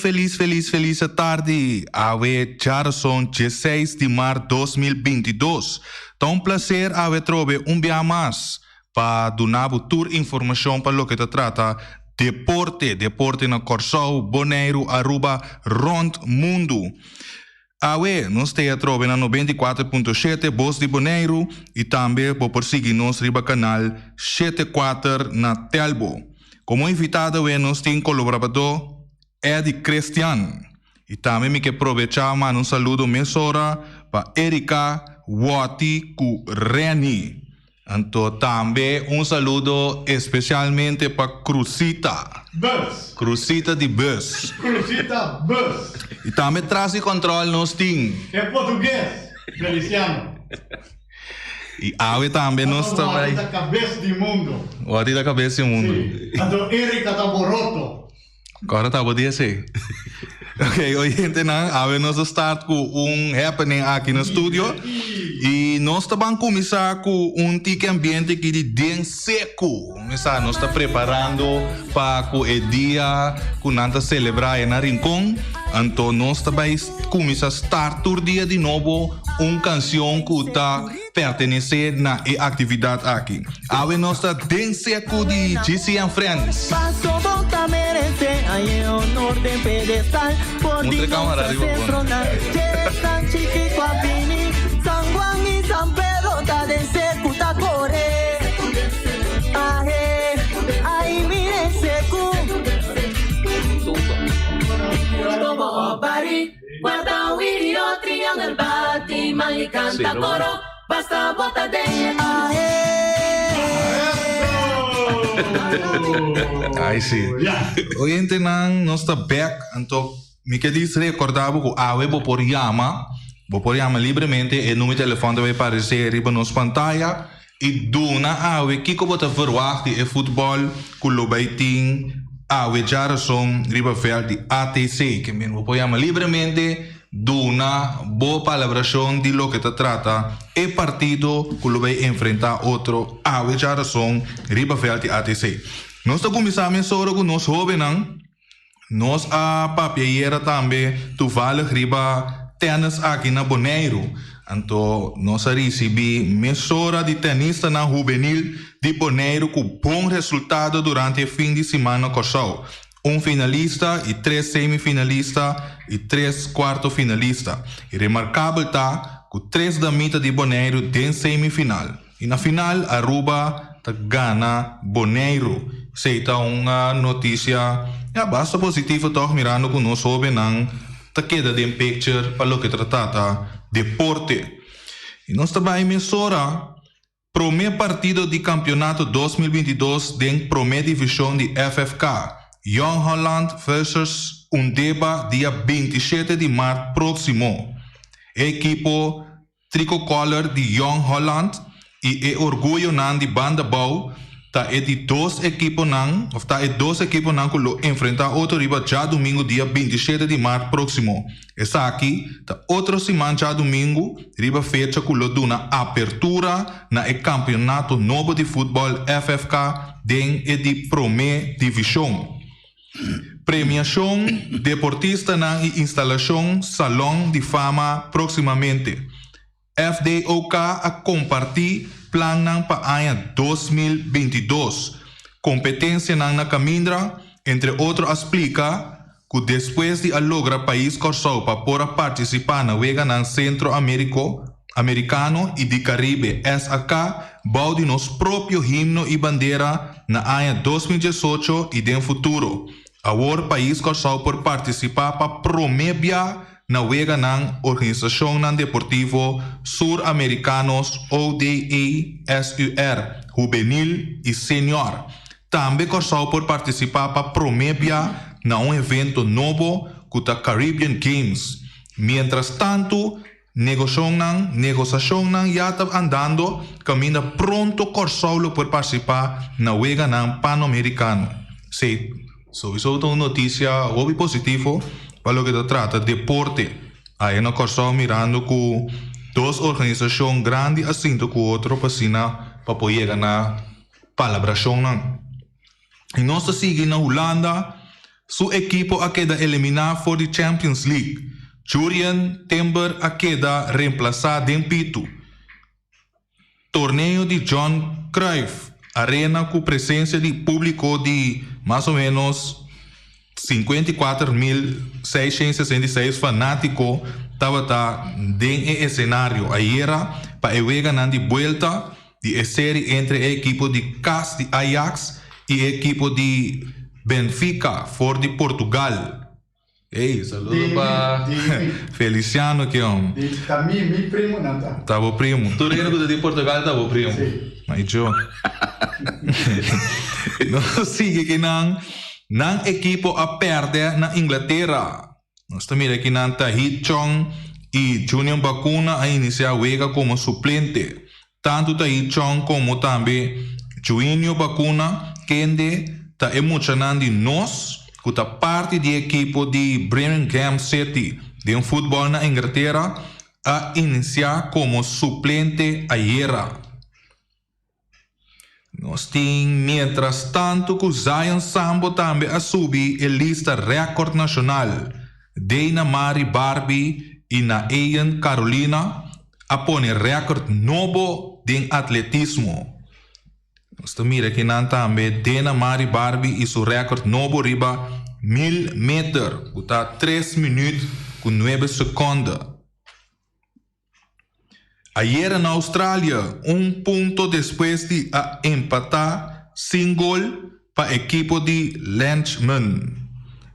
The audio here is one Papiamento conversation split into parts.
felis felis felis atardi. Awe djarason dieseis di mart 2022. Ta un placer awe trobe un bia mas pa duna bo tur informacion pa loke ta trata deporte, deporte na Kòrsou, Boneiru, Aruba, rond mundu. Awe nos ta atrobe na 94.7 Bos di Boneiru i tambe bo por sigui nos riba kanal 74 na Telbo. Komo invitado awe nos tin kolaboradó Eddy Christian. I tambe mi ke probechá manda un saludo mesora pa Erika, Wotty ku Renny. Anto tambe un saludo especialmente pa Cruzita. Bus. Cruzita di bus. Cruzita bus. Y tambe tras di control nos tin. E portugues, Feliciano. Y awe tambe nos ta bay. Wati ta cabes di mundo. Wati ta cabes di mundo. Si. Anto Erika ta boroto. Kòrda ta bo di esei. Ok, oyentenan, awe nos a start ku un happening aki na studio. I nos ta ban kuminsá ku un tiki ambiente aki di den seku. Kuminsá, nos ta preparando pa ku e dia ku nan ta selebrá e na Rincon. Anto nos ta bai kuminsá start tur dia di nobo un kansion ku ta pertenesé na e aktividat aki. Awe nos ta den seku di GC and Friends. Mutra camara riba bon. Ai si. Oyentenan, nos ta bek, anto mi ke dis recorda bo ku awe bo por yama, bo por yama libremente, e numero di telefon ta bay parece riba nos pantaya i duna awe kiko bo ta verwagt di e futbol ku lo bay tin awe djarason riba veld di ATC. Ke men bo por yama libremente. Duna bo palabrashon di loke ta trata e partido ku lo bai enfrentá otro awe djarason riba vèlt di ATC. Nos ta kuminsá mesora ku nos hóbennan. Nos a papia ayera tambe toevallig riba tènis aki na Boneiru. Anto nos a risibí mesora di tènistanan hubenil di Boneiru ku bon resultado durante e fin di siman na Kòrsou. Un finalista i tres semifinalista i tres kuarto finalista. I remarkabel ta ku tres damita di Boneiru den semifinal. I na final Aruba ta gana Boneiru. Esei ta un notisia ya basta positivo tòg mirando ku nos hóbennan ta keda den picture pa loke ta trata deporte. I nos ta bai mesora. Promé partido di kampionato 2022 den promé divishon di FFK, Jong Holland versus Undeba dia 27 di mart próksimo. E ekipo tricocolor di Jong Holland i e orguyonan di Banda Bou ta e di dos ekiponan òf ta e dos ekiponan ku lo enfrentá otro riba djadumingu dia 27 di mart próksimo. Esaki ta otro siman djadumingu riba fecha ku lo duna apertura na e kampionato nobo di futbòl FFK den e di promé divishon. Premiashon deportistanan i instalashon Salon di Fama próksimamente. FDOK a kompartí plannan pa aña 2022. Kompetensianan na kamindra, entre otro a splika ku despues di a logra pais Kòrsou pa por a partisipá na Weganan Sentro Amériko, Amerikano i di Karibe, SAK, bou di nos propio himno i bandera na aña 2018 i den futuro. Awor pais Kòrsou por partisipá pa promé bia na weganan Organisashonnan Deportivo Sur Amerikanos, ODA-SUR, hubenil i senior. Tambe Kòrsou por partisipá pa promé bia na un evento nobo ku ta Caribbean Games. Miéntras tantu, negoshonnan negosashonnan ya ta andando kaminda pronto Kòrsou lo por partisipá na weganan Panamerikano. Sí, souiso ta un notisia hopi positivo pa loke ta trata deporte aya na Kòrsou mirando ku dos organisashon grandi a sinta ku otro pa asina pa por yega na palabrashonnan. I nos ta sigui na Hulanda. Su ekipo a keda eliminá for di Champions League. Jurrien Timber a keda remplasá den pitu. Torneo di John Cruyff Arena ku presensia di públiko di mas o ménos 54,666 fanátiko tabata den e esenario ayera pa e weganan di buelta di e seri entre e ekipo di kas di Ajax i e ekipo di Benfica for di Portugal. Ey, saludo pa Feliciano ki hom. Ta mi, mi primo nan ta. Ta bo primo. Tur hende ku ta di Portugal ta bo primo. Si. Mai djo. Nos sigui ki nan. Nan ekipo a pèrdè na Inglatera. Nos ta mira ki nan Tahith Chong i Junior Bacuna a inisiá wega komo suplente. Tantu Tahith Chong komo tambe Juinio Bacuna kende ta e muchanan di nos ku ta parti di e ekipo di Birmingham City den futbòl na Inglatera a inisiá komo suplente ayera. Nos tin mientras tanto ku Zion Sambo tambe a subi e lista rèkòrt nashonal. Dayna Mari Barbie i Naeyen Carolina a pone rèkòrt nobo den atletismo. Nos ta mira kinan tambe Dena Mari Barbie i su rèkòrt nobo riba mil meter ku ta tres minüt ku nuebe sekònde. Ayera na Australia, un punto despues di a empatá sin gol pa ekipo di Lachman.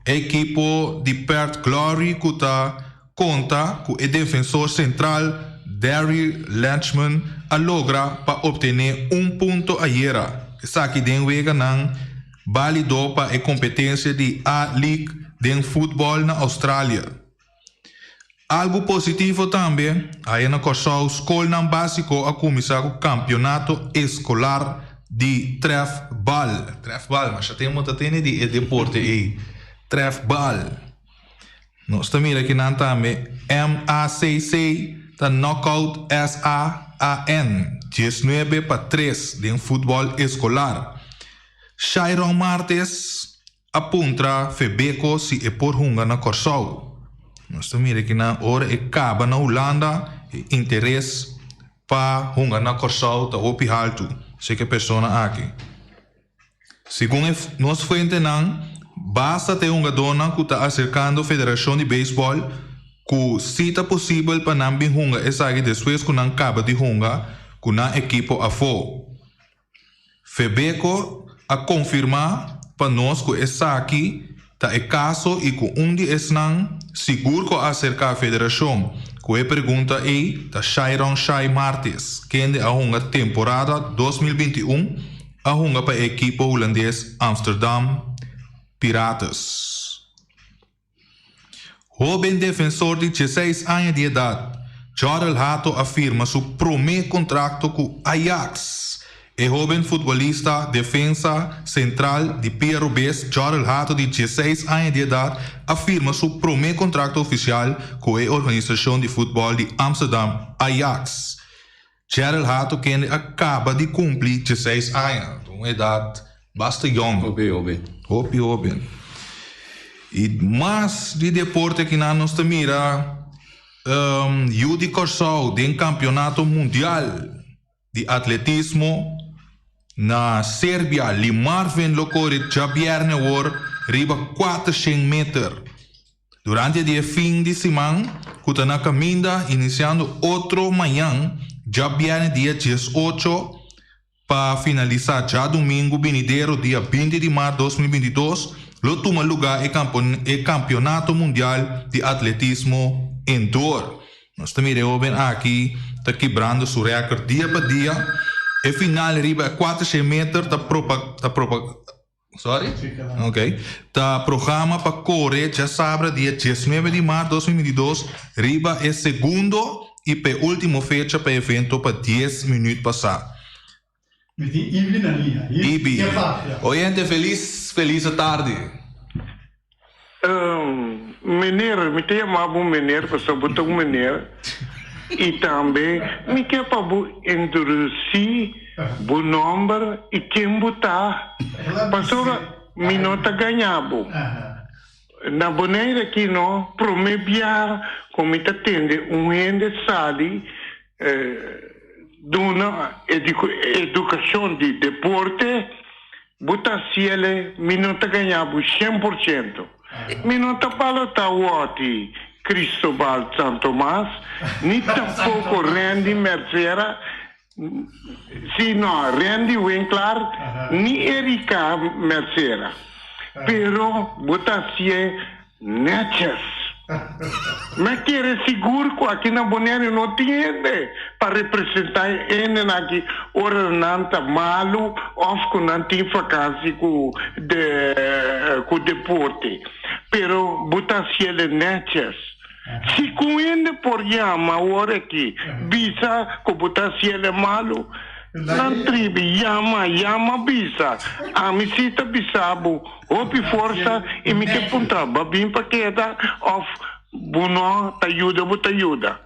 E ekipo di Perth Glory ku ta konta ku e defensor sentral Darryl Lachman a logra pa optené un punto ayera. Esaki den weganan bálido pa e kompetensia di A-League den futbòl na Australia. Algu positivo tambe, aya na Kòrsou skolnan básiko a kuminsá ku kampionato eskolar di trèfbal. Trèfbal, masha tempu ta tene di e deporte ei, trèfbal. Nos ta mira kinan tambe MACC ta knockout SAAN 19-3 den futbòl eskolar. Shairon Martes A puntra Febeko si e por hunga na Kòrsou. Nos ta mira ki na ora e kaba na Hulanda e interes pa hunga na Kòrsou ta hopi haltu, seke persona aki. Segun e nos fuentenan, basta ta e hungadónan ku ta aserkando Federashon di Beisbòl ku si ta posibel pa nan bin hunga esaki despues ku nan kaba di hunga ku nan ekipo afó. Febeko a konfirmá pa nos ku esaki ta e kaso i ku un di esnan sigur ku a aserká federashon ku e pregunta ei ta Shairon Shai Martis, kende a hunga temporada 2021 a hunga pa e ekipo hulandes Amsterdam Pirates. Hóben defensor di dieseis aña di edat, Jorrel Hato a firma su promé kontrakto ku Ajax. E hóben futbolista defensa sentral di pia robes, Jorrel Hato di dieseis aña di edat, a firma su promé kontrakto ofisial ku e organisashon di futbòl di Amsterdam, Ajax. Jorrel Hato kende a kaba di kumpli dieseis aña, un edat basta yòn. Hopi hóben. Hopi hóben. I mas di deporte akinan nos ta mira yu di Kòrsou den kampionato mundial di atletismo na Serbia. Lee Marvin lo kore djabièrnè awor riba kuatershen meter. Durante di e fin di siman ku ta na kaminda inisiando otro mañan djabièrnè dia 18 pa finalisá djadumingu binidero dia 20 di mart 2022 lo tuma lugá e e kampionato mundial di atletismo indoor. Nos ta mira e hóben aki ta kibrando su rèkòrt dia pa dia. E final riba e 400 meter ta propa ta propa Sorry? Ok. Ta programa pa kore djasabra dia 19 di mart 2022 riba e segundo i pa e ultimo fecha pa e evento pa 10 minuut pasá. Mi tin Ibi na liña. Ibi. Ke papia? Oyente felis felis tardi. Meneer, mi ta yama bo meneer pasobra bo ta un meneer i tambe mi ke pa bo introduci bo nomber i ken bo ta pasobra mi no ta gaña bo. Na Bonaire aki no, prome biaha ku mi ta tende un hende sali duna edukashon di deporte, bo ta hasiele, mi no ta gaña bo 100%. Mi no ta balotá wòti Cristobal Santomas, ni tampoko Randy Mercera, Sí, no, Randy Winklaar ni Erika Mercera. Pero bo ta hacié netjes. Mi a kere sigur cu aki na Bonaire no tin hende pa representa e hendenan aki ora nan ta malu of cu nan tin vakantie cu cu deporte. Pero bo ta haciele netjes. Si ku un hende por yama awor aki, bisa ku bo ta hasi el e malu, nan tribi yama, yama bisa. Ami si ta bisa bo hopi forsa i mi ke puntra, bo a bin pa keda òf bo no ta yuda bo ta yuda?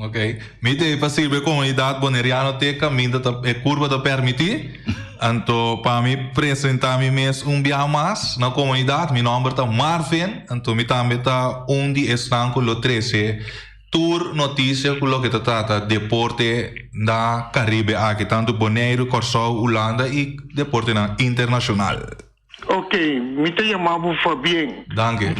Ok. Mi ta pa sirbi e komunidat boneriano te kaminda ta e kurba ta permití. Anto pa mi presentá mi mes un bia mas na komunidat, mi nòmber ta Marvin, anto mi tambe ta un di esnan ku lo trese tur notisia ku loke ta trata deporte na Karibe aki, tantu Boneiru, Kòrsou, Hulanda i deportenan internashonal. Ok, mi ta yama bo Fabien. Danki.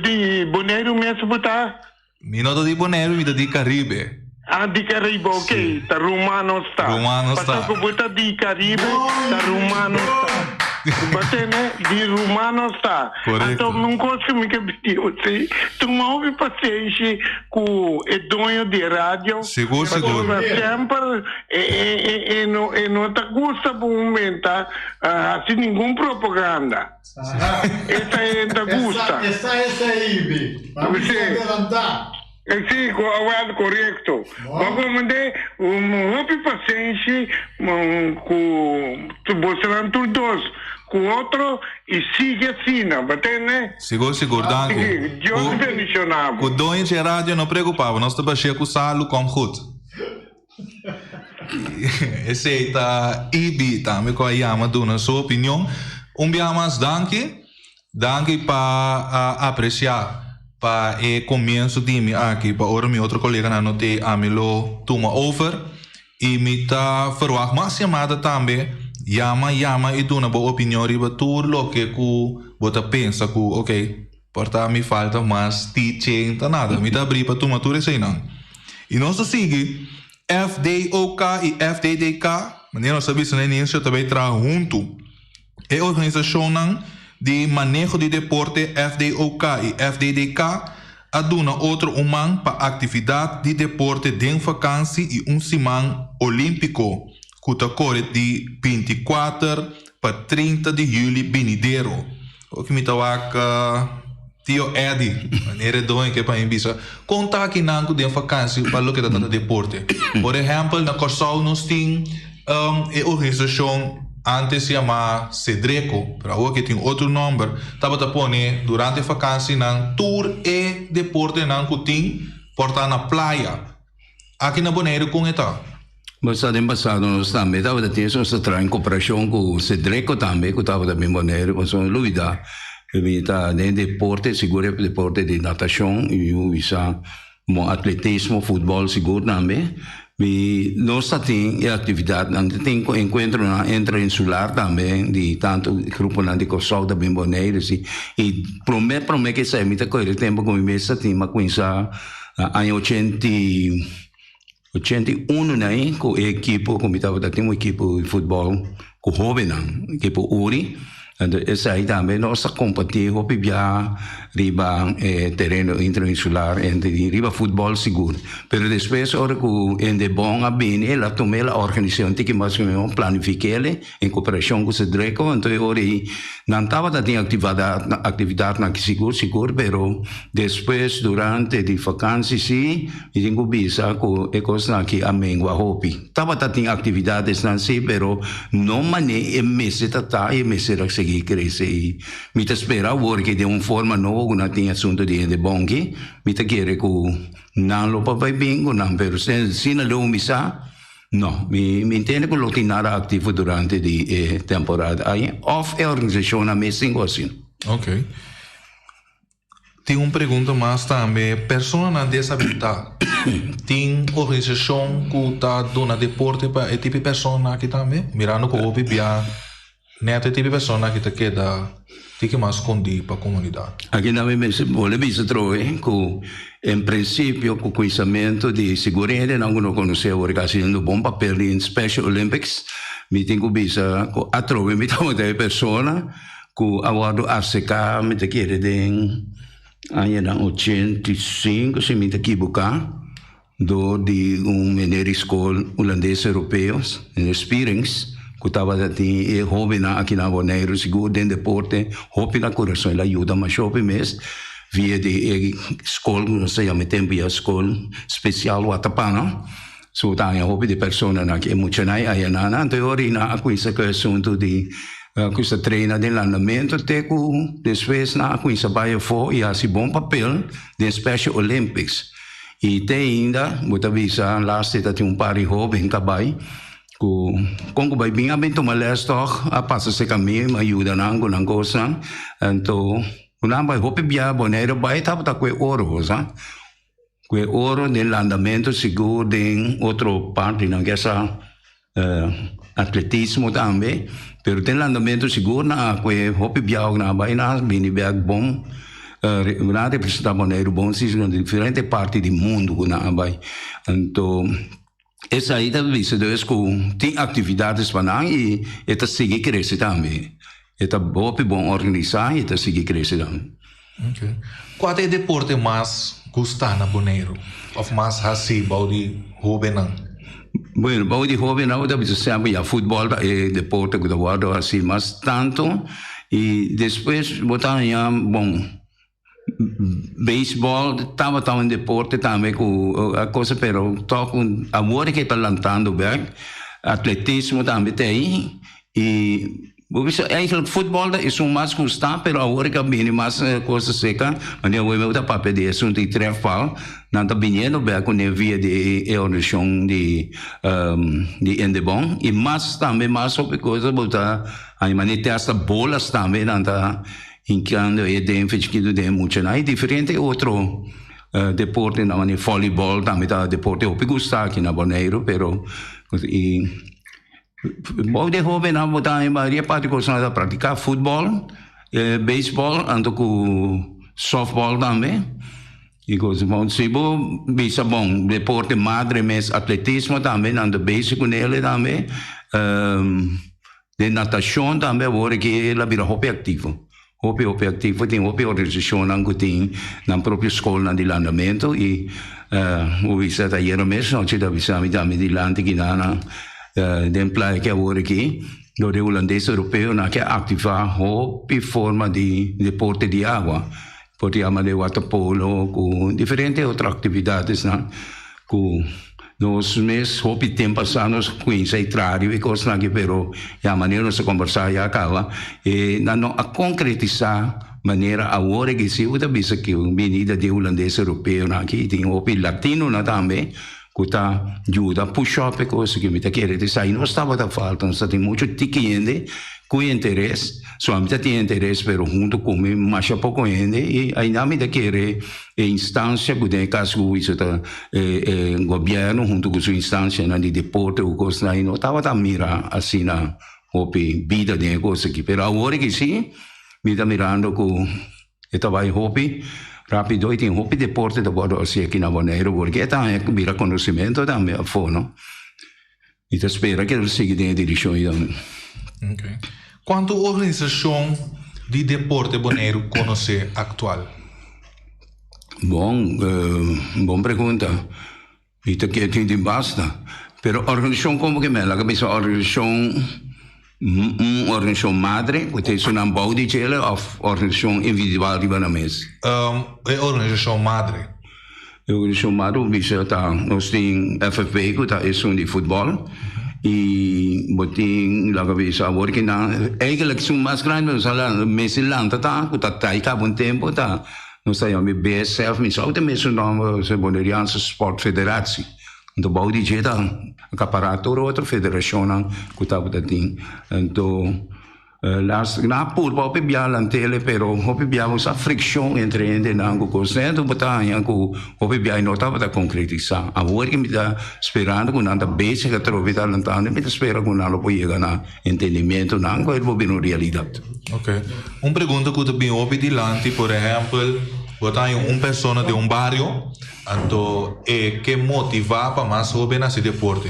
Di Boneiru mes bo ta? Mi no ta di Boneiru, mi ta di Caribe. Ah, di Caribe, ok. Sí. Ta ruman nos ta. Ruman nos ta. Pasobra ku bo ta di Caribe, ta ruman nos ta. Bo tende? Di ruman nos ta. Korekto. Anto, un kos ku mi ke pidi bo si, tuma hopi pasenshi ku e doño di e radio. Sigur, sigur. Pasobra semper e, e, e, e no, e no ta gusta bo menta hasi ningun propaganda. Esa e ta gusta. Esa esa Ibi. Pa mi Sí. adelantá. Sí, wel, korekto. Bo komende un hopi pasenshi ku bosonan tur dos ku otro i sigui asina, bo tende? Sigur, sigur, danki. Sí, Dios bendiciona bo. Ku doño dje radio no preocupa bo, nos ta bashia ku salu kom goed. Esei ta Ibi tambe ku a yama duna su opinion. Un bia mas danki. Danki pa a apresiá pa e komienso di mi aki pa ora mi otro koleganan no t'ei ami lo tuma over. I mi ta ferwagt mas yamada tambe. Yama yama i duna bo opinion riba tur loke ku bo ta pensa ku oke por ta mi falta mas teaching ta nada. Mi ta abrí pa tuma tur eseinan. I nos ta sigui FDOK i FDDK, manera nos a bisa na inicio, ta bay traha huntu. E organisacionnan di maneho di deporte FDOK i FDDK a duna otro un man pa actividad di deporte den vakansi i un siman olimpico cu ta core di 24 pa 30 di juli binidero. Oki mi ta wak Tio Eddy, manera e doño ke pa mi bisa, kon ta akinan ku den fakansi pa loke ta trata deporte? Por ehèmpel, na Kòrsou nos tin e organisashon ántes yamá Sedreko, pero awor ke tin otro nòmber, tabata pone durante fakansinan tur e deportenan ku tin por ta na playa. Aki na Boneiru kon e ta? Bo sa den pasado nos tambe tabata tin esun nos ta traha en koperashon ku Sedreko tambe ku tabata bin Boneiru pasobra no lubida mi ta den deporte sigur e deporte di natashon i mi bisa mo atletismo futbòl sigur tambe mi nos ta tin e aktividatnan ta tin enkuentronan interinsular tambe di tantu gruponan di Kòrsou ta bin Boneiru si i prome prome ke esei mi ta kohe e tempu ku mi mes ta tin mi a kuminsá Na aña 80, 81 nai ku e ekipo ku mi tabata tin un ekipo di futbòl ku hóbennan, ekipo Uri. Anto esei tambe nos a kompetí hopi bia riba e tereno interinsular en riba futbòl sigur. Pero despues ora ku Indebon a bini el a tuma el a organis'é un tiki mas mihó, planifik'é en koperashon ku Sedreko. Anto e ora ei nan tabata tin aktividatnan aki sigur sigur pero Despues durante di vakansi si, mi tin ku bisa ku e kosnan aki a mengua hopi. Tabata tin aktividadesnan si, pero no manera e mester ta ta i e mester a sigui krese. I mi ta spera awor ke den un forma nobo ku nan tin asuntu di hende bonki, mi ta kere ku nan lo por bai bin ku nan, pero asina leu mi sa, no. Mi mi ntende ku lo tin nada aktivo durante di e temporada ai òf e organisashonnan mes tin ku asina. Okay. Tin un pregunta mas tambe. Personanan desabilitá, tin organisashon ku ta duna deporte pa e tipo di persona aki tambe? Mirando ku hopi bia nèt e tipo di persona aki ta keda tiki mas skondí pa komunidat. Aki nan mi mester bolbe bisa trobe ku en prinsipio ku kuinsamentu di sigur hendenan ku no konosé awor ku a hasiendo bon papel den Special Olympics, mi tin ku bisa ku atrobe mi tabata e persona ku a wòrdu aserká mi ta kere den añanan 85 si mi ta kibuká dor di un meneer di skol hulandes europeo, meneer Spierings, ku tabata tin e hóbennan aki na Boneiru sigur den deporte hopi na kurason. El a yuda masha hopi mes via di e skol ku nos ta yama e tempu ya skol spesial Watapana. So ta haña hopi di personanan aki, e muchanan i ayanan. Anto e ora nan a kuminsá ku e asuntu di kuminsá traina den landamentu te ku despues nan a kuminsá bai afó i hasi bon papel den Special Olympics. I te ainda bo ta bisa laatste ta tin un par di hóben ka bai ku kon ku bai bin a bin tuma lès tòg a pasa serka mi mi a yuda nan ku nan kosnan. Anto ku nan bai hopi bia Boneiru bai tabata ku e oro bo sa. Ku e oro den landamentu sigur den otro partinan ke sa atletismo tambe, pero den landamentu sigur nan a kue hopi biaha ku nan a bai nan a bini bek bon, nan a representa Boneiru bon si na diferente parti di mundu ku nan a bai. Anto esei ta bisa dus ku tin aktividatnan pa nan i e ta sigui krese tambe. E ta hopi bon organisá i e ta sigui krese tambe. Ok. Kua ta e deporte mas gustá na Boneiru òf mas hasí bou di hóbennan? Bueno, bou di hóbennan bo ta bisa semper ya futbòl ta e deporte ku ta wòrdu hasí mas tantu i despues bo ta haña bon beisbòl tabata un deporte tambe ku a kosa pero tòg awor ke ta lantando bèk atletismo tambe ta ei i Bo bisa eigenlijk futbol ta esun mas gusta pero awor ke a bini mas cosa seca manera awor mi ta papia di esun di trefbal nan ta biniendo bek cune via di e organisacion di di Indebon y mas tambe mas hopi cosa bo ta haña manera te hasta bolas tambe nan ta hincando e den chiquito den muchanan y diferente otro deportenan manera volleyball tambe ta deporte hopi gusta aki na Boneiru pero y. Bou di hobennan bo ta mayoria parti ku nan ta praktiká futbòl, beisbòl anto ku sòftbòl tambe. I kos bon si bo bisa bon deporte madre mes atletismo tambe nan ta bezig ku nele tambe. Den natashon tambe awor aki el a bira hopi aktivo. Hopi hopi aktivo tin hopi organisashonnan ku tin nan propio skolnan di landamentu i bo bisa ta ayera mes nochi ta bisa mi tambe dilanti kina nan den playa ki awor aki dor di hulandes europeonan ke aktivá hopi forma di deporte di awa por yama de waterpolo ku diferente otro aktividadesnan ku Nos mes hopi temp pasá nos kuinsa i traha riba e kosnan aki pero ya manera nos a kombersá ya kaba e nan no a konkretisá manera awor e ki si bo ta bisa ki un binida di hulandes europeonan aki tin hopi latinonan tambe ku ta yuda push up e kos aki mi ta kere ta esaki nos tabata falta nos ta tin muchu tiki hende ku interes so ami ta tin interes pero huntu ku mi masha poko hende i ainan mi ta kere E instancia cu den e caso cu Wiso ta e gobierno hunto cu su instancianan di deporte cu cosnan ahi no tabata mira asina hopi bida den e cos aki. Pero awor aki si mi ta mirando cu e ta bay hopi rapido y tin hopi deporte ta wordo haci aki na Boneiru porque e ta haña bira conocimento tambe afo no. Mi ta spera cu e lo sigui den e direccion ahi tambe. Okay. Cuanto organisacion di deporte Boneiru conoce actual? Bon, bon pregunta. Mi ta kere tin tin basta. Pero organisacion como ke men? Laga bisa organisacion, un organisacion madre cu ta esunnan bou di djele of organisacion individual riba nan mes? E organisacion madre. E organisacion madre bo bisa ta nos tin FFB cu ta esun di futbol y bo tin laga bisa awor ki nan eigenlijk esun mas grandi nos a mester lanta ta cu ta trae caba un tempo ta nos ta yama BSF mi sa ta mesun nomber Boneriaanse Sport Federatie anto bou di dje ta acapara tur otro federacionnan cu tabata tin anto. Las na purba hopi bia lantele pero hopi bia bo sa friccion entre hendenan cu cos dentro bo ta haña cu hopi bia no tabata concretisa. Awor ki mi ta sperando cu nan ta bezig atrobe ta lantando mi ta spera cu nan lo por yega na entendimientonan cu e por bira un realidad. Ok. Un pregunta cu ta bin hopi dilanti por ehempel bo ta haña un persona den un bario anto e ke motiva pa mas hoben haci deporte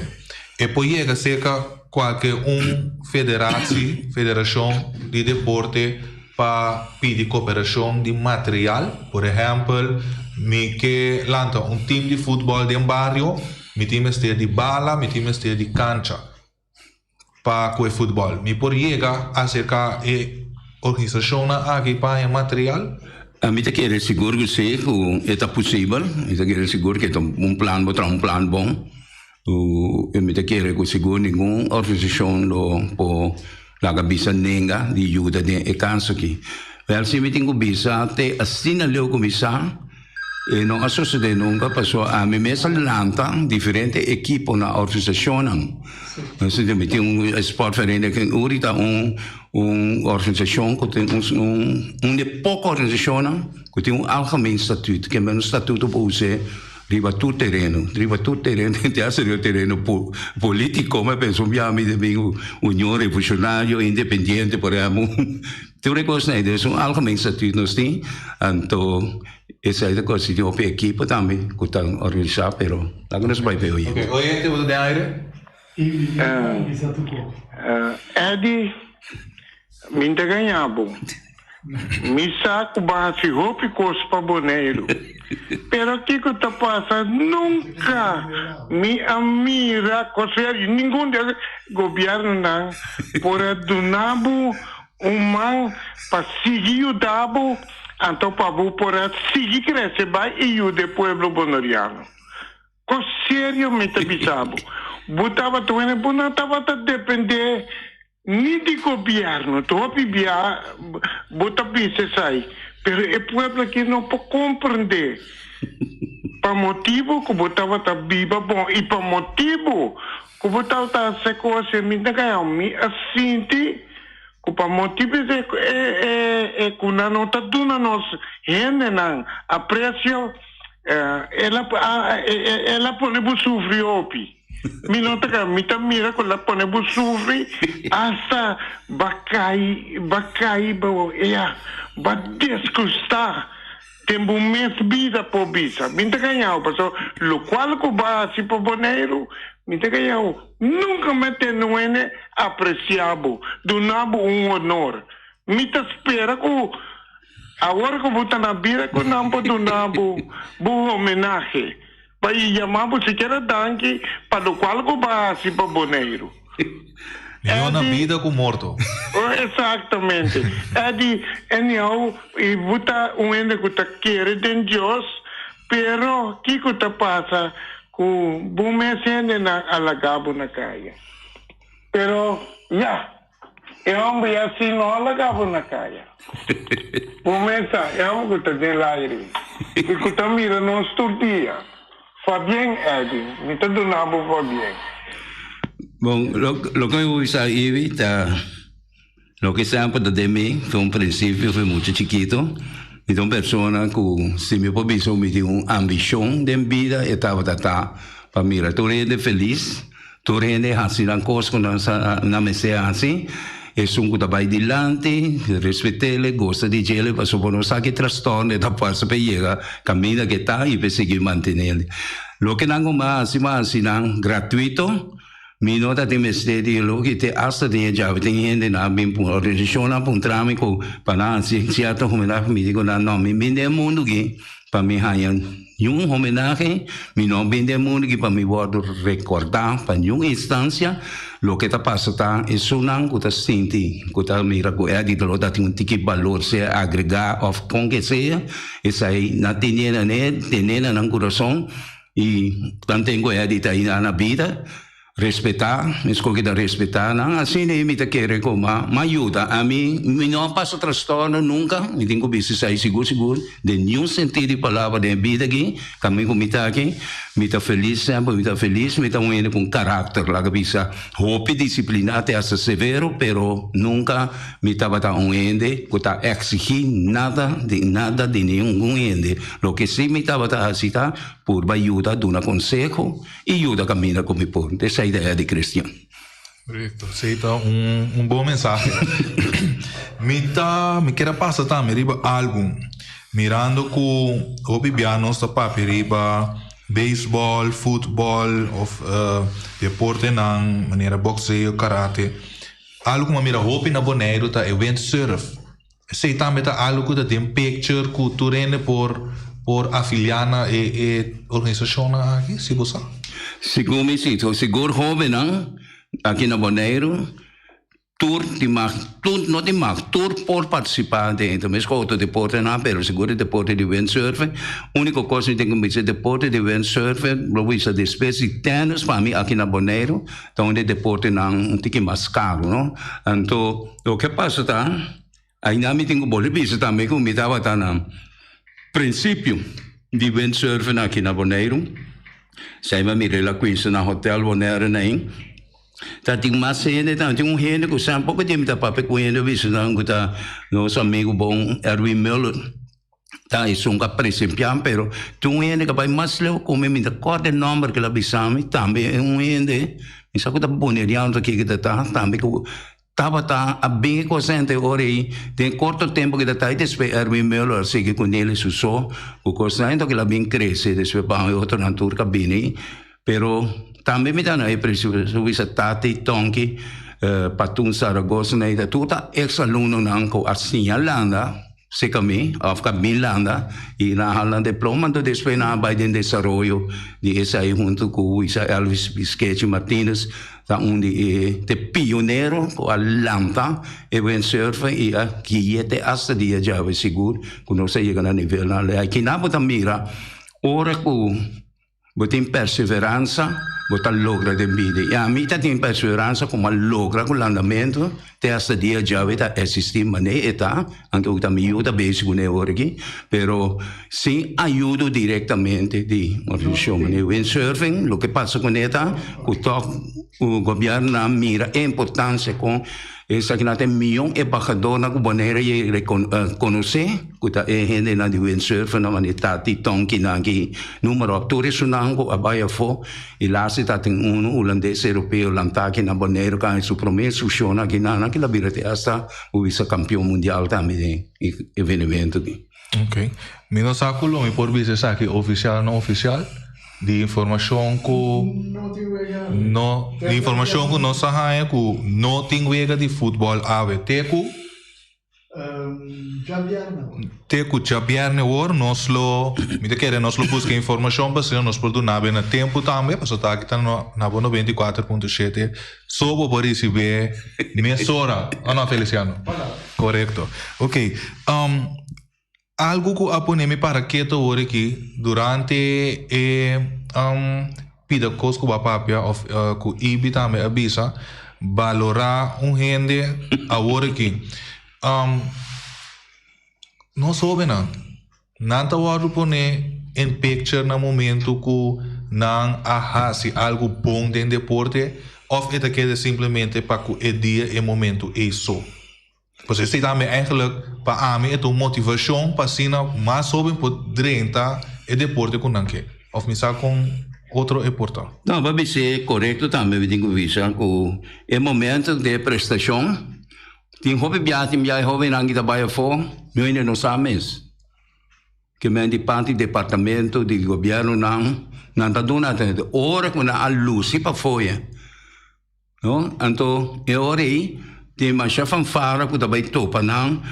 e por yega cerca Kualke un federatie, federashon, di deporte pa pidi koperashon di material. Por ehèmpel, mi ke lanta un tim di futbòl den bario, mi tin mester di bala, mi tin mester di kancha pa ku e futbòl. Mi por yega aserka e organisashonnan aki pa haña material? Mi ta kere sigur ku si, ku e ta posibel. Mi ta kere sigur ku e ta un plan, bo traha un plan bon. Ku mi ta kere ku sigur ningun organisashon lo por laga bisa nenga di yuda den e kaso aki. Wèl si mi tin ku bisa te asina leu ku mi sa e no a sosodé nunka pasobra ami mes a lanta diferente ekipo na organisashonnan. Mi tin un sportvereniging Uri ta un un organisashon ku tin un un di e poko organisashonnan ku tin un algemeen statuut ke men un statuto por us'é. Riba tur tereno, riba tur tereno, te hasta riba tereno politico, mi a pensa un biaha mi ta bin Union Revolucionario Independiente por ehempel, tur e cosnan ei, dus un algemeen statuut nos tin, anto esei ta cosa tin hopi ekipo tambe cu ta organisa, pero laga nos bai p'e oyente. Ok, oyente bo ta den aire? Eddy, mi ta gaña bo. Mi sa ku bo a hasi hopi kos pa Boneiru. Pero kiko ta pasa? Nunka mi a mira kos ningun di e gobièrnunan por a duna bo un man pa sigui yuda bo, anto pa bo por a sigui krese bai i yuda e pueblo boneriano. Kos serio mi ta bisa bo. Bo tabata wene, bo no tabata depende ni di gobierno. Ta hopi bia bo ta bisa esai, pero e pueblo aki no por comprende. Pa motibo ku bo tabata biba bon i pa motibo ku bo tabata hasi kos e mi ta gaya. Mi a sinti ku pa motibo di e ku nan no ta duna nos hendenan aprecio. El a el a pone bo sufri hopi. Mi no ta ka mi ta mira ku el a pone bo sufri asta ba kai ba kai bo ya ba disgustá den bo mes bida por bisa. Mi ta gañao pasobra lokual ku bo a hasi pa Boneiru mi ta gañao nunka mi a tende un hende apresiá bo, duna bo un honor. Mi ta spera ku Awor ku bo ta na bida ku nan por duna bo bo homenahe, pa i yama bo sikiera danki pa lokual ku bo a hasi pa Boneiru. Mihó na bida ku morto. Oh, exactamente. Eddie, anyhow, i bo ta un hende ku ta kere den Dios, pero kiko ta pasa ku bo mes hendenan a laga bo na kaya? Pero, ya. E homber ya si no a laga bo na kaya. Bo mesa, e homber ku ta den laire i ku ta mira nos tur dia. Pabien, Eddie. Mi ta duna bo pabien. Bon, loke mi por bisa Ivy ta loke semper ta den mi, for un prinsipio, for mucha chikito. Mi ta un persona ku si mi por bisa mi tin un ambishon den bida e tabata ta pa mira tur hende felis. Tur hende hasi nan kos ku nan sa nan mester hasi. Esun ku ta bai dilanti, respet'el, gosta di djel, pasobra bo no sa ki trastorno e ta pasa pa e yega kaminda ku e ta i pa e sigui mantenel. Loke nan ku mi a hasi, mi a hasi nan gratuito. Mi no ta tin mester di loke te asta den e djabi tin hendenan a bin organisashonnan a puntra mi ku pa nan hasi sierto homenahe, mi di ku nan no, mi bin den e mundu aki Pa mi haña niun homenahe, mi no a bin den mundu aki pa mi wòrdu rekordá pa niun instansia. Loke ta pasa ta esunnan ku ta sinti ku ta mira ku Eddie lo ta tin un tiki balor sea agregá òf kon ke sea, esei nan tene na ne, tene na nan kurason i tanten ku Eddie ta ainda na bida. Respetá, mi skohe ta respetá nan, asina ei mi ta kere ku ma ma yuda. Ami mi no a pasa trastorno nunka, mi tin ku bisa esei sigur sigur, den niun sentido di palabra den e bida aki, kaminda ku mi ta aki, mi ta felis semper, mi ta felis, mi ta un hende ku un karakter, laga bisa, hopi disipliná te hasta severo, pero nunka mi tabata un hende ku ta eksigí nada di nada di ningun hende. Loke sí mi tabata hasi ta purba yuda, duna konseho. I yuda kaminda ku mi por. Esei ta Eddie Christian. Korekto. Esei ta un un bon mensahe. Mi ta mi kier a pasa tambe riba algu. Mirando ku hopi bia nos ta papia riba beisbòl, futbòl òf deportenan manera bokseo, karate. Algu ku mi a mira hopi na Boneiru ta e windsurf. Esei tambe ta algu ku ta den picture ku tur hende por por afiliá na e e organisashonnan aki, si bo sa? Sigur mi si. Sigur hóbennan aki na Boneiru tur tin mag, tur no tin mag, tur por partisipá den e. Meskos otro deportenan, pero sigur e deporte di windsurfen. Úniko kos mi tin ku bisa e deporte di windsurfen lo bisa despues di tènis pa mi aki na Boneiru ta un di e deportenan un tiki mas karu, no. Anto loke a pasa ta. Ainda mi tin ku bolbe bisa tambe ku mi tabata na prinsipio di windsurfen aki na Boneiru. Sai mi a mira el a kuinsa na Hotel Bonaire nain. Ta tin mas hende tambe. Tin un hende ku sa poko dia mi ta papia ku hende a bisa nan ku ta nos amigu bon Erwin Muller. Ta esun ku a presenpiá pero tin un hende ku a bai mas leu ku mi. Mi ta kòrda e nòmber ku el a bisa mi. Tambe e un hende mi sa ku ta boneriano ta kiko ta ta tambe ku. Tabata a bin e kosente ora ei den korto tempu ku ta tai despues Erwin Muller a sigui ku Nelly su so ku kosnan enton kila bin krese despues baho e otronan tur ka bini pero tambe mi ta na e presio su bisa Tati Tonki Patun Saragoza nan ei tur ta ex alumnonan ku a siña landa Seka mi, of ka bin landa i nan a hala diploma, anto despues nan a bai den desaroyo di esei huntu ku Isa Elvis Bisquechi Martinez, ta un di e te pionero ku a lanta e windsurfen i a guia te asta dia djawe sigur ku nos a yega na nivelnan alei. Kinan bo ta mira ora ku Bo tin perseveransa, bo ta logra den bida. I ami ta tin perseveransa ku mi a logra ku landamentu te hasta dia djawe ta existi manera e ta, anto ku ta mi yu ta bezig kuné ora aki, pero sin ayudo directamente di organisashon manera windsurfing. Loke pasa kuné ta ku tòg gobièrnunan mira e importansia kon Esakinan ta e mion embahadornan ku Bonaire a konosé, ku ta e hendenan di windsurfernan manera Tati, Tonkinan ki numero op. Tur esunnan ku a bai afó i laatste ta tin unu hulandes europeo lantá aki na Bonaire ku a haña su promé instrukshon aki nan nan kila bira te asta bo bisa kampion mundial tambe den e evenemento aki. Ok. Mi no sa ku lo mi por bisa esaki ofisial o no ofisial. Di informashon ku no di informashon ku nos a haña ku no tin wega di futbòl awe te ku te ku djabièrnè awor nos lo mi ta kere nos lo buska informashon pa asina nos por duna bo na tempu tambe pasobra ta aki ta na bo 94.7 so bo por risibé mesora o no Feliciano? Korekto ok. Algu ku a pone mi para keto awor aki durante e pida kos ku bo a papia òf ku Ibi tambe a bisa, balorá un hende awor aki. Nos hóbennan, nan ta wòrdu pone in picture na momentu ku nan a hasi algu bon den deporte òf e ta keda simplemente pa ku e dia, e momentu ei so? Pues esei tambe eigenlijk pa ami e ta un motivashon pa asina mas hoben por drenta e deporte ku nan ke. Of mi sa kon otro e por ta. No, bo a bis'é korekto tambe. Mi tin ku bisa ku e momento di e prestashon tin hopi biaha tin biaha e hobennan ki ta bai afó mi hende no sa mes. Ke men di parti departamento di gobièrnunan nan ta duna atenshon. Ora ku nan a lusi pafó ya. No? Anto e ora ei tin masha fanfara ku ta bai topa nan,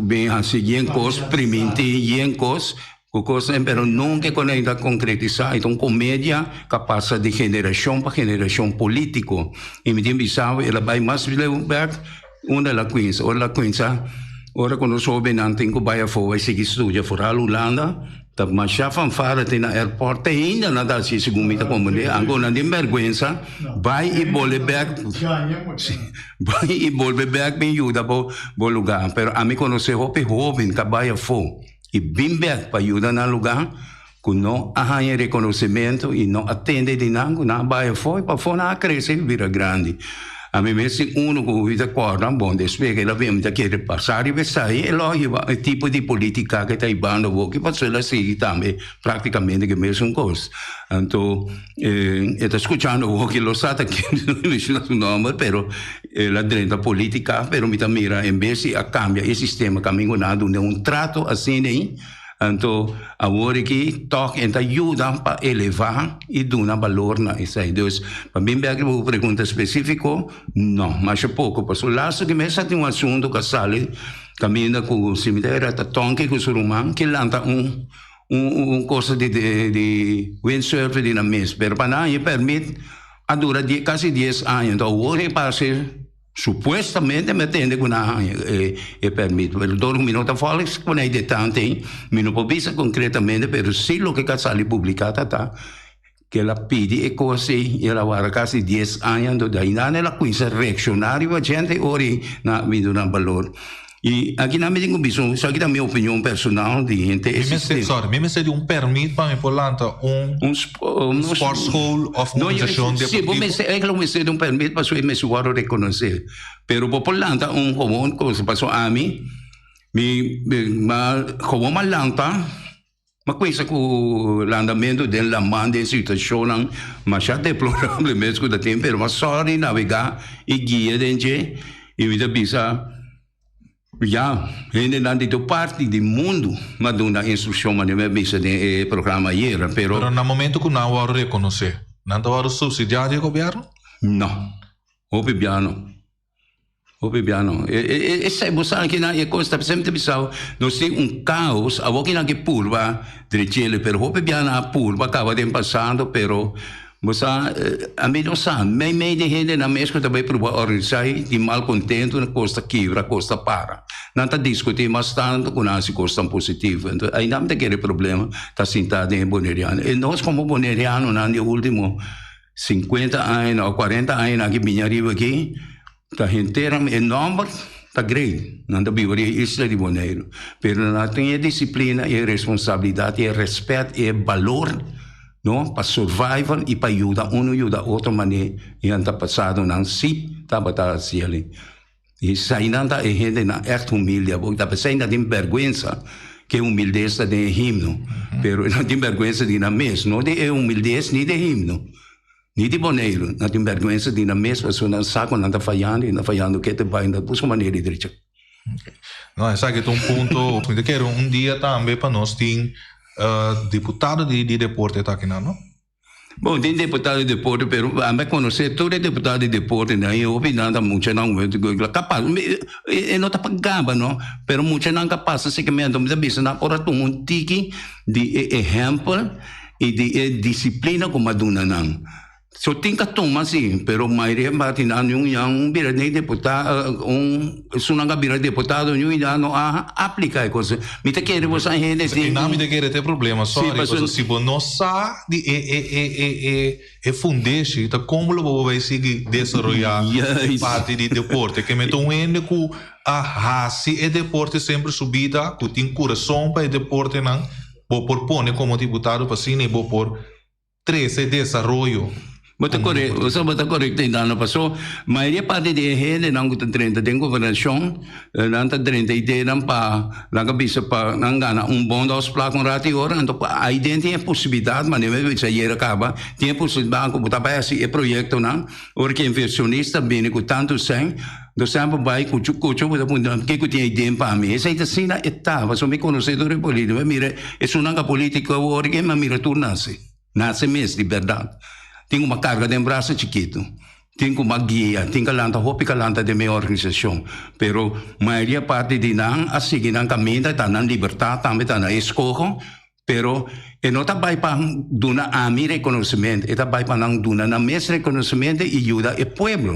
bin hasi yen kos, primintí yen kos, ku kosnan, pero nunka e konai ta konkretisá. E ta un komedia ku a pasa di generashon pa generashon polítiko. I mi tin bisa bo, el a bai mas leu bèk unda el a kuminsá. Ora el a kuminsá, ora ku nos hóbennan tin ku bai afó bai sigui studia foral Hulanda. Ta masha fanfara tin na airport te ainda nan ta hasi segun mi ta comprende anko nan tin berguensa bai y bolbe bek bai y bolbe bek bin yuda bo bo lugar pero ami conoce hopi hoben ta bai afo y bin bek pa yuda nan lugar cu no a haya reconocimento y no a tende di nan cu nan a bai afo y pafo nan a crece y bira grandi. Ami mes tin uno cu mi ta corda, bon despues cu el a bin mi ta kere pasa riba esai, el lo hiba e tipo di politica cu ta hibando awor ki pasobra el a sigui tambe practicamente cu e mesun cos. Anto e ta scuchando awor ki lo sa ta ken, no mi menciona su nomber, pero el a drenta politica, pero mi ta mira en bes di a cambia e sistema caminda cu nan a duna un trato asina ei, Anto awor aki tòg e ta yuda pa elevá i duna balor na esei. Dus, pa bin bèk riba bo pregunta spesífiko, nò, masha poko. Pasobra laatste ku mes a tin un asuntu ku a sali kaminda ku si mi ta era ta Tonki ku su ruman ke lanta un un cosa di di windsurfer di nan mes. Pero pa nan haña pèrmit a dura kasi dies aña. Anto awor e parse. Supuestamente mi a tende ku nan a haña e permit, pero dor ku mi no ta volgs ku nan e detante ei, mi no por bisa konkretamente, pero si loke ka sali publiká ta ta ku el a pidi e kos ei i el a wara kasi dies aña, anto di ainan el a kuminsá reakshoná riba djente ora ei nan a bini duna balor. I aki nan mi tin ku bisa un, esaki ta mi opinion personal di henter e Mi mester, sistema. sorry, mi mester di un permit pa mi por lanta un Un un sportschool of un No, yo, organisashon si bo deportivo? mester, eigenlijk bo mester di un permit pasobra e mester wòrdu rekonosé. Pero bo por lanta un gewoon kos, pasobra ami, mi, mi, ma gewoon m'a lanta, m'a kuminsá ku landamentu den laman den situashonnan masha deplorable mes ku ta tin, pero m'a sòru di nabegá i guia den dje i mi ta bisa, Ya, hendenan di tur parti di mundu a duna instrukshon manera mi a bisa den e programa ayera, pero. Pero na momento ku nan wòrdu rekonosé, nan ta wòrdu supsidiá di e gobièrnu? No, hopi bia no. Hopi bia no. Esei bo sa kinan e kos ta semper ta bisao, nos tin un kaos, awor kinan ke purba drech'el, pero hopi bia nan a purba kaba den pasado, pero. Bo sa, ami no sa, mei mei di hendenan mes ku ta bai proba organisá i tin mal kontentu na kos ta kibra, kos ta para. Nan ta diskutí mas tantu ku nan hasi kos tan positivo. Enton, ainda mi ta kere problema ta sintá den e boneriano. E nos komo bonerianonan di último sinkuenta añanan òf kuarenta añanan aki bini ariba aki, ta henter e nòmber ta grei. Nan ta biba riba e isla di Boneiru. Pero nan a tin e disiplina, e responsabilidat, e rèspèt, e balor. No, pa survival y pa yuda uno yuda otro mane e antepasadonan si tabata haci ali. Y esainan ta e hendenan echt humilde abo. Ta pesey nan tin berguensa ke humildes ta den e himno. Pero nan tin berguensa di nan mes, no di e humildes ni di e himno, ni di Boneiru. Nan tin berguensa di nan mes pasobra nan sa cu nan ta fayando y nan ta fayando ke te bay, nan ta busca manera di drecha. No, esaki ta un punto. Mi ta kere un dia tambe pa nos tin diputado di di deporte ta akinan, no? Bon, tin diputado di deporte, pero ami a konosé tur e diputado di deporte nan i hopi nan ta muchanan kapas. E no ta pa gaba no, pero muchanan ka pasa segmento. Mi ta bisa nan por a tuma un tiki di e ehèmpel i di e disiplina ku mi a duna nan. So tin ka tuma si, pero mayoria parti nan niun ya un bira ni deputa un esunnan ka bira deputado niun ya no a aplica e cos. Mi ta kere bo sa hende tin. Einan mi ta kere ta e problema, sorry, pasobra si bo no sa di e e e e e e fundeshi ta como lo bo bay sigui desaroya e parti di deporte. Ke mester un hende ku a hasi e deporte semper su bida, ku tin kurason pa e deportenan, bo por pone como diputado pa asina i bo por trese desaroyo. Bo ta kore, bo sa bo ta korekto Idano, paso mayoria parti di e hendenan ku ta drenta den gobernashon, nan ta drenta ideanan pa nan ka bisa pa nan gana un bon dos plaka un ratu i ora, anto ahi den tin e posibilidat, manera mi a bisa ayera kaba, tin e posibilidat ku bo ta bai hasi e proyektonan, ora ku e invershonista bini ku tantu sèn, do sèn por bai kuchu kuchu bo ta puntra nan kiko tin ahi den pa mi, esei ta asina e ta, pasobra mi konosé tur e polítiko, mi a mira esunnan ka polítiko awor ke mi a mira tur nase. Nace mes di berdad. Tin cu carga den brasa chikito. Tin cu guia. Tin ca lanta hopi ca lanta den mi organisacion. Pero mayoria parti di nan a sigui nan caminda, ta nan libertad tambe, ta nan escoho. Pero e no ta bay pa duna ami reconocimento, e ta bay pa nan duna nan mes reconocimento y yuda e pueblo.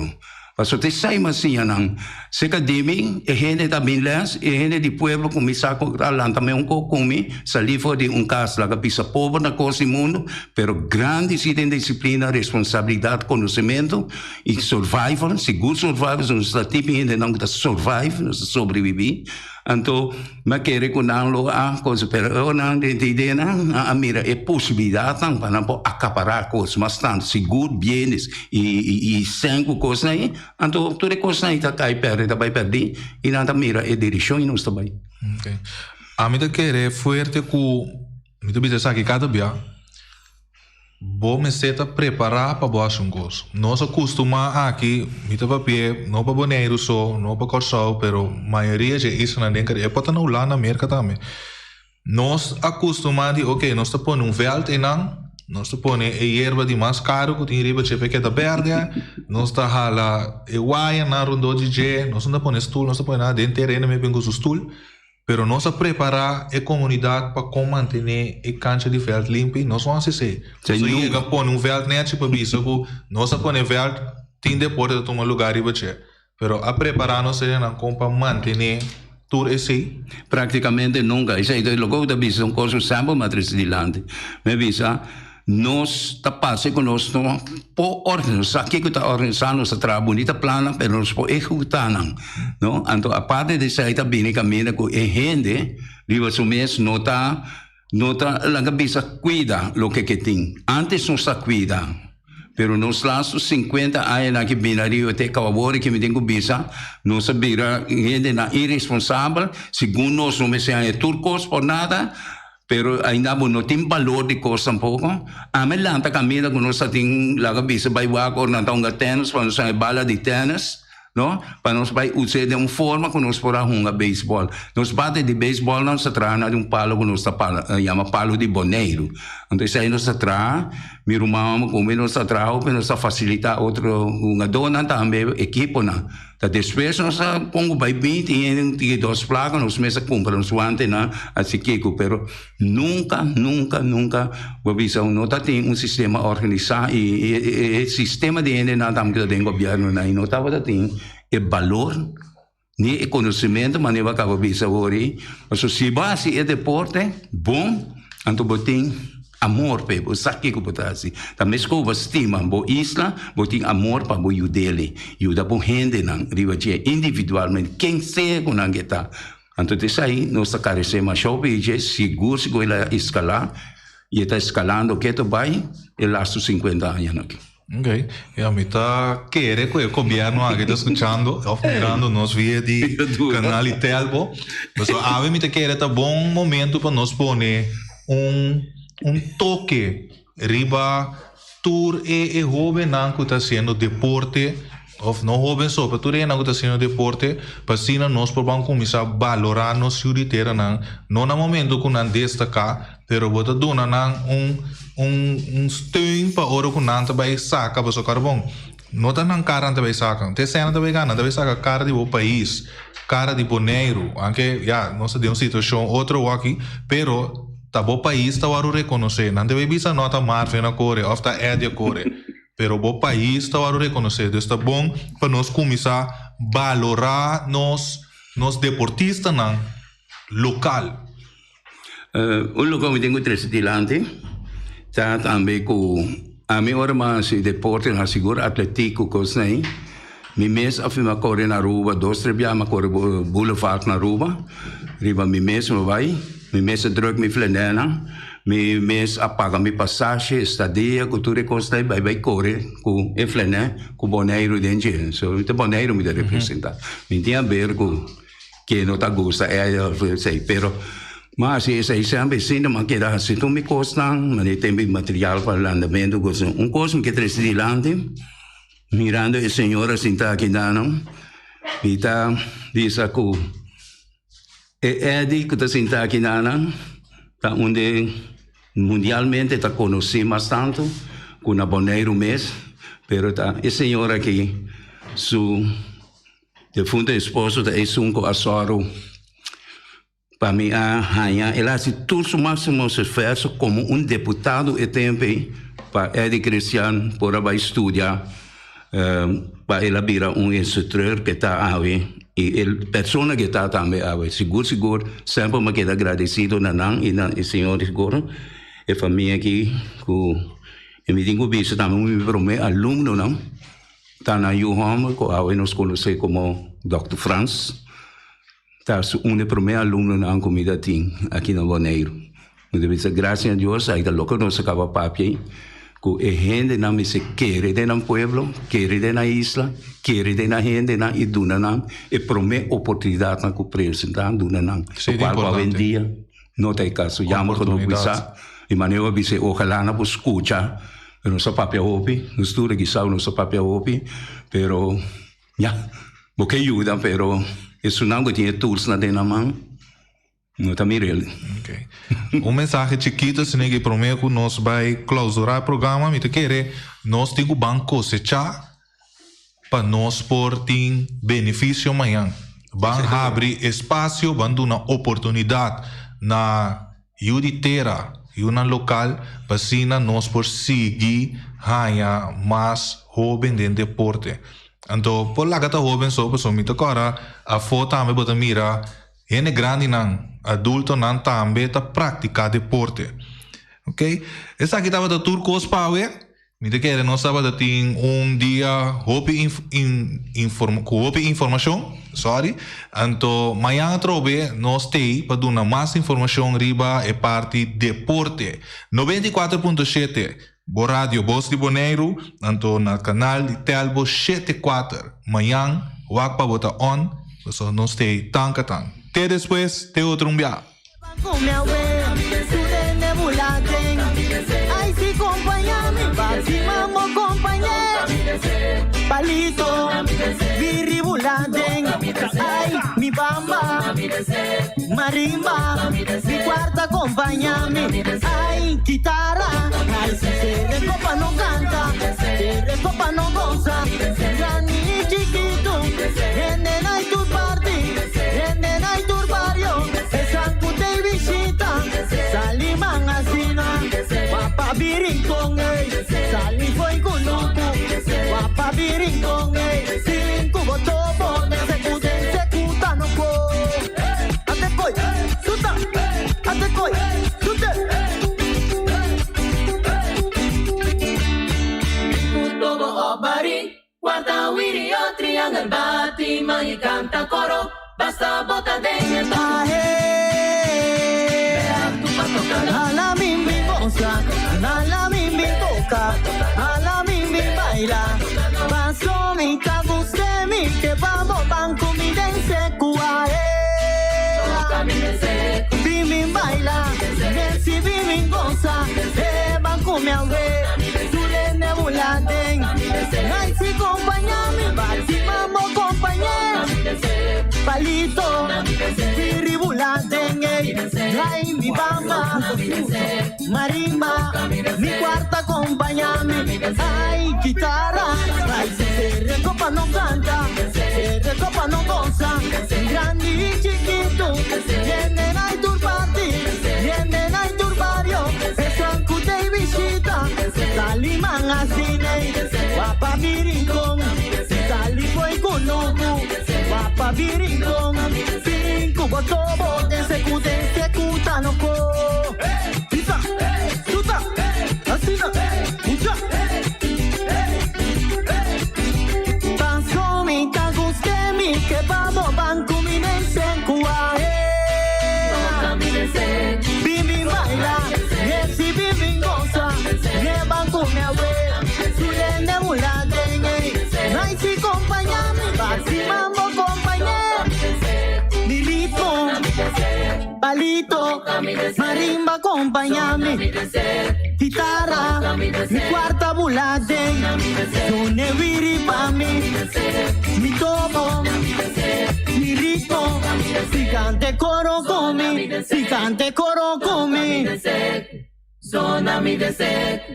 Paso te sai mas siña nan. Seka di mi, e hende ta bin les, e hende di pueblo kuminsá ku a lanta me un kok ku mi, salí for di un kas laga bisa pober na kos di mundu, pero grandi si den disiplina, responsabilidat, konosementu i survival, sigur survival, nos ta tipi hendenan ku ta survive, nos ta sobrebibí. Anto mi a kere ku nan lo a kosa, pero e ora nan den e ideanan, nan a mira e posibilidatnan pa nan por akapará kos mas tantu, sigur bienes i sèn ku kosnan ei. Anto tur e kosnan ei ta kai pèrdè, ta bai pèrdí i nan ta mira e direkshon i nos ta bai. Ok. Ami ta kere fuerte ku mi ta bisa esaki kada bia. Bo mester ta prepará pa bo hasi un kos. Nos a kustumá aki, mi ta papia no pa Boneiru so, no pa Kòrsou, pero mayoria dje islanan den Karibe, e por ta na Hulanda, Merka tambe. Nos a kustumá di oke, nos ta pone un vèlt einan, nos ta pone e yerba di mas karu ku tin riba dje pa e keda bèrdè, nos ta hala e wayanan rondó di dje, nos no ta pone stul, nos ta pone nada den tereno mi a bin ku su stul. Pero nos a prepará e komunidat pa kon mantené e kancha di vèlt limpi? Nos no hasi esei. Nos a yega pone un vèlt nèchi pa bisa ku nos a pone vèlt, tin deporte ta tuma lugá riba dje. Pero a prepará nos hendenan kon pa mantené tur esei? Práktikamente nunka. Esei ta loke ku ta bisa un kos ku semper mi a trese dilanti. Mi a bisa. Nos ta parse ku nos no por organisá. Kiko ta organisá? Nos ta traha bunita plannan, pero nos por ehekutá nan, no? Anto aparte di esei ta bini kaminda ku e hende riba su mes no ta no ta laga bisa kuida loke ke tin. Ántes nos ta kuida, pero nos lastu sinkuenta añanan ki bini ariba te kaba wòrdu ke mi tin ku bisa, nos a bira hendenan iresponsabel, segun nos no mester haña tur kos por nada. Pero ainda bo no tin balor di kos tampoko. Ami lanta kaminda ku nos ta tin laga bisa bai wak ora nan ta hunga tènis pa nos haña bala di tènis, no, pa nos bai us'é den un forma ku nos por a hunga beisbòl. Nos bate di beisbòl nos ta traha na di un palo ku nos ta yama palo di Boneiru. Anto esei nos ta traha, mi ruman homber ku mi nos ta traha hopi nos ta fasilitá otro hungadónan tambe, ekiponan. Ta despues nos a pongo bai bin tin hende ku tin dos plaka nos mes a kumpra nos wantenan asi kiko pero nunka nunka nunka bo bisa no ta tin un sistema organisá i e sistema di hendenan tambe ku ta den gobièrnunan i no tabata tin e balor ni e konosementu manera bo a kaba bisa awor ei pasobra si bo hasi e deporte bon anto bo tin Amor p'e, bo sa kiko bo ta hasi. Ta meskos bo stima bo isla, bo tin amor pa bo yud'el, yuda bo hendenan riba dje individualmente, ken sea ku nan ke ta. Anto ta esei nos ta karesé masha hopi dje, sigur sigur el a eskalá i e ta eskalando ketu bai e lastu sinkuenta añanan aki. Ok, ya mi ta kere ku e gobièrnu aki ta skuchando òf mirando nos via di kanal di Telbo. Pasobra awe mi ta kere ta bon momento pa nos pone un un toke riba tur e e hóbennan ku ta hasiendo deporte òf no hóben so pero tur e hendenan ku ta hasiendo deporte pa asina nos por ban kuminsá balorá nos yu di teranan no na momento ku nan destaká Pero bo ta duna nan un un un steun pa ora ku nan ta bai saka boso karbon. No ta nan kara nan ta bai saka. Te esei nan ta bai gana, nan ta bai saka kara di bo pais, kara di Boneiru. Anke ya, nos ta den un situashon otro awaki, pero ta bo pais ta wòrdu rekonosé. Nan ta bai bisa no ta Marvin a kore òf ta Eddy a kore, pero bo pais ta wòrdu rekonosé. Dus ta bon pa nos kuminsá balorá nos nos deportistanan lokal. Un loke mi tin ku trese dilanti ta tambe ku ami ora mi a hasi deporte na sigur atletik ku kosnan ei mi mes a firma kore na Aruba dos tres bia mi a kore boulevard na Aruba riba mi mes mi bai mi mes a druk mi flenènan mi mes a paga mi pasashi estadia ku tur e kosnan ei bai bai kore ku e flenè ku Boneiru den dje so ta Boneiru mi ta representa mi tin haber ku Ke no ta gusta e of esei, pero m'a hasi esei semper sinta m'a keda hasi tur mi kosnan, m'a tin mi material pa landamentu ku esei. Un kos mi ke trese dilanti, mirando e señora sinta aki nan, mi ta bisa ku e Eddy ku ta sinta aki nan ta un di mundialmente ta konosí mas tantu ku na Boneiru mes, pero ta e señora aki su. Defunto esposo ta esun ku a sòru pa mi a haña. El a hasi tur su máksimo esfuerso komo un deputado e tempu ei pa Eddy Christian por a bai studia. Pa el a bira un instructeur ke ta awe i e persona ke ta tambe awe. Sigur sigur semper mi a keda agradecido na nan i na e señor sigur e famia aki ku i mi tin ku bisa tambe un di mi prome alumnonan ta nan yu homber ku awe nos konosé komo Dòkter Frans. Ta su un di promé alumnonan ku mi ta tin aki na Boneiru. Mi ta bisa grasia a Dios, ai ta loke nos a kaba papia ei, ku e hendenan mester kere den nan pueblo, kere den nan isla, kere den nan hendenan i duna nan e promé oportunidatnan ku presentá, duna nan. Sí, Lokual ku importante. awendia no ta e kaso. Jammer ku no Oportunidat. bisa, i manera bo a bisa ojalá nan por skucha, pero nos a papia hopi, nos tur aki sa nos a papia hopi, pero. Ya, bo ke yuda pero esunnan ku tin e toolsnan den nan man no ta mira el. Okay. Un mensahe chikito sine ki prome ku nos bai klausurá e programa mi ta kere nos tin ku ban kosechá pa nos por tin benefisio mañan. Ban habri espasio, ban duna oportunidat na yu di tera, yunan lokal pa asina nos por sigui haña mas hóben den deporte. Anto por laga ta hóben so pasobra mi ta kòrda afó tambe bo ta mira hende grandinan, adultonan tambe ta praktiká deporte. Ok, esaki tabata tur kos pa awe. Mi ta kere nos tabata tin un dia hopi ku hopi informashon, sorry, anto mañan atrobe nos t'ei pa duna mas informashon riba e parti deporte. 94.7 Bo radio Bos di Boneiru, anto na kanal di Telbo shete kuater. Mañan wak pa bo ta on, pasobra nos t'ei tan katan. Te despues, te otro un bia.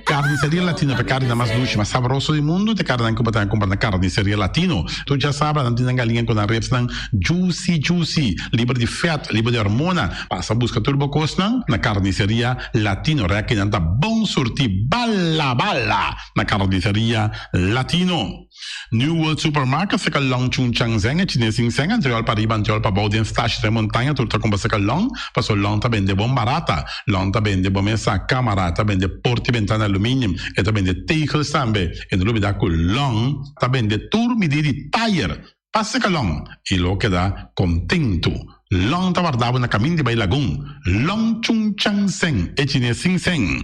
Carniceria Latino ta e carninan mas dushi, mas sabroso di mundu. Ta e carninan cu bo ta cumpra na Carniceria Latino. Tur djasabra nan tin nan galiña cu nan ribsnan juicy juicy, liber di vet, liber di hormona. Pasa busca tur bo cosnan na Carniceria Latino. Rekinan ta bon surti bala bala na Carniceria Latino. New World Supermarket seka Long Chun Chang Zeng e chines sin seng antriol pa riba antriol pa bou den stashi den montaña tur ta kumpra seka Long paso Long ta bende bon barata. Long ta bende bo mesa, kamara, ta bende porta i bentana aluminium, e ta bende tegels tambe. E no lubida ku Long ta bende tur midi di tayer. Pasa seka Long i lo keda kontentu. Long ta warda bo na kamin di bai Lagun. Long Chung Chang Seng, e chines sin seng.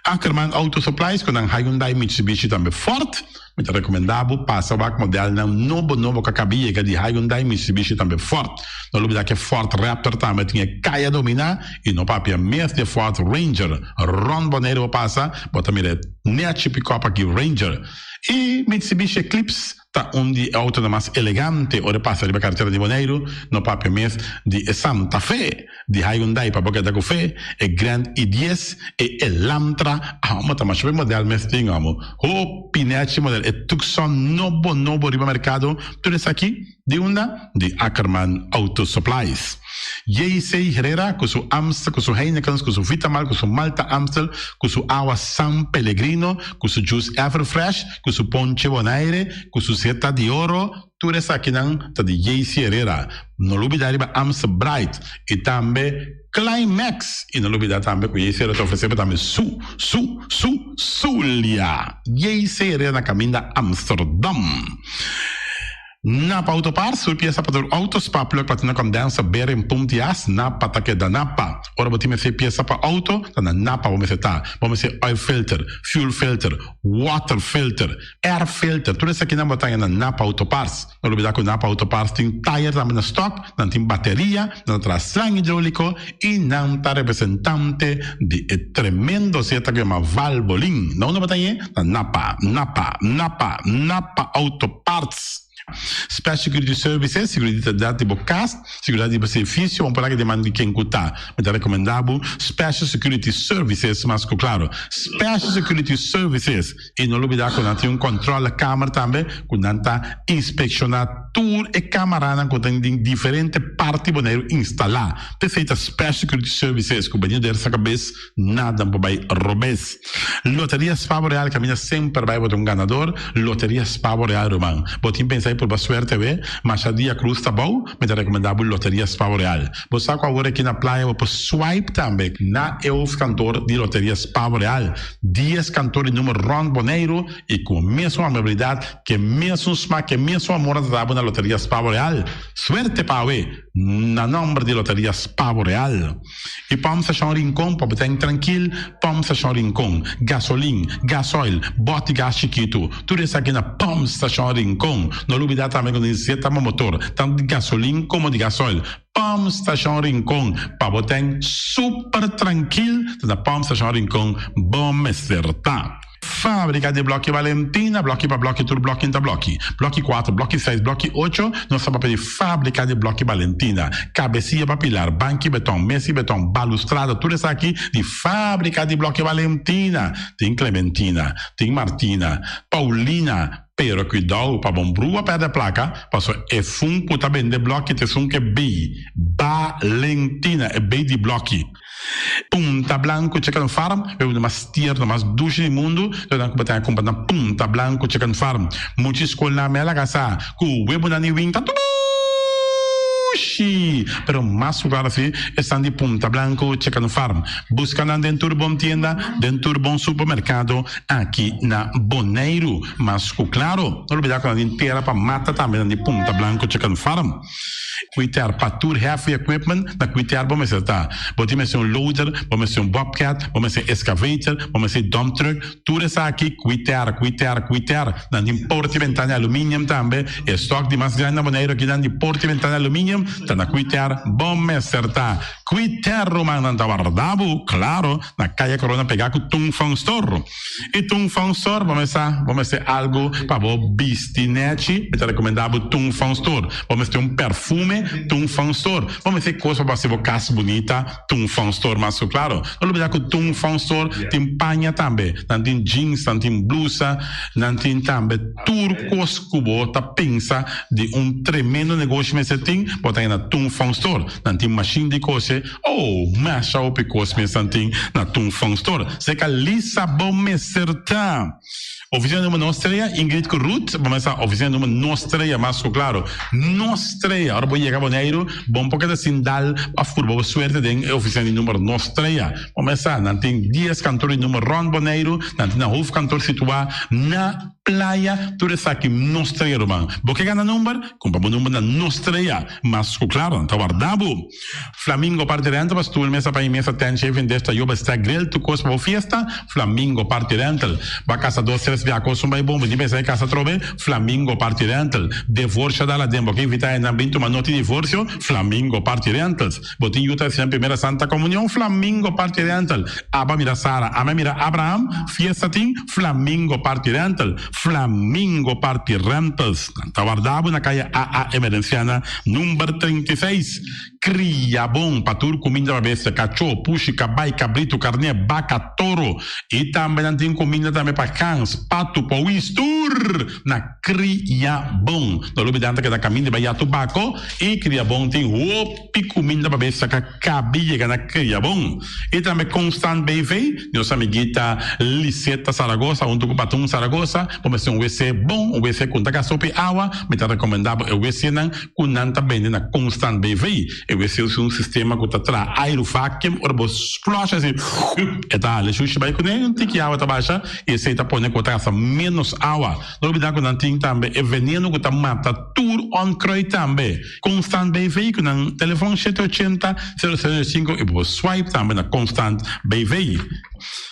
Ackerman Auto Supplies ku nan Hyundai, Mitsubishi tambe Ford. Mi ta rekomendá bo pasa wak modelnan nobo nobo ku a kaba yega di Hyundai, Mitsubishi tambe Ford. No lubidá ku e Ford Raptor tambe tin e kaya dominá i no papia mes di e Ford Ranger. Rònt Boneiru bo pasa, bo ta mira e nèchi pikòp aki Ranger. I Mitsubishi Eclipse. Ta un di e autonan mas elegante ora e pasa riba karetera di Boneiru, no papia mes di e Santa Fe, di Hyundai pa bo keda ku fe, e Grand i dies, e Elantra, amo ta masha hopi model mes tin amo, hopi nechi model, e Tucson nobo nobo riba merkado, tur esaki di unda? Di Ackerman Auto Supplies. JC Herrera ku su Amstel, ku su Heinekens, ku su Vitamal, ku su Malta Amstel, ku su awa San Pellegrino, ku su juice Everfresh, ku su ponche Bonaire, ku su seta di oro, tur esakinan ta di JC Herrera. No lubida riba Amstel Bright i tambe Climax. I no lubida tambe ku JC Herrera ta ofresé bo tambe su, su, su, Zulia. JC Herrera na kaminda Amsterdam. Napa Auto Parts, tur piesa pa tur auto, spark plug, platina condenser, bearing, pump di as, Napa ta keda Napa. Ora bo tin mester piesa pa auto, ta na Napa bo mester ta. Bo mester oil filter, fuel filter, water filter, air filter, tur esakinan bo ta haña na Napa Auto Parts. No lubida ku Napa Auto Parts tin tayer tambe na stock, nan tin bateria, nan ta traha slang hidrolico y nan ta representante di e tremendo zeta ku yama Valvoline. Na unda bo ta hañ'e? Na Napa, Napa, Napa, Napa Auto Parts. Special Security Services, Seguridat di bo kas, seguridat di bo servisio, bo por laga den man di ken ku ta. Mi ta rekomendá bo Special Security Services mas ku klaro. Special Security Services, i no lubidá ku nan tin un kòntròle kamer tambe ku nan ta inspekshoná tur e kamaranan ku ta den diferente parti Boneiru instalá. P'esei ta Special Security Services ku bini der sa kabes nada por bai robes. Loteria Spa Boreal caminda semper bai bo ta un ganador Loteria Spa Boreal ruman bo tin pensa di purba suerte awe masha dia cruz ta bou mi ta recomenda bo Loteria Spa Boreal bo sa cu awor aki na playa bo por swipe tambe na e hoofdkantoor di Loteria Spa Boreal dies kantoor di numero rond Boneiru y cu mesun amabilidad ke mesun smak ke mesun amor nan ta dabo na Loteria Spa Boreal suerte pa awe na nomber di Loteria Spa Boreal. I Pump Station Rincon pa bo ten trankil, Pump Station Rincon, gasolin, gasoil, bòt di gas chikitu, tur esaki na Pump Station Rincon. No lubidá tambe ku nesesita bo motor, tantu di gasolin komo di gasoil. Pump Station Rincon, pa bo ten super trankil, ta na Pump Station Rincon bo mester ta. Fábrika di blòki Valentina, blòki pa blòki tur blòki ta blòki. Blòki kuater, blòki seis, blòki ocho, nos ta papia di fábrika di blòki Valentina. Kabesia pa pilar, banki beton, mesa di beton, balustrada, tur esaki di fábrika di blòki Valentina. Tin Clementina, tin Martina, Paulina, pero kuidou pa bon brua pèrdè plaka, pasobra e fun ku ta bende blòki ta esun ku e bei Valentina, e bei di blòki. Punta Blanco Chicken Farm, e bebida mas tierno, mas dushi di mundu, lo nan ku bo ta kumpra na Punta Blanco Chicken Farm. Mucha skolnan me a laga sa ku webonan di win ta dushi! Pero mas ku klaro si esnan di Punta Blanco Chicken Farm. Buska nan den tur bon tienda, den tur bon supermerkado aki na Boneiru. Mas ku klaro, no lubida ku nan tin tera pa mata tambe nan di Punta Blanco Chicken Farm. Kuiter pa tur heavy equipment na kuiter bo mester ta. Bo tin mester un loader, bo mester un bobcat, bo mester excavator, bo mester dump truck, tur esaki kuiter, kuiter, kuiter. Nan tin porta y bentana di aluminium tambe. E stock di mas grandi na Boneiru akinan di porta y bentana di aluminium ta na kuiter bo mester ta. Kuiter ruman nan ta warda bo, claro, na Kaya Corona pega ku Tung Fong Store. I Tung Fong Store bo mester bo mester algu pa bo bisti nechi, mi ta rekomendá bo Tung Fong Store. Bo mester un perfume, Tung Fong Store. Bo mester kos pa bo hasi bo kas bunita, Tung Fong Store mas ku klaro. No lubidá ku Tung Fong Store tin paña tambe. Nan tin jeans, nan tin blusa, nan tin tambe tur kos ku bo ta pensa di un tremendo negoshi mester tin, bo ta haña na Tung Fong Store. Nan tin mashin di kose. Oh, masha hopi kos mes nan tin na Tung Fong Store. Seka Lisa bo mester ta. Oficina number nos trea, Ingrid ku Ruth, bo mester sa oficina number nos trea mas ku klaro. Nos trea, ora bo yega Boneiru, bo no por keda sin dal pa furba bo suerte den e oficina di number nos trea. Bo mester sa, nan tin dies kantor di number rònt Boneiru, nan tin nan hoofdkantoor situá na Playa, tur esaki nos trea ruman. Bo ke gana number? Kumpra bo number na nos trea. Mas ku klaro, nan ta warda bo. Flamingo Party Rental pa stoel, mesa pa mesa, tent, chafing dish, tayoba, stack, grill, tur kos pa bo fiesta. Flamingo Party Rental. Bo a kasa dos, tres bia kos un bai bon, bo tin pensa di kasa atrobe? Flamingo Party Rental. Devorsio dal aden, bo ke invita hendenan bin tuma noti divorsio? Flamingo Party Rentals. Bo tin yu ta hasinan primera Santa Comunion? Flamingo Party Rental. Aba mira Sara, ame mira Abraham, fiesta tin? Flamingo Party Rental. Flamingo Party Rentals. Nan ta warda bo na kaya AA Emerenciana number 36. Kria bon pa tur kuminda pa bestia, kachó, pushi, kabai, kabritu, karné, baka, toro. I tambe nan tin kuminda tambe pa gans, patu, powis, tur na. Kria bon. No lubida nan ta keda kaminda bai ya tobako i kria bon tin hopi kuminda pa bes saka kabi yega na kria bon. I tambe Constant BV, nos amiguita Liseta Zaragoza huntu ku Patun Zaragoza bo mester un wc bon, un wc ku no ta gasta hopi awa, mi ta rekomenda bo e wcnan ku nan ta bende na Constant BV. E wc usa un sistema ku ta traha airu vacuum ora bo flush asi e ta hala e shushi bai kuné un tiki awa ta basha i esei ta pone ku bo ta gasta menos awa. No olbida ku nan tin tambe e veneno ku ta mata tur onkruid tambe. Constant BV ku nan telefon shete ochenta, sero sero sinku i bo por swipe tambe na Constant BV.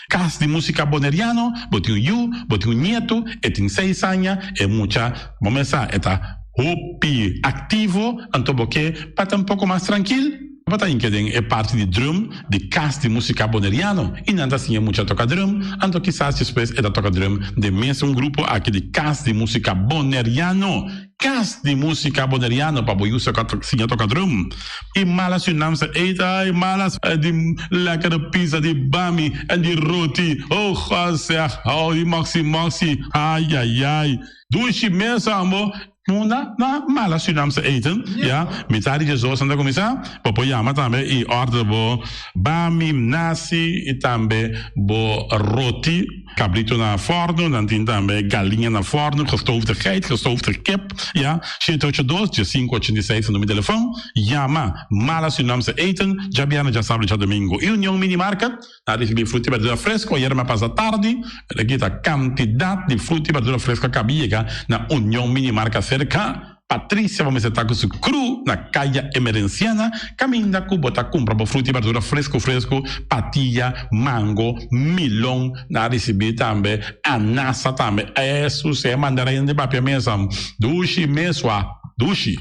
Kas di Musika Boneriano, bo tin un yu, bo tin un nietu, e tin seis aña, e mucha bo mes sa e ta hopi aktivo, anto bo ke pa ta un poko mas trankil? Bo ta hinka den e parti di drum di Kas di Musika Boneriano i nan ta siña mucha toka drum, anto kisas despues e ta toka drum den mesun grupo aki di Kas di Musika Boneriano. Kas di Musika Boneriano pa bo yu siña toka drum. I mala Surinaamse eten, ai malas di lekkere pizza di bami en di roti, oh God zeg, oh di moxi moxi, ai ai ai. Dushi mes ambo. Munda na mala Surinaamse eten, ya. Mitad di djesdos nan ta kuminsá. Bo por yama tambe i order bo bami, nasi i tambe bo roti. Kabrito na fòrnu, nan tin tambe galiña na fòrnu, gestoofde geit, gestoofde kip, ya. Shete ocho dos, diesinku ochenta i seis ta numero di telefòn. Yama Mala Surinaamse Eten, djabièrnè, djasabra i djadomingo. I Union Mini Market. A ricibi fruta y berdura fresco ayer ma pasa tardi, pero aki ta cantidad di fruta y berdura fresco a caba yega na Union Mini Marca cerca Patricia bo mester ta cu su crew na Caya Emerenciana caminda cu bo ta cumpra bo fruta y berdura fresco fresco, patilla, mango, milon, na ricibi tambe anasa tambe, esu se mandarina di papia mesa dushi mesua dushi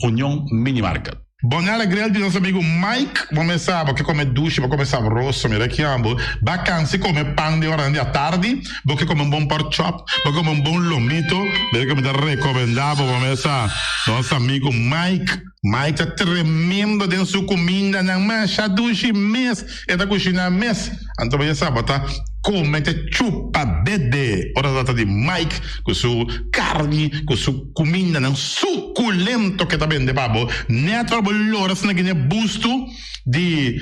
Union Mini Market. Bonella Grill di nos amigo Mike. Bo mes sa, bo ke come dushi, bo come sabroso. Mira ki ambo. Ba cansi come pan den oranan di atardi. Bo ke come un bon pork chop. Bo ke come un bon lomito. Mira ke mi ta recomenda bo, bo mes sa. Nos amigo Mike. Mike ta tremendo den su cumindanan. Masha dushi mes. E ta cushina mes. Anto bo ya sa, bo ta come te chupa dede. Ora ta trata di Mike cu su carni, cu su cumindanan suculento ke ta bende pa bo. Net ora bo lora asina gine busto di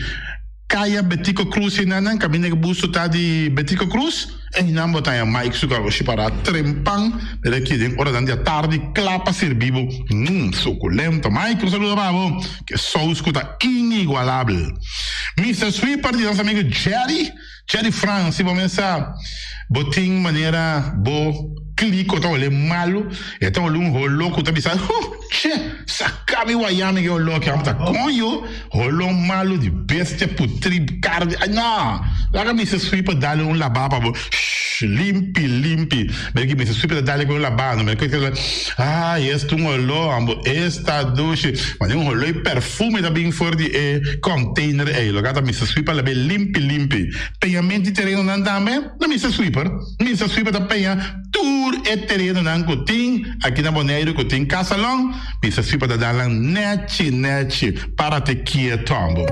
Caya Betico Cruz enanan, caminda ke busto ta di Betico Cruz, einan bo ta haña Mike su garoshi para trempan. Mira aki den oranan di atardi cla pa sirbi bo. Mmm, suculento. Mike, un saludo pa bo. Ke sous ku ta inigualabel. Mister Sweeper di nos amigo Jerry, Jerry Frans, si bo mes sa bo tin manera bo kliko ta hole malu, e ta hole un holo ku ta bisa, huh, che, saka mi waya mi ke holo aki, amo ta koño, holo malu di bestia putri karni, ay no, laga Mister Sweeper dale un laba pa bo, shh, limpi, limpi. Mira ki Mister Sweeper ta dale ku un laba, no, mira ku Ay, esta un oló, ambo, esta dushi. Mane un oló y perfume ta bin for di e container ey. Loke ta Mister Sweeper la be limpi limpi. Peñament di terenonan tambe na Mister Sweeper. Mister Sweeper ta peña tur e terenonan cu tin aki na Boneiru cu tin casalon. Mister Sweeper ta dal nan nechi nechi. Parate kieto, ambo.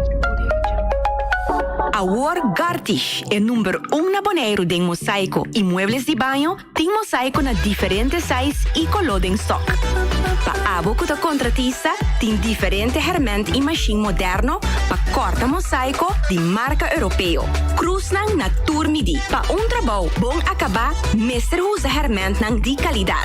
Awor Gartig, e number un na Boneiru den mosaico y muebles di baño, Tin mosaico na diferente size y coló den stock. Pa. Abo ku ta kontratista tin diferente hèrmènt i mashin moderno pa kòrta mosaiko di marka europeo. Krusnan na tur midí. Pa un trabou bon akabá mester usa hèrmèntnan di kalidat.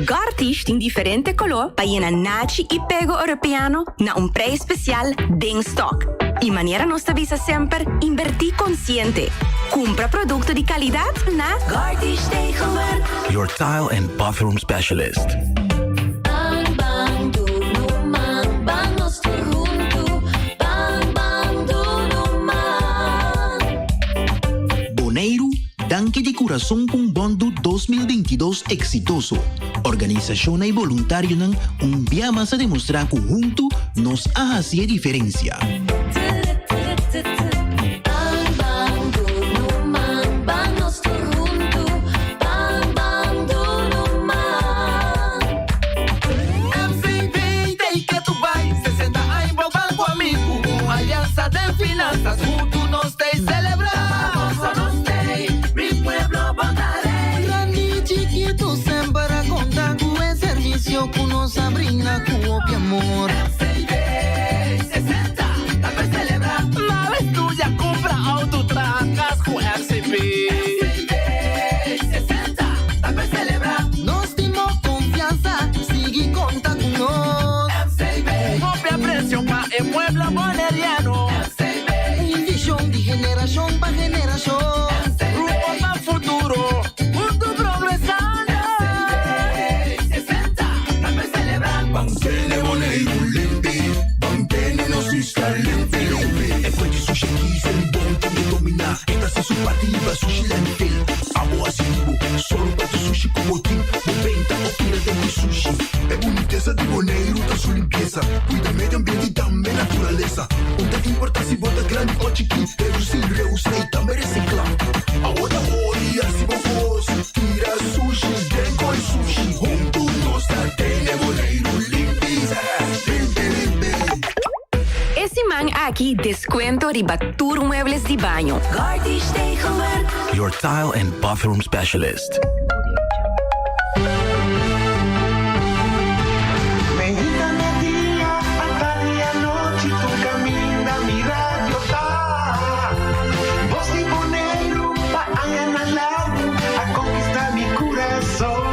Gartish tin diferente koló pa yena nachi i pego europeano na un preis spesial den stòk. I manera nos ta bisa semper, inbertí konsiente. Kumpra produkto di kalidat na Gartish Tegelwerk. Your tile and bathroom specialist. Ban ban dunu man, ban nos tur huntu. Ban ban dunu man. Boneiru, danki di kurason pa un Bondu 2022 eksitoso. Organisashonnan i boluntarionan un bia mas a demostrá ku huntu nos a hasi e diferensia. Ban ban dunu man, ban nos tur huntu. Ban ban dunu man. MCB take to bai 60 aña bo banco amigo Un alianza den finanzas Huntu nos tei celebra Goza nos tei Mi pueblo bo ta rei Grandi chikitu semper a konta ku e servisio ku nos a brinda ku hopi amor. MCB 60 ta bai celebra. Mala studia, kumpra outo, traha kas ku MCB. MCB 60 ta bai celebra. Nos tin bo konfiansa, sigui konta ku nos. MCB Hopi apresio pa e pueblo boneriano. MCB Un vishon di generashon pa generashon. MCB Rumbo pa futuro, huntu progresando. MCB 60 ta bai celebra. Ban tene Boneiru limpi, ban tene nos isla limpi limpi. E fuente sushi aki Selibon ta mi dominá. E ta hasi su parti liba sushi landfill. Abo hasi di bo, sòru pa tur sushi ku bo tin. Bo benta o tira den bo sushi. E bunitesa di Boneiru ta su limpiesa. Kuida medio ambiente i tambe naturalesa. Un ta importá si bo ta grandi o chikí. Redusí, reusá i tambe resiklá. Awo ta hori hasi bo kos. Tira sushi den koi sushi. Huntu nos ta tene Boneiru limpi. Limpi limpi. E siman aki deskuento riba tur muebles di baño. Gartish Tegelwerk. Your tile and bathroom specialist. Meinta media, atardi anochi, tur kaminda mi radio ta. Bos di Boneiru pa añanan largu a konkistá mi kurason.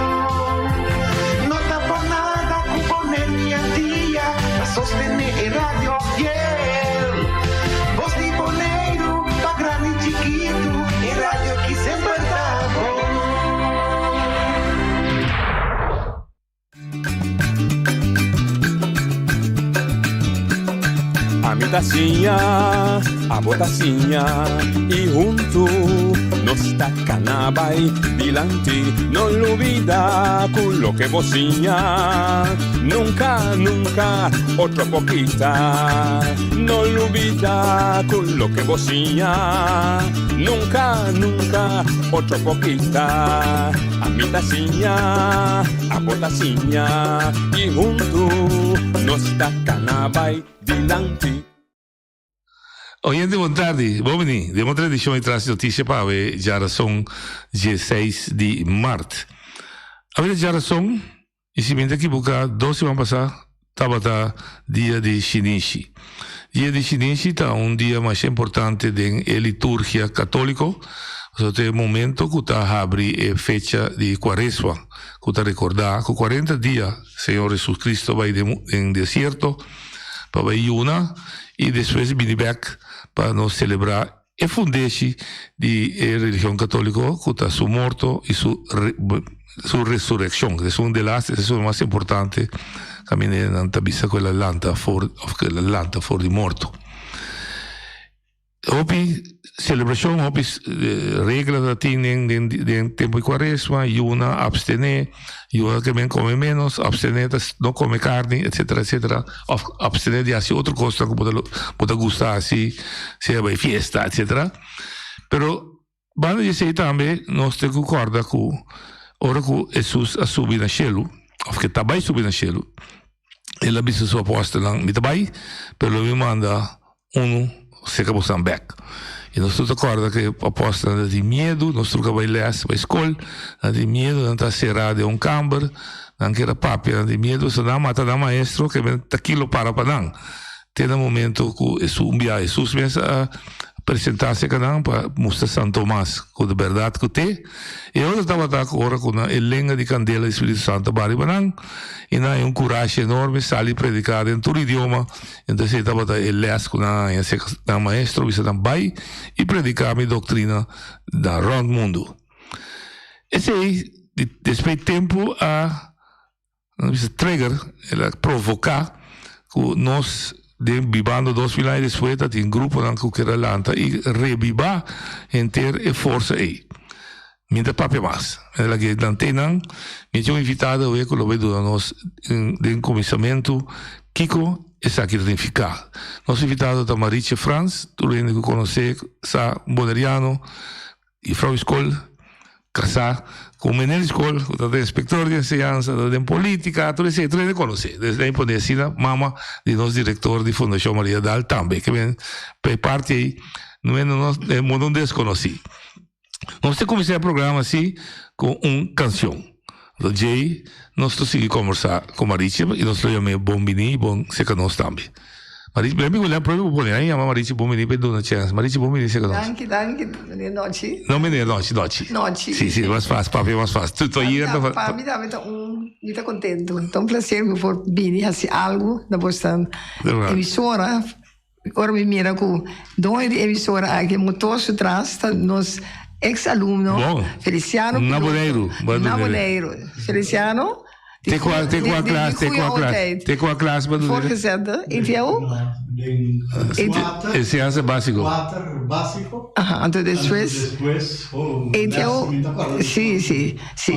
No ta por nada ku pone mi al dia pa sostené e radio fiel. Bos di Boneiru pa grandi i chikitu, e radio ki semper ta bon. Ami ta siña, abo ta siña i huntu nos ta kana bai dilanti. No lubida ku loke bo siña nunka, nunka otro por kita. No lubida ku loke bo siña nunka, nunka otro por kita. Ami ta siña, abo ta siña i huntu nos ta kana bai dilanti. Oyente bon tardi, bon bini den otro edicion di Tras di Noticia pa awe djarason dieseis di mart. Awe ta djarason y si mi ta ekiboca dos siman pasa tabata dia di Shinishi. Dia di Shinishi ta un dia masha importante den e liturgia catolico, pasobra ta e momento cu ta habri e fecha di Cuaresma, cu ta recorda cu cuarenta dia Señor Jesus Cristo bai den desierto pa bai yuna y despues bini bek pa nos celebra e fundeshi di e religion catolico cu ta su morto y su su resurreccion. Esun de las, esun mas importante caminda nan ta bisa cu el a lanta for of cu el a lanta for di morto. Hopi celebracion, hopi regla ta tin den den den tempo di cuaresma, yuna, abstene, yuna ke men come menos, abstene ta no come carni, etcetera, etcetera, of abstene di haci otro cosnan cu bo ta bo ta gusta haci, sea bay fiesta, etcetera. Pero banda di esey tambe nos tin cu corda cu ora cu Jesus a subi na cielo, of ke ta bay subi na cielo, el a bisa su apostelnan, mi ta bay, pero lo mi manda Unu seka bosan bek. I nos tur ta kòrda ku e apòstelnan ta tin miedu, nos tur ku a bai lès, bai skol, nan tin miedu, nan ta será den un kamber, Nan kier a papia, nan tin miedu, so nan a mata nan maestro ke men ta kilo para pa nan. Te na momento ku Hesus un bia Hesus mes a presentá serka nan pa mustra San Tomas ku di bèrdat ku te. E otro tabata ku ora ku nan e lenga di kandela di Spiritu Santu a baha riba nan i nan haña un kurashi enorme sali prediká den tur idioma. Entonces e tabata e lès ku nan a haña serka nan maestro bisa nan bai i prediká mi doktrina na rònt mundu. Esei despues tempu a Nan bisa trigger, el a provoká ku nos den bibando 2000 aña despues ta tin gruponan ku kier a lanta i rebibá henter e forsa ei. Mi ta papia mas. El a ke lant'é nan. Mi tin un invitado awe ku lo bai duna nos den kuminsamentu kiko esaki ta nifiká. Nos invitado ta Marietje Frans, tur hende ku konosé sa boneriano. Juffrouw di skol kasá ku un meneer di skol ku ta inspektor di enseñansa, ta den politika, tur esei, tur hende konosé. Des den pone asina mama di nos direktor di Fundashon Maria Daal tambe. Ke men pa e parti ei no e no e modo un deskonosí. Nos ta kuminsá e programa asi ku un kanshon. Anto djei nos lo sigui kombersá ku Marichi i nos lo yam'é bon biní i bon serka nos tambe. Marichi, mi amigu Leon probe ku pone ai yama Marichi bon biní pa e duna chèns. Marichi bon biní serka nos. Danki, danki, meneer Nochi. No meneer Nochi, Nochi. Nochi. Si, si, mas fásil, papia mas fásil. Tu, tu ayer ta. Pa mi tambe ta un, mi ta kontentu. Ta un plaser mi por bini hasi algu na boso emisora. Ora mi mira ku doño di emisora aki motor su tras ta nos ex alumno Bon. Feliciano Na Piloto. Boneiru. Ba Na Boneiru. Boneiru. Feliciano. Te kua te kua klas te kua klas te kua klas ba Boneiru? Voortgezette ETO. Enseñansa básiko. Kuater básiko. Aha, anto despues. Despues oh ETO. Si, si, si.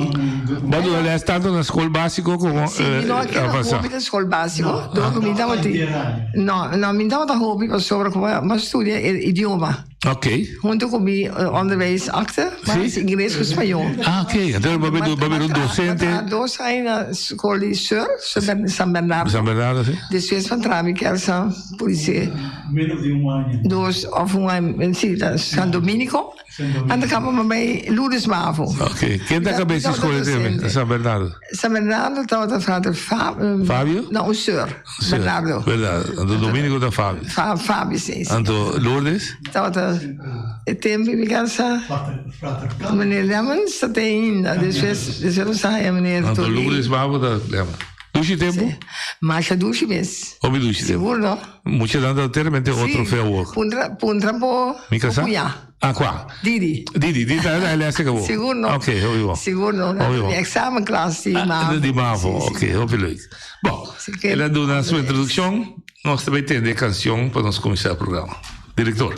Bo a duna les tanto na skol básiko komo Si, mi no a keda avansa? hopi na skol básiko. Dor ku mi tabatin. No, no, mi tabata hopi pasobra ku mi a studia e idioma. Ok. Hunto ku mi onderwijsakte, mi a hasi ingles ku spañol. Ah, ok. Entonces bo a bira un docente. Mi a traha dos aña na skol di Sur, San Bernardo. San Bernardo, si. Despues mi a traha mi kersa polisie. Menos di un aña. Dos of un aña, si, San Dominico. Anto kaba mi bai Lourdes Mavo. Ok. Ken ta kabes di skol e San Bernardo? San Bernardo tabata frater Fabio? No, un seur. Bernardo. Bernardo. Anto Dominico ta Fabio. Fabio, si, si. Anto Lourdes? Tabata e tempo mi casa. Meneer Lemmens ta te ainda. Despues, despues nos a haya meneer Anto Lourdes Mavo ta Lemmens. Dushi tempo? Si. Masha dushi mes. Hopi dushi tempo. Sigur no? Mucha nan ta teramente otro Si. fe awor. Puntra, puntra bo, Mi bo casa? cuña. Ah, kua? Didi. Didi, Didi ta na les ka bo? Sigur no. Ok, hopi bon. Sigur no. Hopi bon. Mi examenklas di MAVO. Di MAVO, ok, hopi leuk. Bon, el a duna su introdukshon, nos ta bai tende e kanshon pa nos kuminsá e programa. Direktor.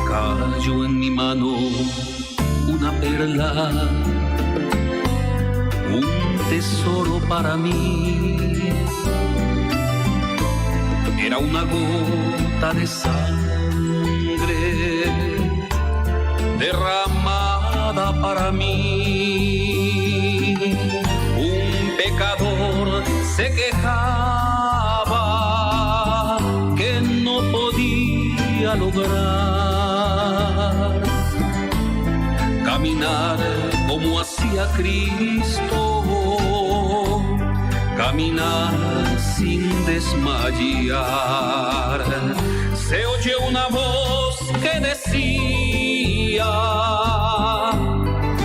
Cayó en mi mano una perla, un tesoro para mí. Era una gota de sangre derramada para mí. Un pecador se quejaba que no podía lograr caminar como hacía Cristo, caminar sin desmayar. Se oye una voz que decía,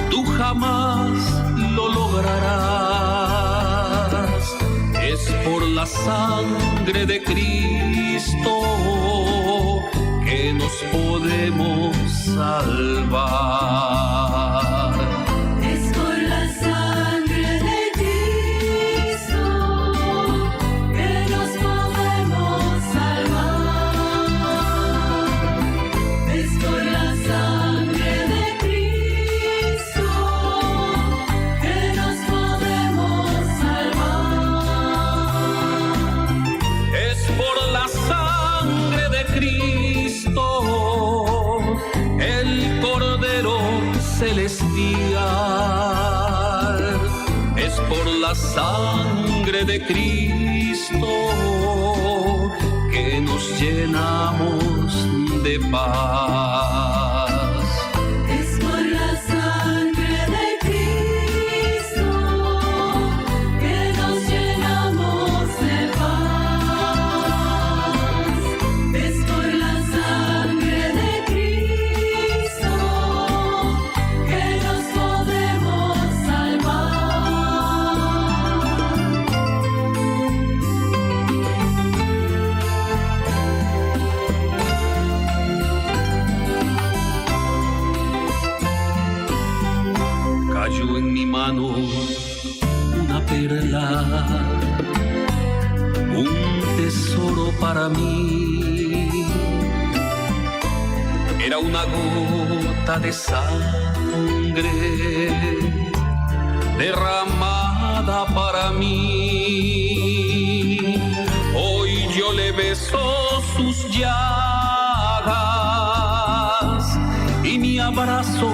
tú jamás lo lograrás. Es por la sangre de Cristo que nos podemos salvar. Es por la sangre de Cristo que nos podemos salvar. Es por la sangre de Cristo que nos podemos salvar. Es por la sangre de Cristo, el Cordero Celestial. por la sangre de Cristo que nos llenamos de paz. Es por la sangre de Cristo que nos llenamos de paz. Es por la sangre de Cristo que nos podemos salvar. Cayó en mi mano una perla, un tesoro para mí. Era una gota de sangre derramada para mí. Hoy yo le beso sus llagas y mi abrazo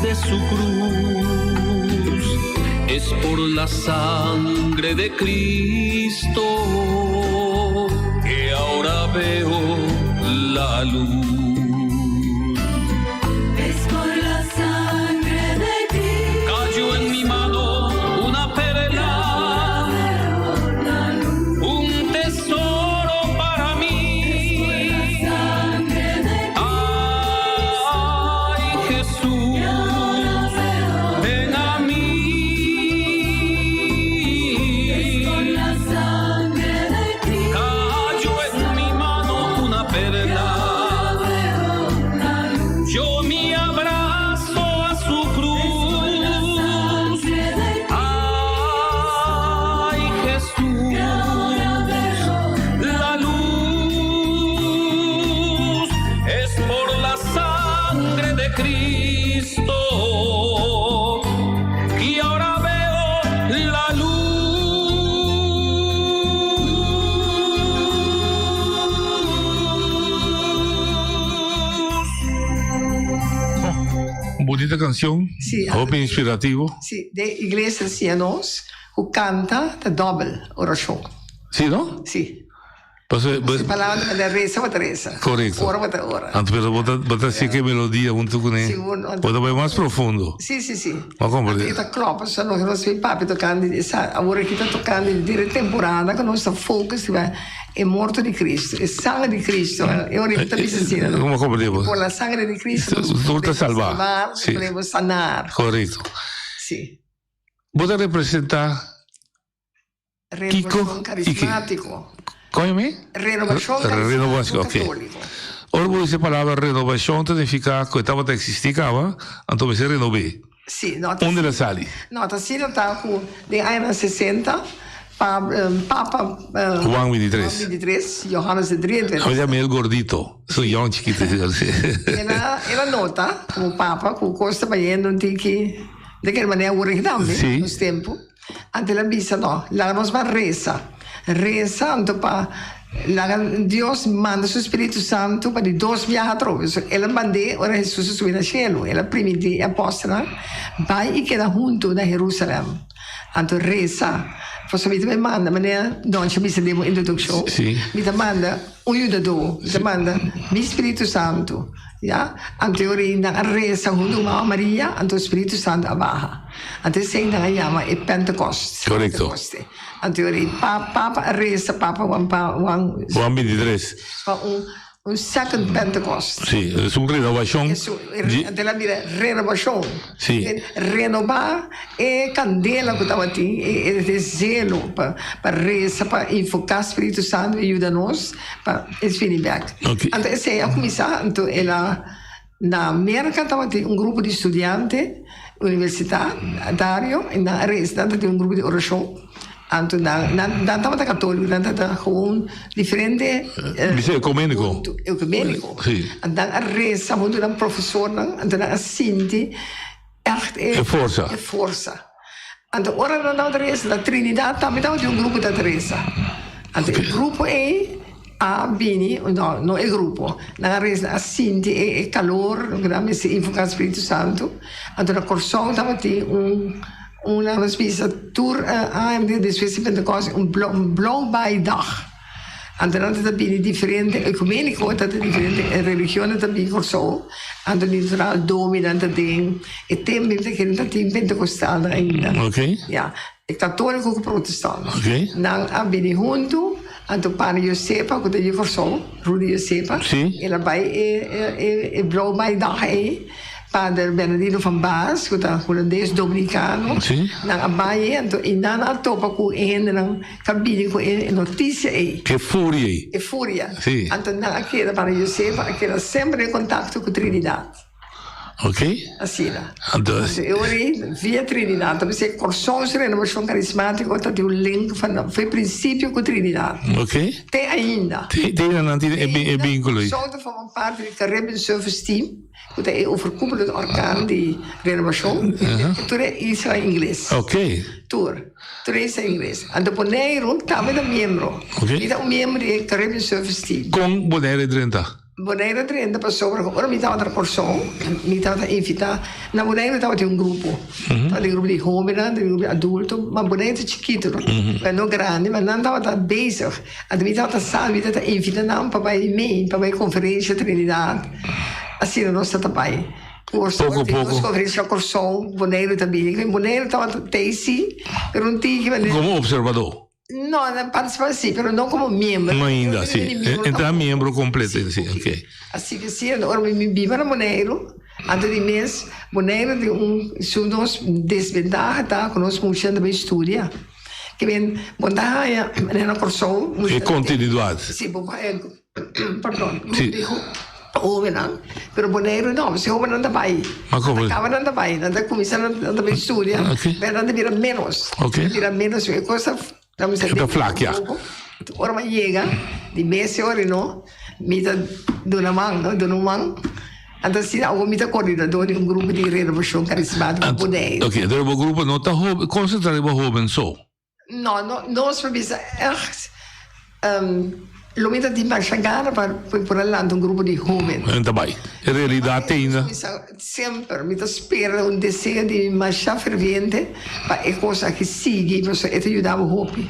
de su cruz. Es por la sangre de Cristo que ahora veo la luz. Es por la sangre de Cristo. Cayó en mi mano una perla, un tesoro para mí. Ay, Jesús, ven a mí. Cayó en mi mano una perla. Yo me abrazo a su cruz. Ay, Jesús, la luz es por la sangre de Cristo y ahora veo la luz. Bunita kansion. Si. Hopi inspirativo. Si, den iglesia siña nos ku kanta ta dòbel orashon. Si, no? Si. Paso, Si palabra ta resa bo ta resa. Korekto. Ora bo ta ora. Anto pero bo ta bo ta hasi e melodia huntu kuné. Sigur, no. Bo ta bai mas profundo. Si, si, si. Bo a komprendé. E ta klòp, pasobra nos nos bin papia tokante di esa. Awor aki ta tokante di e temporada ku nos ta focus riba e morto di Cristo, e sangre di Cristo. E ora ta bisa asina, no? Como a komprendé bo? Por la sangre di Cristo nos Tur ta podemos salbá. salvar, nos Si. podemos sanar. Korekto. Si. Bo ta representá Kiko Renovacion carismático. Kon mi? Renovacion carismático Renovacion, ok. católico. Ora bo dice palabra renovacion ta significa cu e tabata existi caba, anto mester renob'é. Si, no ta Unda el a sali? No, ta asina ta cu den añanan 60 pa Papa Juan 23. Juan 23, Johannes de 23. Ami ta yama el gordito, su yòn chikito. El a el a nota como Papa cu cos ta bayendo un tiki de kel manera awor tambe, nos tempo. Anto el a bisa, No, laga nos ban resa. Resa anto pa laga Dios manda su Spiritu Santu pa di dos biaha atrobe. So, el a mand'é ora Hesus a subi na shelu. El a primintí e apòstelnan, Bai i keda huntu na Herusalèm. Anto resa. Pasobra mi ta bai manda, manera Donchi a bisa den bo introdukshon, mi ta manda un yudadó, mi ta manda mi Spiritu Santu. Ya, anto e ora ei nan a resa huntu ku Mama Maria, anto Spiritu Santu a baha. Anto esei nan a yama e Pentekost. Korekto. Pentekoste. Anto e ora ei pa, Papa a resa, Papa Juan Pa, Juan. Juan 23. Pa un, un second Pentekost. Si, es un renobashon. Es un, anto el a bira renobashon. Si. Renobá e kandela ku tabatin, e, e zelo pa, pa resa, pa invoká Spiritu Santu i yuda nos. Pa es bini bek. Anto esei a kuminsá, anto el a na Merka tabatin un grupo di studiante universitario i nan a resa, nan tabatin un grupo di orashon, anto nan nan nan tabata katoliko, nan tabata gewoon diferente Bisa ekuméniko. Ekuméniko. Si. Anto nan a resa huntu nan profesornan, anto nan a sinti ègt e E forsa. E forsa. Anto ora nan tabata resa, na Trinidad tambe tabatin un grupo ta resa. Anto e grupo ei a bini, no, no e grupo, nan a resa, nan a sinti e e calor, loke nan mester invoca Spiritu Santo. Anto na Corsou tabatin un. Un nos bisa tur aña despues di Pentecost un blauwbaaidag. Anto nan ta bini diferente ecumenico, ta diferente religionnan ta bini Kòrsou. Anto di natural dominan ta den e tempo mi ta kere ta tin pentecostalnan ainda. Ya, e católico ku protestant. Nan a bini huntu, anto Padre Josepa ku ta di Kòrsou, Rudy Josepa, el a bai e blauwbaaidag ei. Pader Bernardino van Baas, ku ta hulandes dominikano, nan a bai ei, anto i nan a topa ku e hendenan ku a bini ku e notisia ei. E furia ei. E furia. Anto nan a keda, Pader Josefa a keda semper den kontakto ku Trinidad. Ok. Asina. Anto e ora ei, via Trinidad, ta bisa e Kòrsou su Renovashon Karismátiko ta tin un link van e prinsipio ku Trinidad. Ok. Te ainda. Te ainda nan tin e vínkulo ei. Kòrsou ta forma parti di Caribbean Service Team. Ku ta e overkoepelend orgaan di renovashon. Tur e isla ingles. Ok. Tur. Tur e isla ingles. Anto Boneiru tambe ta miembro. Ok. Mi ta un miembro di e Caribbean Service Team. Kon Boneiru e drenta? Boneiru a drenta pasobra ku ora mi tabata na Kòrsou, mi tabata invitá. Na Boneiru tabatin un grupo. Tabatin un grupo di hóbennan, tabatin un grupo di adulto, ma Boneiru ta chikitu, no? No grandi, ma nan tabata bezig. Anto mi tabata sa, mi tabata invita nan pa bai mee, pa bai conferencia Trinidad. Asina nos tabata bai. Poco poco. Nos conferencia Corsou, Boneiru ta bini. Boneiru tabata tei si, pero un tiki. Como observador? No, participa si, pero no como miembro. No ainda, si. Entra miembro completo, si, ok. Así que si, ora mi biba na Boneiru, anto di mes, Boneiru tin un, su nos desventaha ta cu nos muchanan ta bay studia. Ke men bo ta haña manera na Kòrsou. E kontinuidat. Si, bo haña, pardon, di hóbennan. Pero Boneiru no, si hóbennan ta bai. Ma komo? Nan ta kaba nan ta bai, nan ta kuminsá nan ta bai studia, pero nan ta bira ménos. Oké. Nan ta bira ménos, e kos ta, E ta flakia. Ora mi a yega, di mes ora no, mi ta duna man, no, duna un man. Anto asina awor mi ta coordinador di un grupo di Renovacion Carismático Boneiru. Ok, entonces bo grupo no ta hoben, concentra riba hoben so? No, no, nos por bisa echt, lo mi ta tin masha gana pa por a lanta un grupo di hoben. En ta bai. E realidad te ainda. Semper mi ta spera un deseo di mi masha ferviente pa e cos aki sigui, pasobra e ta yuda bo hopi.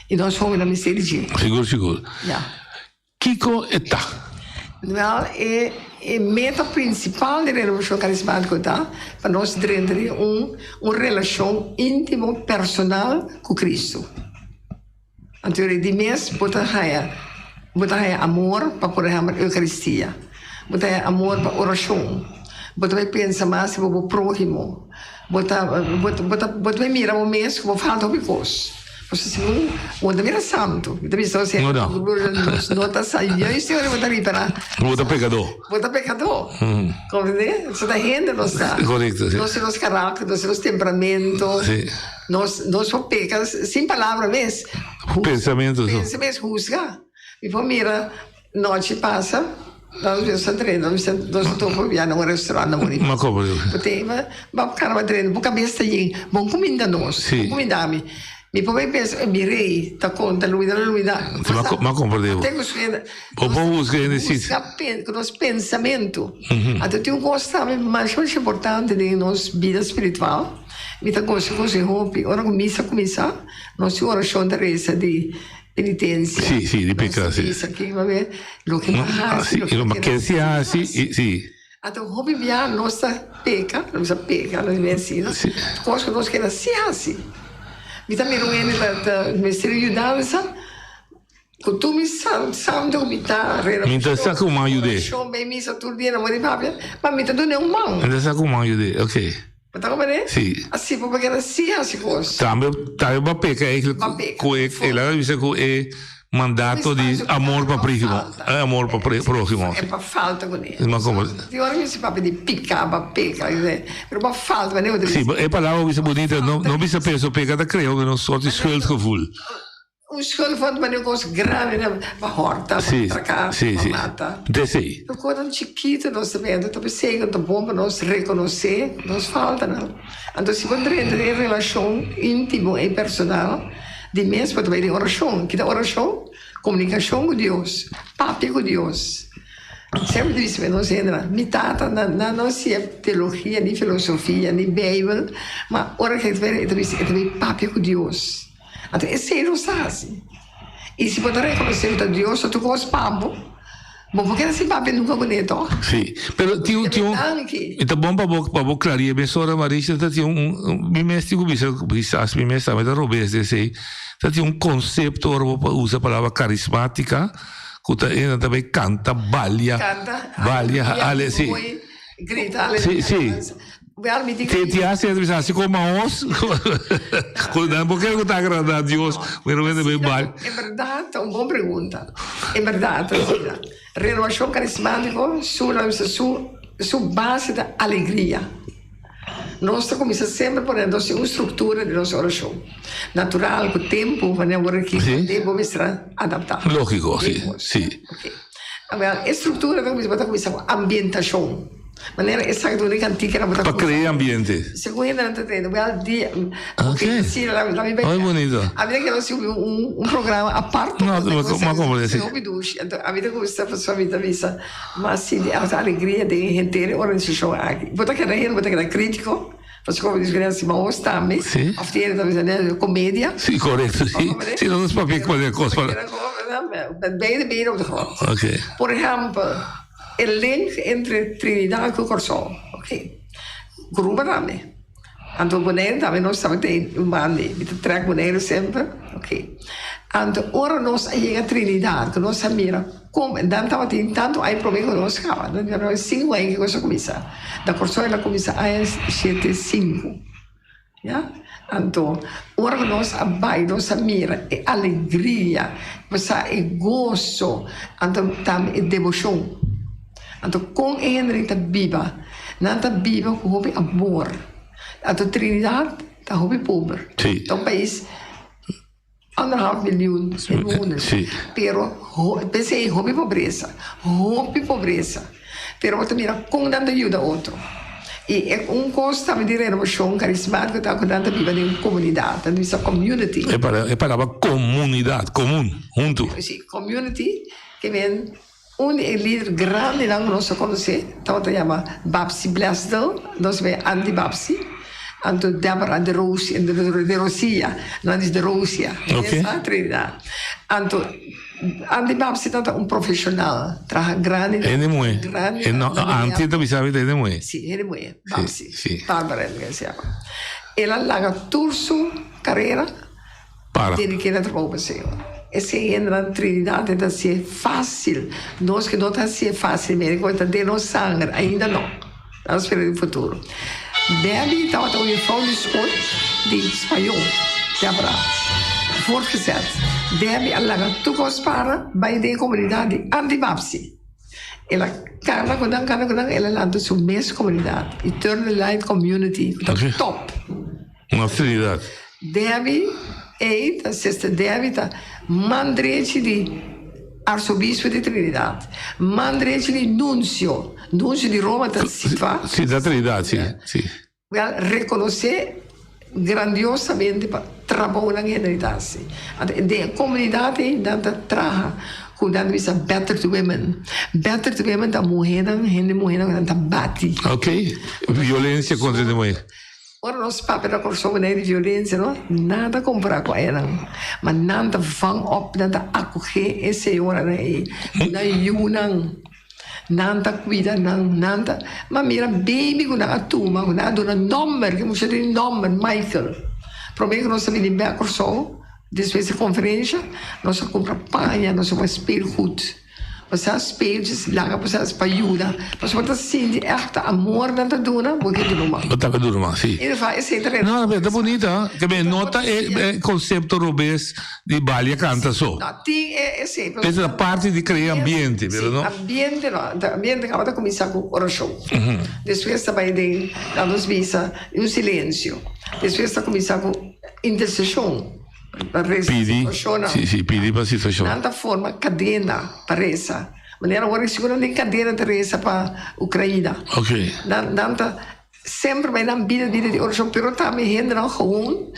Y nos hobennan mester di dje. Sigur, sigur. Ya. Kiko e ta? Wel, e e meta prinsipal di Renovashon Karismátiko ta pa nos drenta den un un relashon íntimo, personal ku Kristu. Anto di mes bo ta haña bo ta haña amor pa, por ehèmpel, Eukaristia. Bo ta haña amor pa orashon. Bo ta bai pensa mas riba bo próhimo. Bo ta bo ta bo ta bo ta bai mira bo mes ku bo falta hopi kos. Pasobra si bo bo ta mira santu, mi ta bisa bo No, no. nos no ta sa juist ora bo ta ripará. Bo ta pekadó. Bo ta pekadó. Komprendé? So ta hende nos ta. Korekto, si. Nos tin nos karakter, nos tin nos temperamento. Si. Nos nos por peka sin palabra mes. Pensamentu so. Pensa mes, husga. Mi por mira. Nochi pasa, nos bisa drenta, nos bisa nos a topa bia na un restaurant na Bonita. Ma como? Bo te iba, ba cara ba drenta, bo cabes ta yen, bon cuminda nos, Sí. bon cuminda mi. Mi por bay pensa, eh, mi rey ta conta, luida, luida. Sí, ma ma comprende bo. Tengo su hende. Bo por busca hende sí. Busca pen, cu nos pensamento. Anto tin un cos tambe masha masha importante den nos bida spiritual, mi ta goza goza e hopi, ora cu misa cuminsa, nos tin oracion ta reza di Penitencia. Sí, sí, di pecado, sí. Bisa ki va ver lo que no haci, lo que no quiere si haci, sí. Anto hopi bia nos ta peca, nos ta peca, nos bien si, no? Sí. Cos cu nos keda si haci. Mi ta mira un hende ta ta mester yudansa, cu tur mi santo cu mi ta, Mi ta sa cu man yud'é. Oracion, bay misa tur dia, na mori papia, ma mi ta dun'é un man. Mi ta sa cu man yud'é, okay. Bo ta comprende? Sí. Así bo por keda sin hasi kos. Tambe, tambe bo a peka eigenlijk Bo a peka. ku e, el a bisa ku e mandato di amor pa próhimo, e amor pa próhimo. E pa falta kuné. Ma komo? Di ora mi si papia di pika, bo a peka, pero bo a falta, manera bo ta Sí, bisa. e palabra bo bisa bunita, no, no bisa peso, peka ta krea un sort di schuldgevoel. Un schuld van wanneer cos grave na pa horta, pa atraca, pa mata. Desey. Pero cosnan chikito nos ta mete, ta pesey cu ta bon pa nos reconoce nos faltanan. Anto si bo drenta den relacion intimo y personal, di mes bo ta bay den oracion. Kita oracion? Comunicacion cu Dios, papia cu Dios. Semper ta bisa nos hendenan, mi tata nan nan no siña teologia ni filosofia ni beibel, ma ora ke e ta bira e ta bisa e ta bin papia ku Dios. Anto esei nos ta hasi. I si bo ta rekonosé ku ta Dios ta tur kos pa bo, bo por keda sin papia nunka kuné tòg? Sí, pero tin un, tin un, Danki. e ta bon pa bo, pa bo klaria mesora, Marisha, ta tin un, un, mi mes tin ku bisa, kisas mi mes tambe ta robes den esei, ta tin un konsepto ora bo usa palabra karismátika, Ku ta ena ta bai kanta balia. Kanta, balia, ale, si. Grita, ale. Si, si. Wel, mi di Te ti hasi ena bisa hasi como aos. Ku nan por kere ku ta agrada Dios, pero ena bai bal. En berdad, ta un bon pregunta. En berdad, ta asina. Renovacion carismatico, su, su, su base ta alegria. Nos ta kuminsá semper pone nos tin un struktura di nos orashon. Natural ku tempu, manera awor aki, ku tempu mester a adaptá. Lógiko, si, si. Oke. Awel, e struktura ta kuminsá, bo ta kuminsá ku ambientashon. Manera esaki duna e kantika nan bo ta kuminsá. Pa krea e ambiente. Segun hende nan ta tende, wèl, di. Oke. Si, la mi bai. Hopi bonito. Ami ta kere subi un programa apart. No, mi a komprende, si. Hopi dushi. Anto, ami ta gusta pasobra mi ta bisa. Ma si di hasta alegria den henter e organisashon aki. Bo ta keda hende, bo ta keda kritiko, pasobra como dios si maos tambe, of tin hende ta bisa ne komedia. Si, korekto, si. Si, nos papia cualkier kos pa. Met beide benen op de grond. Oké. Por ehempel, e link entre Trinidad ku Kòrsou, oké. Gruba tambe. Anto Boneiru tambe nos tabata e un banda, mi ta trek Boneiru semper, ok. Anto ora nos a yega Trinidad ku nos a mira kon nan tabatin tantu aña prome ku nos kaba, nan tabata sinku aña ku nos a kuminsá, na Kòrsou el a kuminsá aña shete sinku, ya. Anto ora ku nos a bai nos a mira e alegria, bo sa e goso, anto tambe e deboshon. Anto kon e hendenan ta biba? Nan ta biba ku hopi amor. Anto Trinidad ta hopi pober. Ta un pais anderhalf miljoen inwoners. Pero p'esei hopi pobresa, hopi pobresa. Pero bo ta mira kon nan ta yuda otro. I e un kos tambe di Renovashon Karismátiko ta ku nan ta biba den un komunidat. Nan ta bisa community. E palabra komunidat, komun, huntu. Si, community ke men. Un di e lider grandinan ku nos a konosé tabata yama Babsy Blesdel, nos bai Andy Babsy, anto Deborah de Rosia, de Rosia, nan dis de Rosia, esa Trinidad. Anto Andy Babsy tabata un profeshonal, traha grandi, Hende muhé, grandi, Anty ta bisa ahorita hende muhé. Si, hende muhé, Babsy, Barbara e yama. El a laga tur su karera. Para. Dediké na trabou pa Señor. Esei hendenan Trinidad e ta hasié fásil. Nos ke no ta hasié fásil mira ku e ta den nos sanger, ainda no. Ta spera den futuro. Debbie tabata un juffrouw di skol di spañó, Deborah, voortgezet. Debbie a laga tur kos para bai den e komunidat di Anti-Babsi. El a kana ku nan, kana ku nan, el a lanta su mes komunidat, Eternal Light Community, ku ta top. Una Trinidad. Debbie, Ey ta Sister Debbie ta man drechi di Arsobispo di Trinidad, man drechi di Nuncio, Nuncio di Roma ta situa. Si, na Trinidad, si, si. Wel reconoce grandiosamente pa trabounan hende ta haci. Anto den e comunidad ey nan ta traha cu nan ta bisa battered women. Battered women ta muhernan, hende muhernan cu nan ta bati. Ok, violencia contra hende muher. Ora nos papia ta Kòrsou manera di violensia no, nada kompará ku ayanan. Ma nan ta vang op, nan ta akogé e señoranan ei ku nan yunan. Nan ta kuida nan, nan ta. Ma mira baby ku nan a tuma, ku nan a duna nòmber, ku e mucha tin nòmber, Michael. Promé ku nos a bini bèk Kòrsou, despues di konferensha, nos a kumpra paña, nos a kumpra speelgoed. Pasá speeltjes laga pasá pa yuda pasobra bo ta sinti ègt ta amor nan ta duna bo ke duna man. Bo ta ke duna man, si. I fa esei ta No, pero ta bunita ke men no ta e konsepto robes di balia kanta so. No, tin e esei. Esa ta parti di krea ambiente, pero no. Si, ambiente no. Ambiente kaba ta kuminsá ku orashon. Despues ta bai den, laga nos bisa, un silensio. Despues ta kuminsá ku interseshon. Pa resa Pidi, situashonnan. si, si, pidi pa situashon. Nan ta forma kadena pa resa. Manera awor sigur nan den kadena ta resa pa Ukraina. Ok. Nan, nan ta. Semper bai nan bida bida di orashon pero tambe hendenan gewoon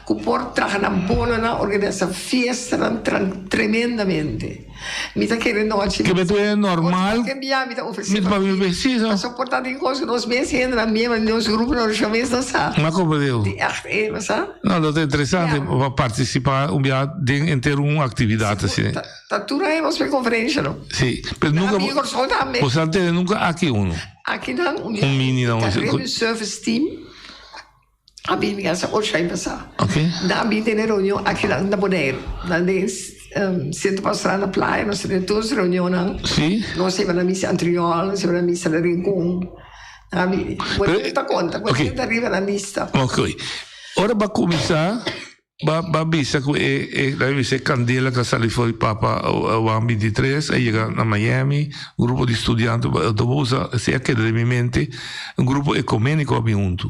ku por traha nan bolonan organisa fiestanan tremendamente. Mi ta kere nochi Ke beto e normal. Ke bia mi ta ofrece Mi ta papia preciso. Pasobra por ta tin kos ku nos mes hendenan miembro di nos grupo di orashon mes no sa. Ma komo deu? Di echt e no sa. No, lo ta interesante pa participa un bia den enter un actividad asina. Ta tur aña nos por conferencia no. Si, pero nunca Amigo Kòrsou tambe. Bo sa tene nunca aki uno. Aki nan un Un mini nan. Caribbean Service Team a bini mi casa ocho aña pasá. Ok. Nan a bini tene reunion aki nan na Boneiru. Nan den Centro Pastoral na Playa nos tene tur nos reunionnan. Si. Nos a hiba na misa Antriol, nos a hiba na misa na Rincon. Nan a bini. Bo ta konta, bo ta riba nan lista. Ok. Ora bo a kuminsá. Ba ba bisa ku e e laga bisa e kandela ku a sali for di Papa Juan 23 a yega na Miami, un grupo di studiante bo ta usa esei a keda den mi mente, un grupo ekuméniko a bin huntu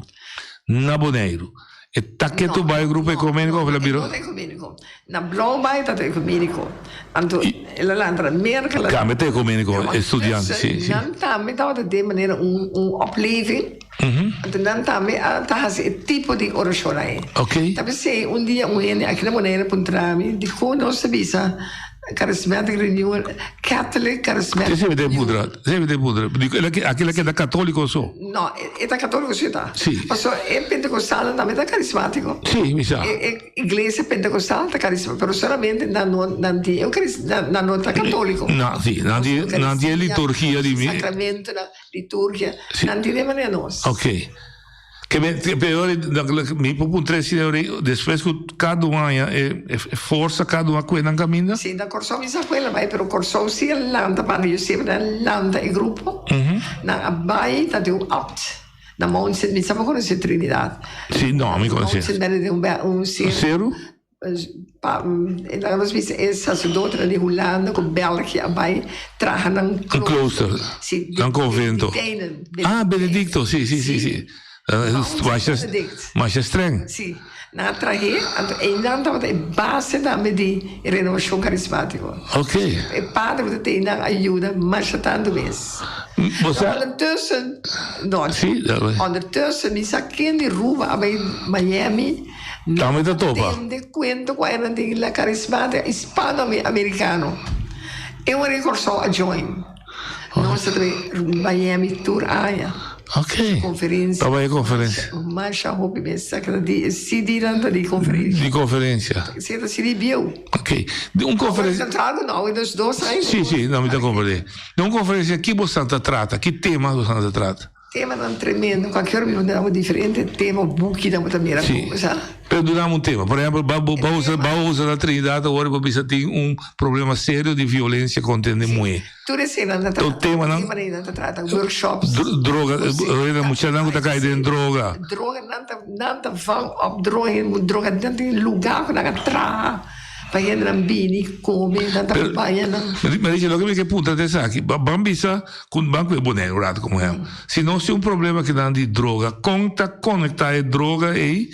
na Boneiru. E ta ketu bai e grupo ekuméniko òf el a bira? No, no ta ekuméniko. Na Blauwbaai ta ta ekuméniko. Anto el a lanta na Merka. Tambe ta ekuméniko e studiante, si, si. Nan tambe tabata den manera un un opleving. Anto nan tambe a ta hasi e tipo di orashon ei. Ta p'esei un dia un hende aki na Bonaire a puntra mi, dikon nos ta bisa Charismatic Renewal, Catholic Charismatic Esei mi ta Renewal? puntra, esei mi ta puntra. Dikon el a aki el a keda katoliko so? No, e ta katoliko si ta. Si. Pasobra e pentekostalnan tambe ta karismatiko. Si, mi sa. E e iglesia pentekostal ta karismatiko, pero solamente nan no nan tin eukaris nan no ta katoliko. No, si, nan tin nan tin e liturgia di mi. Sakramentonan. Liturgia, nan tin e manera nos. Ok. Ke me, pero mi por puntra e sina ori, despues ku kada un aña e e forsa kada un a kue nan kaminda? Si, na Kòrsou mi sa kue la bai, pero Kòrsou si a lanta banda, yo siempre a lanta e grupo, nan a bai ta den un apt na Mount Saint, mi sa bo konosé Trinidad. Si, no, mi konosé. Mount Saint Benedict, un seru. Seru? Pa e laga nos bisa e sacerdotenan di Hulanda ku Belgia a bai traha nan Un klooster, Si, nan konvento. Benedictijnen. Ah, Benedicto, si, si, si, si. Masha, masha streng. Si, nan a trah'é, anto einan tabata e base tambe di e renovashon karismátiko. Ok. E padre ku ta tei nan a yuda masha tantu mes. Bo sa. Ondertussen, no, Si, ondertussen mi sa ken di Ruba a bai Miami. Tambe ta topa. Tende cuento cu eran di la carismatica hispano-americano. E ora e Corsou a join. Nos ta trae Miami tur aña. Ok. Conferencia. Tabata e conferencia. Masha hopi mes sa keda di e CD nan ta di conferencia. Di conferencia. Si ta CD bieu. Ok. Di un conferencia. Central no, awe nos dos aña. Si, si, no mi ta comprende. Di un conferencia ki bo sa ta trata? Ki tema bo sa ta trata? Temanan tremendo, cualkier ora mi por duna bo diferente tema of bukinan bo ta mira Sí. como sa. Pero duna mi un tema. Por ehempel, ba bo ba usa ba usa la Trinidad awor bo bisa tin un problema serio di violencia contra hende muhe. Tur eseinan ta Tur trata. temanan. Temanan ta trata, workshops. Droga, hende muchanan cu ta cay den droga. Droga, nan ta nan ta vang op droga, hende droga, nan tin lugar cu nan a traha. Pa hendenan bini kome, nan ta baña nan. Marietje, loke mi ke puntra ta esaki, ban bisa ku ban ku e Boneiru un rato komo ehèmpel. Si nos tin un problema akinan di droga, kon ta konektá e droga ei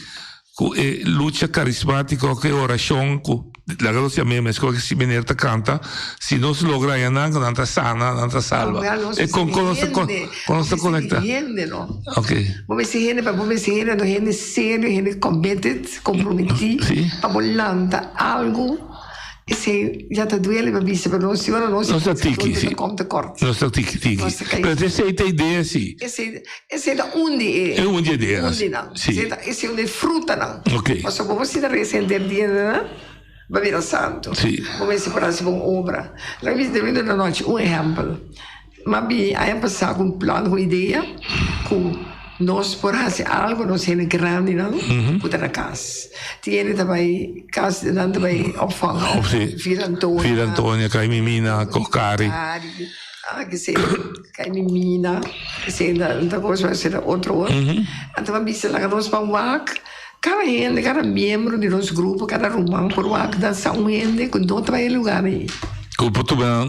ku e lucha karismátiko, ku e orashon ku laga nos yam'é meskos ku si meneer ta kanta, si nos logra haña nan ku nan ta sana, nan ta salba. E kon kon nos ta kon nos ta konektá? Ok. Bo mester hende pa bo mester hende anto hende serio, hende committed. Comprometí pa bo lanta algu, esei ya ta duele pa bisa, pero nos si ora nos Nos ta tiki, si. ta kom tekort. Nos ta tiki, tiki. Nos ta kai. Pero esei ta idea, si. Esei, esei ta un di e. E un di e ideanan. Un di nan. Si. Esei ta, esei un di e frutanan. Ok. Pasobra bo si ta resa henter dia na, bo bira santu. Si. Bo mester por hasi bon obra. Laga mi bisa den anochi un ehèmpel. Ma bini aña pasá ku un plan, ku un idea ku nos por hasi algu, nos hende grandinan ku ta na kas. Tin hende ta bai kas, nan ta bai opvang. Villa Antonia. Villa Antonia, Kai Mimina, Kokari. Ah, ke Kai Mimina, esei ta kos pa hasi na otro ora. Anto mi a bisa laga nos ban wak kada hende, kada miembro di nos grupo, kada ruman por wak nan sa un hende ku no ta bai e lugar ei. Ku por tuma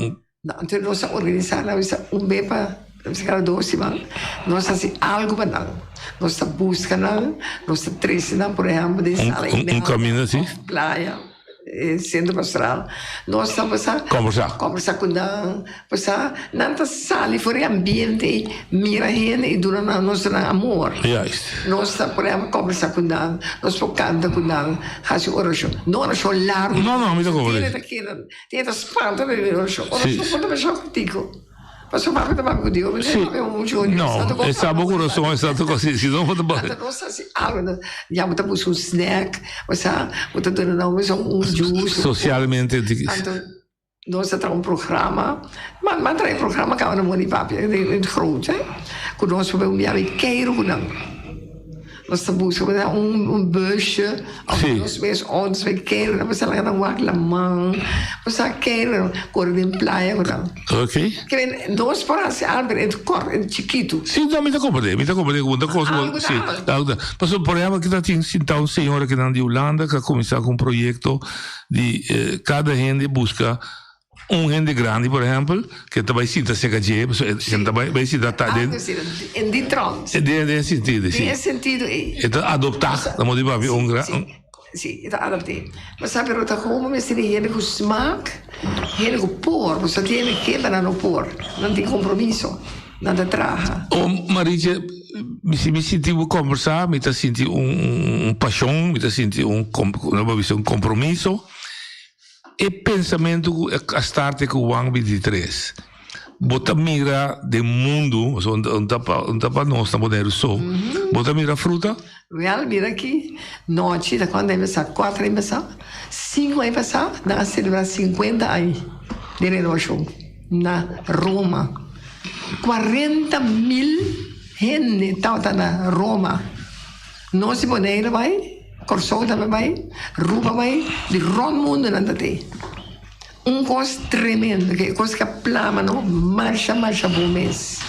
No, anto nos a organisa, nan bisa un be pa cada dos siman, nos hasi algo pa nan. Nos ta busca nan, nos ta trece nan, por ehempel, den sala Un, un camino, si. Playa. e sentro pastoral, nos ta pasa Kombersá. kombersá ku nan, pasa nan ta sali for e ambiente ei, mira hende i duna nan nos nan amor. Juist. Nos ta por ehèmpel kombersá ku nan, nos por kanta ku nan, hasi orashon. No orashon largu. No, no, mi ta komprendé. Tin hende ta keda, tin hende ta spanta pa e orashon. Orashon por ta masha kortiku. Pasobra papia ta papia ku Dios, mi no papia muchu ku Dios. No, e sa bo kurason, e sa tur kos. Si no bo ta Anto nos hasi algu, ya bo ta buska un snack, osea bo ta duna nan un juice. Socialmente. Anto nos ta traha un programa, ma traha e programa kaba na moni papia den groot, he, ku nos por bai un biaha bai keiru ku nan. Nos ta buska por esempel un busje of nos mes autos bai keiru nan por laga nan wak laman, por sa keiru kore den playa ku nan. Ok. Ke men nos por hasi algo pero e ta kort e ta chikitu. Si no mi ta komprende mi ta komprende ku bo ta kos Algu ta si algu. algu ta pasobra por ehempel kita tin sinta un señora kinan di Hulanda ku a kuminsá ku un proyekto di kada hende buska un hende grandi por ehempel ke ta bai sinta serka dje pasobra e ta bai bai sinta ta den Algu asina en di trant. Den e sentido si. Den e sentido ei. E ta adoptá ta modo di papia un gran. Sí, e ta adopt'é. Bo sa, pero ta komo mester di hende ku smak, hende ku por. Bo sa tin hende ke, pero nan no por. Nan tin kompromiso, nan ta traha. O Marietje, si mi sinti bo kombersá, mi ta sinti un pashon, mi ta sinti un, no bo bisa un kompromiso. E pensamentu ku a start ku Juan 23, bo ta mira den mundu, pasobra un ta pa un ta pa nos na Boneiru so, bo ta mira fruta? Wèl, mira aki, nochi ta kuantu aña pasá? Kuater aña pasá? Sinku aña pasá nan a selebrá sinkuenta aña di renovashon na Roma. 40.000 hende tabata na Roma. Nos di Boneiru bai, Kòrsou tambe bai, Ruba bai, di rònt mundu nan ta tei. Un kos tremendo, ke kos ke a plama no masha masha bon mes.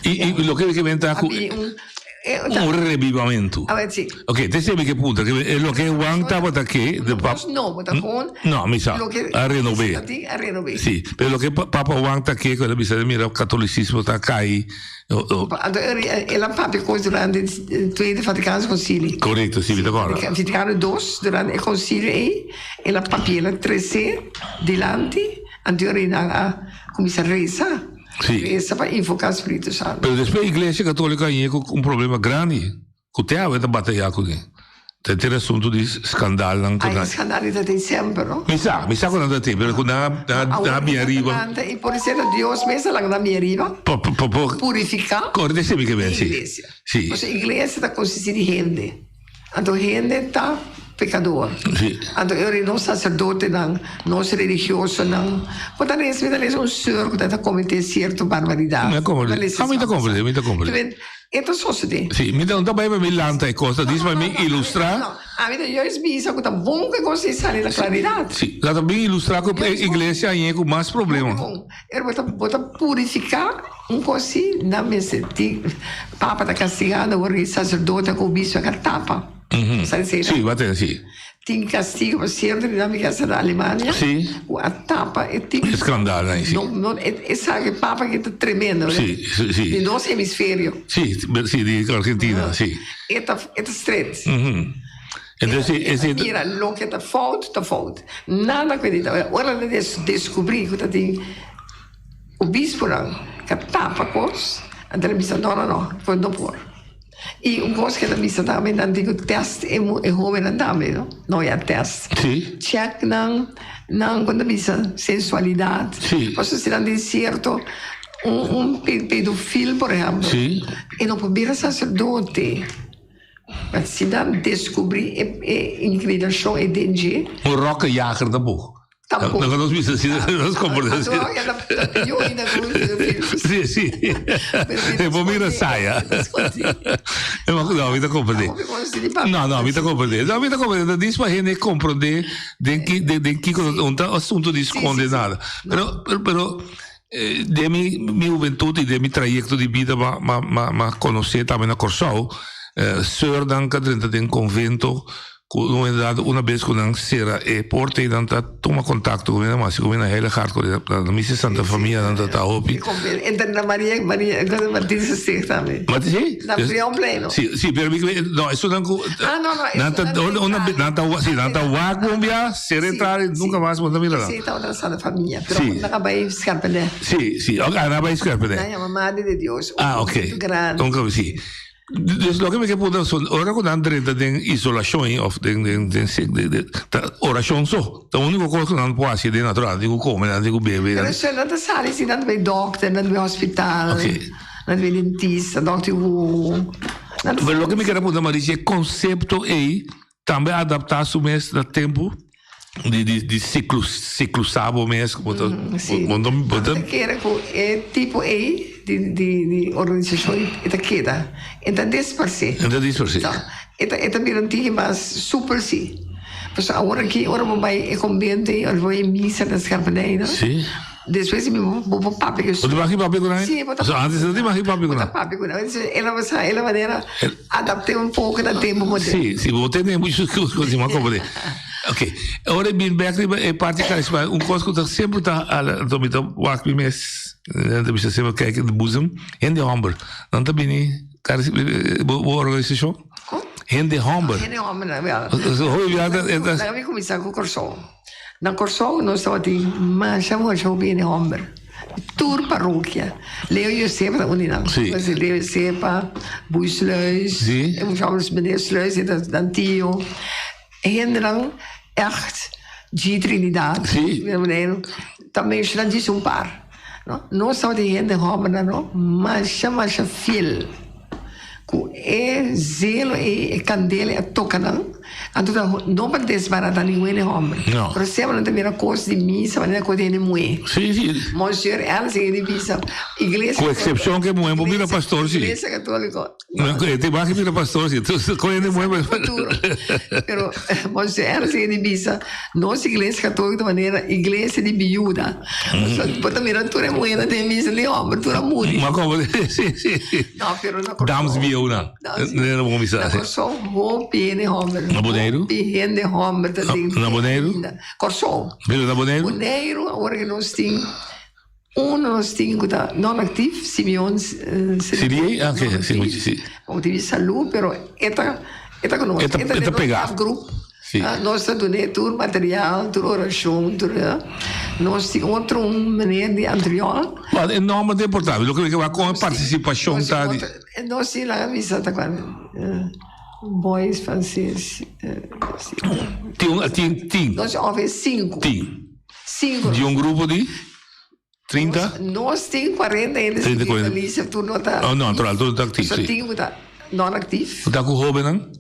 I i loke ke men ta ku un rebibamentu. Ok, te sebe ke punta, ke e loke Juan tabata ke de pap. No, bo ta kon. No, mi sa, a renob'é. A renob'é. Si, pero loke Papa Juan ta ke, ku el a bisa, mira katolisismo ta kai. Anto el a papia cos durante e Tweede Vaticaanse Concilie. Correcto, si, mi ta acorda. Vaticano Dos, durante e concilio ei, el a papia, el a trece dilanti, anto e reinan a cuminsa reza. Si. Reza pa invoca Spiritu Santo. Pero despues Iglesia Catolica a yega cu un problema grandi. Ku te awe ta batayá kuné. Ta henter asuntu di skandalnan ku Ai, nan. skandal ta tin semper, no? Mi sa, mi sa ku nan ta tin, pero ku nan a nan a bin ariba. Lanta i por ser Dios mes a laga nan bin ariba. Pa pa pa pa. Purifiká. Kòrda esei mi ke ben, si. Iglesia. Si. Pasobra iglesia ta konsistí di hende. Anto hende ta pekador. Si. Anto e ora nos saserdotenan, nos religiosonan, bo ta lesa, mi ta lesa un seur ku ta ta kometé sierto barbaridat. Mi a komprendé. Mi ta lesa Ah, mi ta komprendé, mi ta komprendé. E ta sosodé. Sí, mi ta bai pa mi lanta e kos, ta dis pa mi ilustrá. No, ami ta juist bisa ku ta bon ku e kos ei sali na klaridat. Sí, la ta bin ilustrá ku e iglesia añe ku mas problema. Hopi bon. Pero bo ta bo ta purifiká un kos si nan mester tin papa ta kastigando awor e saserdote ku obispo a tapa. Sa esei Sí, bo a tende, sí. Tin castigo pa cierto di nan mi casa na Alemania. Sí. Cu a tapa e tipo. Escandal ahí, sí. No, no, e, e sabe papa que ta tremendo. Sí, sí, sí. Di nos hemisferio. Sí, sí, di Argentina, sí. E ta, e ta stret. Mm -hmm. Entonces, e, ese, mira, lo que ta fout, ta fout. Nada cu di ta. Ora nan des, descubri cu ta tin obisponan ca tapa cos, anto nan bisa, no, no, no, no por. I un kos ke ta bisa tambe nan tin ku tèst e e hóbennan tambe no, no ya tèst. Sí. Chèk nan nan kon ta bisa sensualidat. Sí. Pasobra si nan tin sierto un un pedofil por ehèmpel. Sí. E no por bira saserdote. Ma si nan deskubrí e e inklinashon e den dje. Un ròkeyager tampoko. Tampoco. No nos bisa si nos comporta así. Yo ainda con Sí, sí. E por mira saya. No, mi ta comprende. No, no, mi ta comprende. No, mi ta comprende. Dis pa hende comprende den ki den, den kiko un ta asunto di sconde nada. Pero pero pero den mi mi hubentud y den mi trayecto di bida ma ma ma ma conoce tambe na Corsou, eh, seurnan ka drenta den convento. Ku un momento dado una bes ku nan sera e porta i nan ta tuma kontakto ku mi nan masi ku mi na Heilig Hart ku na misa Santa Famia nan ta ta hopi. Entre na Maria Maria cosa Martin Sestig tambe. Martin si? Na Brionplein. Si si pero mi no esun nan ku Ah no no nan ta una nan ta si nan ta wak un bia sera entrada i nunka mas bo ta mira nan. Si tabata na Santa Famia pero nan a bai Scherpenhee. Si si ok nan a bai Scherpenhee. Nan yama Madre de Dios. Ah ok. Grandi. Si. Dus loke mi ke puntra so ora ku nan drenta den isolashon ei of den den den den ta orashon so ta uniko kos ku nan por hasi den natural nan tin ku kome nan tin ku bebe. Pero esei nan ta sali si nan ta bai dokter nan ta bai hospital nan ta bai dentista dokter di wowo. Pero loke mi kere puntra Marichi e konsepto ei Tambe adaptá su mes na tempu di di di siklu siklusá bo mes bo ta bo ta bo ta. Mi ta kere ku e tipo ei di di di organisashon e ta keda e ta disparsé. E ta disparsé. E ta e ta bira un tiki mas supel si. Pasobra awor aki ora bo bai e kombento ei ora bo bai e misa na Scherpenhei no. Si. Despues di mi bo por papia ku Bo ta maki papia ku nan? Sí, bo ta So antes no ta maki papia ku nan? Bo ta papia ku nan. El a sa, el a manera adapt'é un poko na tempu moderno. Sí, sí, bo tene muchu kos di mas komprendé. Ok, ora e bin bèk riba e parti karismático, un kos ku ta semper ta ala, anto mi ta wak mi mes, nan ta bisa semper kijk in de boezem, hende hòmber, nan ta bini karis bo organisashon? Hende hòmber. Hende hòmber nan, wèl. Hopi bia ta. Laga mi kuminsá ku Kòrsou. Na Kòrsou nos tabatin masha masha hopi hende hòmber. Tur parokia. Leo Josefa ta un di nan. Sí. Leo Josefa, Boei Sluis, Sí. e mucha hòmber meneer Sluis e ta nan tio. E hendenan ègt G. Trinidad. Sí. Ta menshoná djis un par. No, nos tabatin hende hòmbernan no masha masha fiel. Ku e zelo ei e kandela a toka nan, anto ta no pa desbaratá ningun hende hòmber. No. Pero semper nan ta mira kos di misa manera kos di hende muhé. Sí, sí. Monseñor Ernst a di bisa, Iglesia. Ku eksepshon ku e muhé por bira pastor, sí. Iglesia Katóliko. No, e te baki bira pastor, sí. Entonces, ku hende muhé. Futuro. Pero Monseñor Ernst a di bisa, nos Iglesia Katóliko ta manera iglesia di biuda. Bo ta mira tur e muhénan den misa di hòmber, tur a muri. Ma komo, sí, sí. No, pero na Kòrsou. Dames bieunan. Na bon bisa. Na Kòrsou hopi hende hòmber. Na Boneiru? Hopi hende hòmber ta den. Na Boneiru? Kòrsou. Pero na Boneiru? Boneiru awor ku nos tin un nos tin ku ta non aktif, Simeon Siriey? Ah, oké, si. Ku tin salú, pero e ta e ta ku nos. E ta e ta pegá. Grup. Sí. Nos ta dun'é tur material, tur orashon, tur. Nos tin otro un meneer di Antriol. Well, e nòmber ta importante. Lo ke wak kon e partisipashon ta di. Nos tin laga bisa ta kua Boys Francis. Tin un tin tin. Nos tin òf e sinku. Tin. Sinku. Di un grupo di 30? Nos tin 40 hende 30, 40. Lisa tur no ta. Oh, no, natural, tur no ta aktif, So sí. tin ku ta non aktif. Ta ku hóbennan?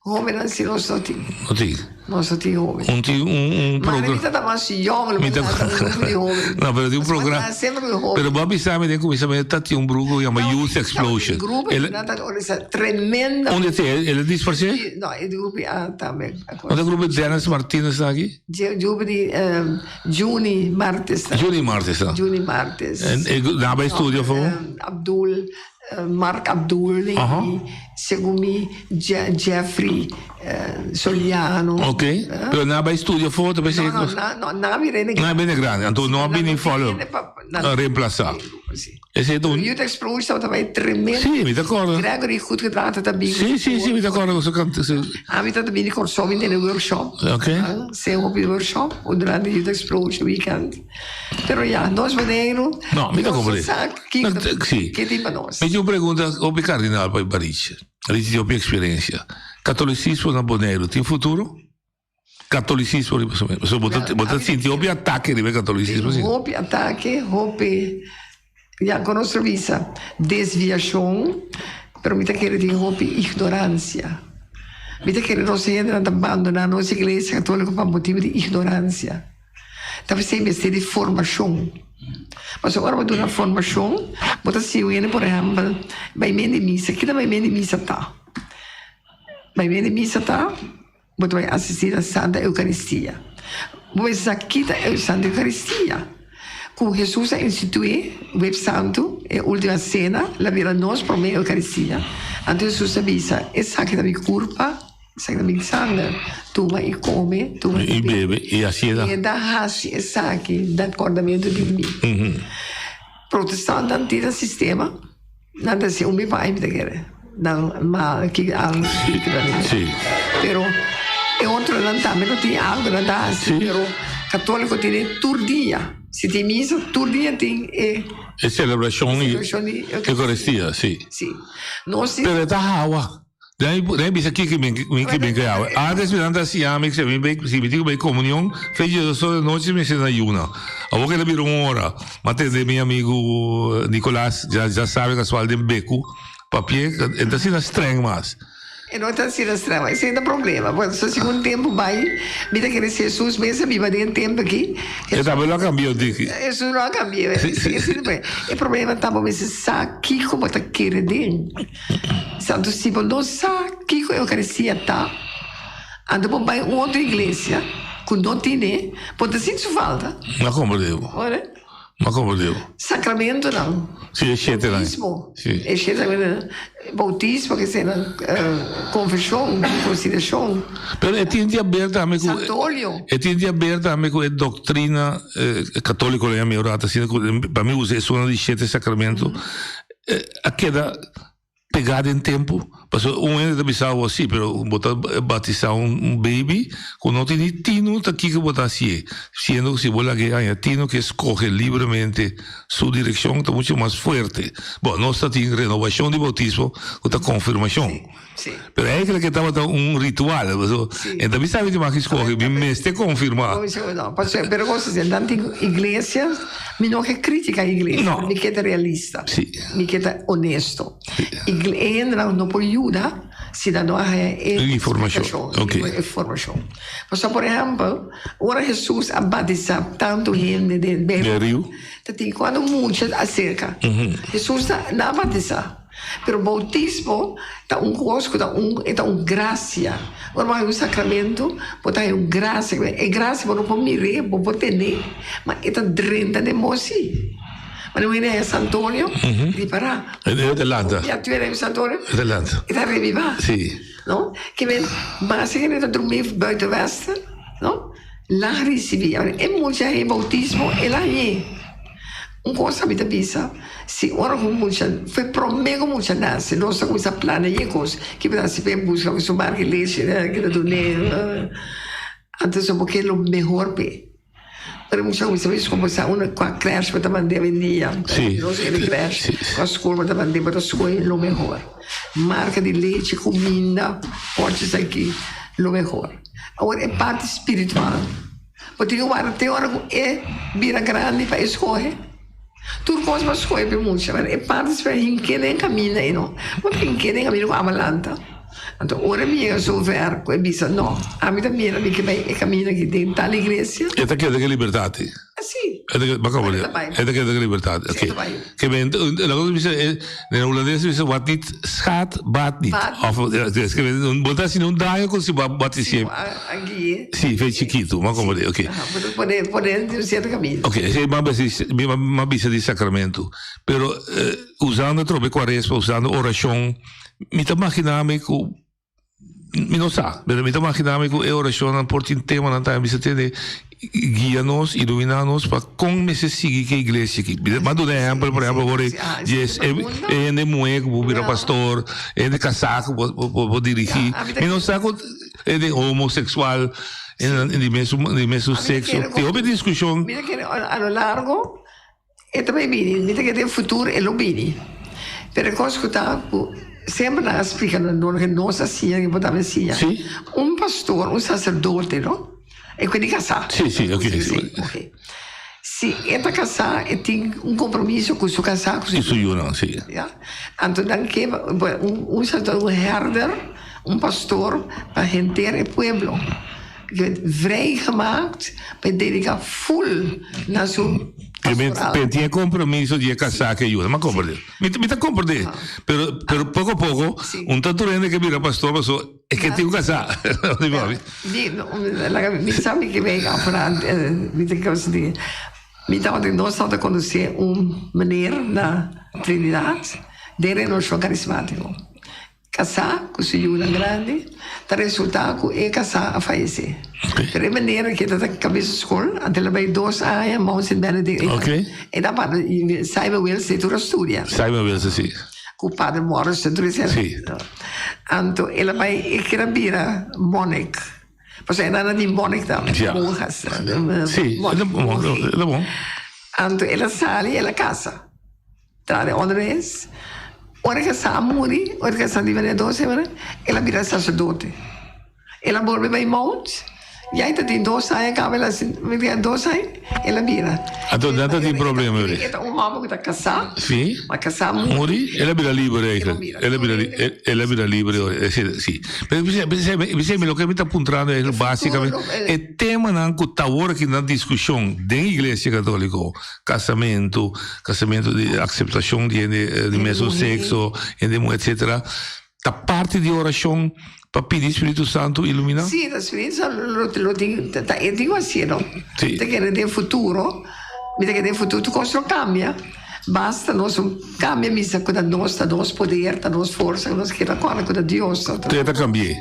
Hóbennan si nos no tin. No tin. Nos no tin hóben. Un tin un un Mara programa. mi ta ta mas yong, Mi ta mi ta un grupo di hóben. No, pero tin un programa. Semper ku hóben. Pero bo a bisa mi den kuminsamentu ta tin un grupo ku yama Youth Explosion. Grupo El nan ta organisa tremenda. Unda ta el? El a disparsé? No, e grupo a tambe. Unda e grupo di Dennis Martinez ta aki? Grupo di Juni Martes ta. Juni Martes ta. Juni Martes. En e nan bai studio afó? Abdul. Mark Abdul i segun mi Jeffrey Soliano. Ok, pero nan a bai studia afó ta bai sigui No, no, no, nan a bira hende grandi. Nan a bira hende grandi, anto no a bini follow up, reemplasa. Esei ta un. Youth Explosion tabata bai tremendo. Sí, mi ta acorda. Gregory Goedgedragen tabata bini. Sí, sí, sí, mi ta acorda ku su kant. Ami tabata bini Kòrsou mi tene workshop. Ok. Sey hopi workshop durante Youth Explosion weekend. Pero ya, nos Boneiru. No, mi ta comprende. Nos sa kiko ta, Sí. ke tin pa nos. Mi tin un pregunta hopi kardinal pa Bariche. Bariche tin hopi experiencia. Catolicismo na Boneiru tin futuro? Catolicismo riba su mes. Pasobra bo ta, bo ta sinti hopi atake riba e catolicismo, si. Hopi atake, hopi, ya, kon nos ta bisa, desviashon, pero mi ta kere tin hopi ignorancia. Mi ta kere nos hendenan ta bandona nos iglesia catolico pa motibu di ignorancia. Ta p'esei mester di formashon. Pasobra ora bo duna formashon, bo ta siña un hende, por ehèmpel, bai men di misa. Kita bai men di misa ta? Bai men di misa ta, bo ta bai asistí na Santa Eukaristia. Bo mester sa kita e Santa Eukaristia ku Hesus a instituí, Web Santu, e Última Sena, la bira nos promé Eukaristia. Anto Hesus a bisa, Esaki ta mi kurpa. Esaki ta mi sanger. Tuma i kome, tuma i bebe. I hasi E ta hasi esaki na kordamentu di mi. Protestantan tin nan sistema, nan ta hasi un mi pai mi ta kere. Nan mal ki algu ki ta Sí. Pero e otronan tambe no tin algu nan ta hasi, pero katoliko tene tur dia. Si tin misa, tur dia tin e. E selebrashon i Eukaristia, sí. Sí. Nos tin. Pero e ta hawa. Den den bisa kiko mi mi ki bin kaya awe. Antes mi nan ta siña mi si mi bai si mi tin ku bai komunion fe djesdos di nochi mi sina yuna. Awor keda bira un ora. Mi a tende mi amigu Nicolas ya ya sabe kasual den beku papia e ta asina streng mas. E no ta asina streng mas. Esei ta problema. Pasobra segun tempu bai mi ta kere si Jesus mes a biba den e tempu aki. E tambe lo a kambia un tiki. Jesus lo a kambia. E problema ta bo mester sa kiko bo ta kere den. Santo si bo no sa kiko Eucaristia ta, anto bo bai un otro iglesia ku no tine, bo ta sinti su falta. Ma komprende bo. Ora? Ma komprende bo. Sacramentonan. Si, e shetenan. Bautismo. Si. E shetenan. Bautismo, ke senan, konfeshon, rekonsiliashon. Pero e tin di haber tambe ku. Santolio. E tin di haber tambe ku e doktrina katoliko, lo yama e ora, asina ku pa mi usa esun di shete sacramento. A keda pegá den tempu? Pasobra un hende ta bisa bo si, pero bo ta batisá un baby ku no tin ni tinu ta kiko bo ta hasié. Siendo ku si bo lag'é haña tinu ke skohe libremente su direkshon ta muchu mas fuerte. Bon, nos ta tin renobashon di boutismo ku ta konfirmashon. Pero eigenlijk e tabata un ritual, paso e ta bisa mi tin mas ki skohe, mi mester konfirmá. No, paso pero kos asina, nan tin iglesia, mi no ke kritika iglesia, No. mi ke ta realista, Sí. mi ke ta honesto. Igle e hendenan no por yuda si nan no a haña e Informashon, splikashon, ok. e informashon. Pasobra por ehèmpel, ora Hesus a batisá tantu hende den Den riu. Ta tin kuando mucha aserka, Hesus ta nan a batisá. Pero boutismo ta un kos ku ta un e ta un grasia. Ora bo haña un sakramento, bo ta haña un grasia. E grasia bo no por mir'é, bo por ten'é, ma e ta drenta den bo sí. Manera un hende haña Santorio, ripará. E ta lanta. Ya tu hende haña Santorio, E ta lanta. e ta revivá. Sí. No? Ke men mas hende ta drumí buiten westen, no? La risibí. Ahora, e mucha haña boutismo, el a hañ'é. Un cosa mi ta bisa, si ora cu mucha, fue prome cu mucha nace, nos ta cuminsa plania e cos, kico ta haci p'e busca su marca lechi, ki ta dun'e, antes bo ke lo mehor p'e. Ora mucha cuminsa bisa como sa unda cua crèche bo ta mand'e awendia, nos e di crèche, cua school bo ta mand'e, bo ta scoge lo mehor. Marca di lechi, cuminda, pochi esaki, lo mehor. Awor e parti spiritual. Bo tin ku warda te ora ku e bira grandi pa e skohe. Tur kos bo a skohe pa e mucha, pero e parti spera hink'é den kaminda ei no. Bo ta hink'é den kaminda ku amalanta. Anto ora mi yega sover ku e bisa, No, ami ta mira mi ke bai e kaminda aki den tal iglesia. E ta keda ku e libertat ei. Si. E ta keda, baka bo E ta bai. E ta keda ku e libertat, Si, e ta bai. Ke men, la cosa bisa, den hulandes bisa wat niet schaadt, baat niet. Baat niet. Of, ja, dus ke men, bo ta haciendo un daño ku si bo a batisié. Si, bo a guié. Si, fe chikitu, ma como di, oké. Aha, bo ta pone, pone den un cierto camino. Oké, esei m'a bisa, mi m'a bisa di sacramento. Pero, usando atrobe cuaresma, usando oracion, mi ta magina mi ku Mi no sa, pero mi ta magina mi ku e orashonnan por tin temanan tambe bisa tende guia nos, ilumina nos pa kon mester sigui ku e iglesia aki. Mi a duna ehèmpel, por ehèmpel, ora dje e hende muhé ku por bira pastor, e hende kasá ku por dirigí. Mi no sa ku hende homoseksual di mesun sekso. Tin hopi diskushon. Mi ta kere a lo largo E ta bay bini, mi ta kere den futuro e lo bini. Pero e kos ku ta ku semper nan a splika nan dor ke nos a siña ke bo tambe a siña. Sí. Un pastor, un saserdote no, e ku di kasá. Sí, sí, oké. Sí, oké. Si e ta kasá e tin un kompromiso ku su kasá ku su I su yunan, sí. Ya. Anto nan ke un un saserdote, un herder, un pastor pa henter e pueblo. Vrijgemaakt pa e dedica full na su pastoral. Pero tin e compromiso di e casá ke yuda. Mi a comprende. Mi ta comprende. Pero pero poco poco un ta tur hende ke bira pastor paso e ke tin un casá. Laga mi sa mi ke bay afra mi ta kere di mi tabata nos tabata conoce un meneer na Trinidad den Renovacion Carismatico. Kasá ku su yunan grandi, ta resultá ku e kasá a fayesé. Pero e manera ku e ta ta kabes skol, anto el a bai dos aña Mount Saint Benedict. E ta papia Simon Wilson e tur a studia. Simon Wilson, si. Ku Pader Morrison tur esei. Si. Anto el a bai, e kier a bira monnik. Pasobra e nan a di monnik tambe, monjas. Si, e ta bon. Anto el a sali, el a kasa. Tra den onderwijs. Ora ke sa a muri, ora ke sa riba den dos semana, el a bira sacerdote. El a bolbe bai Mount, ya e ta tin dos aña kaba el a bira dos aña, el a bira. Anto nan ta tin problema ori. E ta un hòmber ku ta kasá, Sí. ma kasá muri. Muri, el a bira liber eigenlijk. El a bira, el a bira liber ori, sí. Pero bisei mi loke mi ta puntrando eigenlijk básicamente, e temanan ku ta awor aki na diskushon den iglesia katoliko, Casamentu, casamentu di aceptacion di hende di mesun sexo, hende muhe etcetera, ta parti di oracion pa pidi Spiritu Santu ilumina? Sí, ta Spiritu Santu lo lo tin ta e tin ku hasié no. Sí. Ta kere den futuro, mi ta kere den futuro tur kos lo kambia, basta nos un kambia misa ku ta nos, ta nos poder, ta nos forsa ku nos keda kòrda ku ta Dios. Tur ta kambié.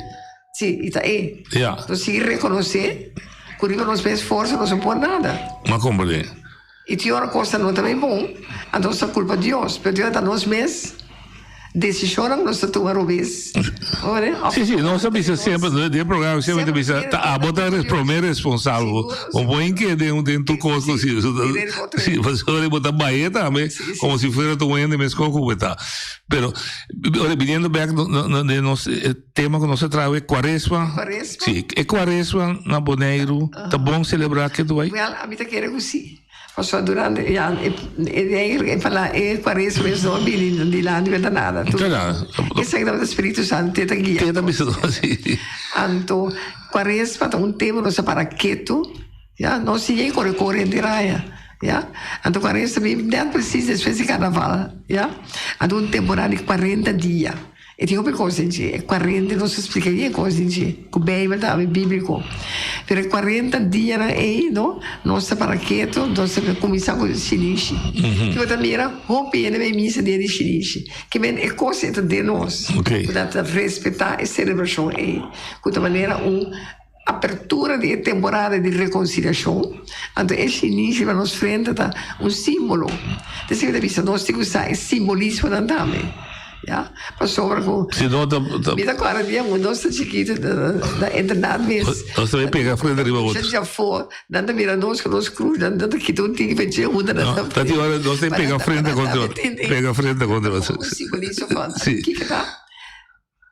Sí, i ta e. Ja. Nos sigui rekonosé ku riba nos mes forsa nos no por nada. M'a komprendé. I tin ora kos ta no ta bay bon, anto nos ta kulpa Dios, pero tin ora ta nos mes desishonnan ku nos ta tuma robes. Sí, sí, nos ta bisa semper, den e programa semper ta bisa, ta abo ta promé responsabel. Bo por hinke den den tur kos ku si, si, pasobra bo ta baye tambe komo si fuera ta un hende mes kos ku bo ta. Pero, ora biniendo bèk den nos Tema ku nos a traha e kuaresma. Kuaresma? Sí, e kuaresma na Boneiru ta bon selebrá ketu bai? Wèl, ami ta kere ku sí. Pasobra durante, ya, e e pala e kuaresma es no a bini dilanti benta nada. Ta nada. Esaki tabata Spiritu Santu te ta guia. Te ta bisa nos, sí. Anto, kuaresma ta un tema ku nos a para ketu, ya, no sigui kore kore henter aña, ya. Anto kuaresma ta bini nèt presis despues di karnaval, ya. Anto un temporada di kuarenta dia. E tin hopi kos den dje. E kuarenta nos ta splika bien kos den dje, ku Beibel tambe bíbliko. Pero e kuarenta dianan ei, no, nos ta para ketu, nos ta kuminsá ku shinishi. Ki bo ta mira hopi hende bai misa dia di shinishi. Ke men e kos ei ta den nos, ku nan ta respetá e selebrashon ei, ku ta manera un apertura di e temporada di rekonsiliashon. Anto e shinishi pa nos frente ta un símbolo. Esei mi ta bisa, nos tin ku sa e simbolismonan tambe, ya. Pasobra ku Si no ta ta. Mi ta kòrda dia ku nos ta chikitu na internat mes. Nos ta bai pega frente riba otro. Dja afó, nan ta mira nos ku nos krus, nan ta kita un tiki pa dje hunta nan ta. Ta tin ora nos ta pega frente kontra otro. Pega frente kontra otro. Un simbolismo van kiko ta?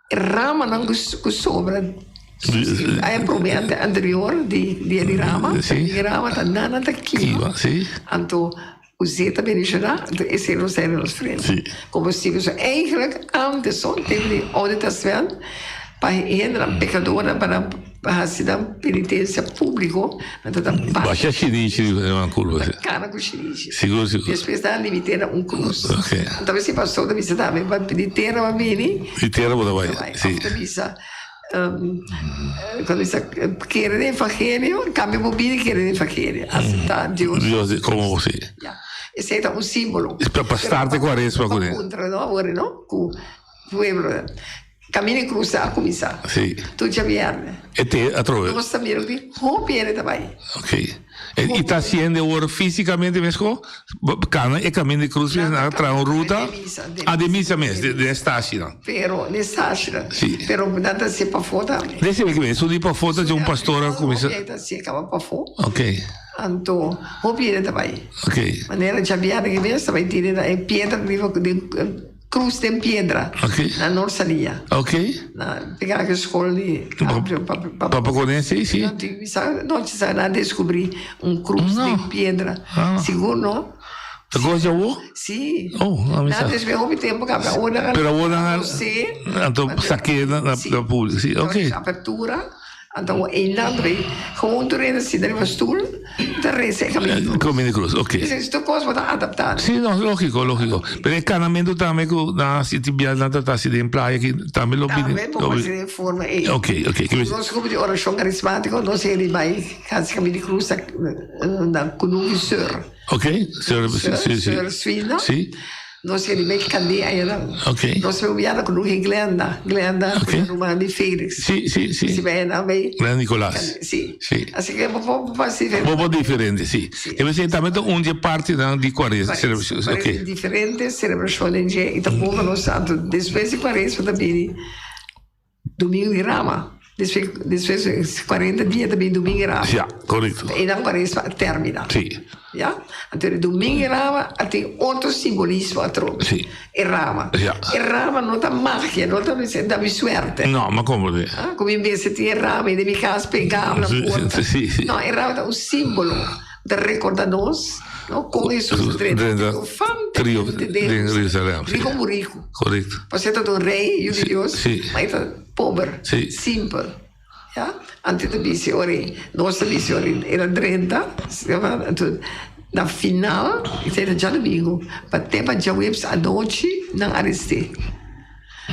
E ramanan ku sobra a e prome anterior di dia di rama, di rama ta nan nan ta kima, anto ku zeta bendishoná, anto esei nos ta hende nos frente. Komo si so eigenlijk antes so tempu di Oude Testament pa hendenan pekadornan pa nan hasi nan penitensia públiko nan ta ta Basha shinishi riba nan kurpa si. Kana ku shinishi. Sigur sigur. Despues nan a limit'é na un krus. Ok. Anto si pastor ta bisa tambe pa di tera bo a bini. Di tera bo ta bai. Si. Of ta bisa ku ta bisa kere den evangelio en kambio bo bini kere den evangelio. Aseptá Dios. Dios komo si. Ya. Esei ta un simbolo. Pa start e kuaresma kuné. Pa puntra no awor no ku pueblo. Camino di Cruz a cuminsa. Sí. Tur djabierne. E te atrobe. Nos ta mira di hopi hende ta bai. Ok. E ta haciendo awor fisicamente mesco? Cana e Camino di Cruz mes nan a traha un ruta? De misa. Ah, de misa mes, de de stasienan. Pero, de stasienan. Sí. Pero nan ta hacié pafó tambe. Dese mi kimen, esun di pafó ta dje un pastor a cuminsa. Hopi hende ta hacié caba pafó. Ok. Anto, hopi hende ta bai. Ok. Manera djabierne ki mes ta bai tira na e piedra riba den. Cruz den piedra. Ok. Na Noord Salia. Ok. Na pega ke skol di Amplio pa Papa Koné, si, si. No tin sa no sa nan descubri un cruz No. den piedra. Ah. Sigur no. Ta kos dja awo? Si. Oh, a mi sa. Nan descubri hopi tempo kaba. Awor nan a Pero awor nan a Si. Anto saké na na Si. na publico. Si, ok. Apertura. Anto einan ta bay gewoon tur hende sinta riba stoel ta reza e Camino di Cruz. Camino di Cruz, ok. Esei tur cos bo ta adapta. Si, no, logico, logico. Pero e canamento tambe cu nan haci tin bia nan ta haci den playa aki tambe lo bini. Tambe bo haci den forma ei. Ok, ok. Nos grupo di oracion carismatico nos hende bay haci Camino di Cruz na Kunuki Sur. Ok, Sur, si, si. Sur Suina. Si. Nos a riba e kandé ayanan. Ok. Nos a bai ku Luhe Glenda. Glenda, Ok. ruman di Felix. Sí, sí, sí. Si bai nan bai. Glenda Nicolas. Sí. Sí. Así que bo por hasi diferente. Bo por diferente, sí. E mester tambe ta un di e partinan di Cuaresma. Cuaresma. Ok. Diferente celebracion dje y tampoco nos santo. Despues di Cuaresma ta bini Domingo di Rama. Despues, despues 40 dia ta bini Domingo di Rama. Ja, correcto. E dan Cuaresma a termina. Sí. Ja? Anto e Domingo di Rama a tin otro simbolismo atrobe. Sí. E rama. Ja. E rama no ta magia, no ta da mi suerte. No, m'a comprende. Ah, como in vez tin e rama den mi cas pegá na porta. Sí, sí. No, e rama ta un simbolo ta recorda nos, no, con Jesus drenta triunfante den Jerusalem. Rico murico. Correcto. Pasobra ta un rey, yu di Dios, Sí. ma e ta pober, Sí. simpel. Ya, antes ta bisa ora ei, nos ta bisa ora ei, el a drenta, anto na final, esei ta djadumingu, pa te pa djaweps anochi nan arest'é.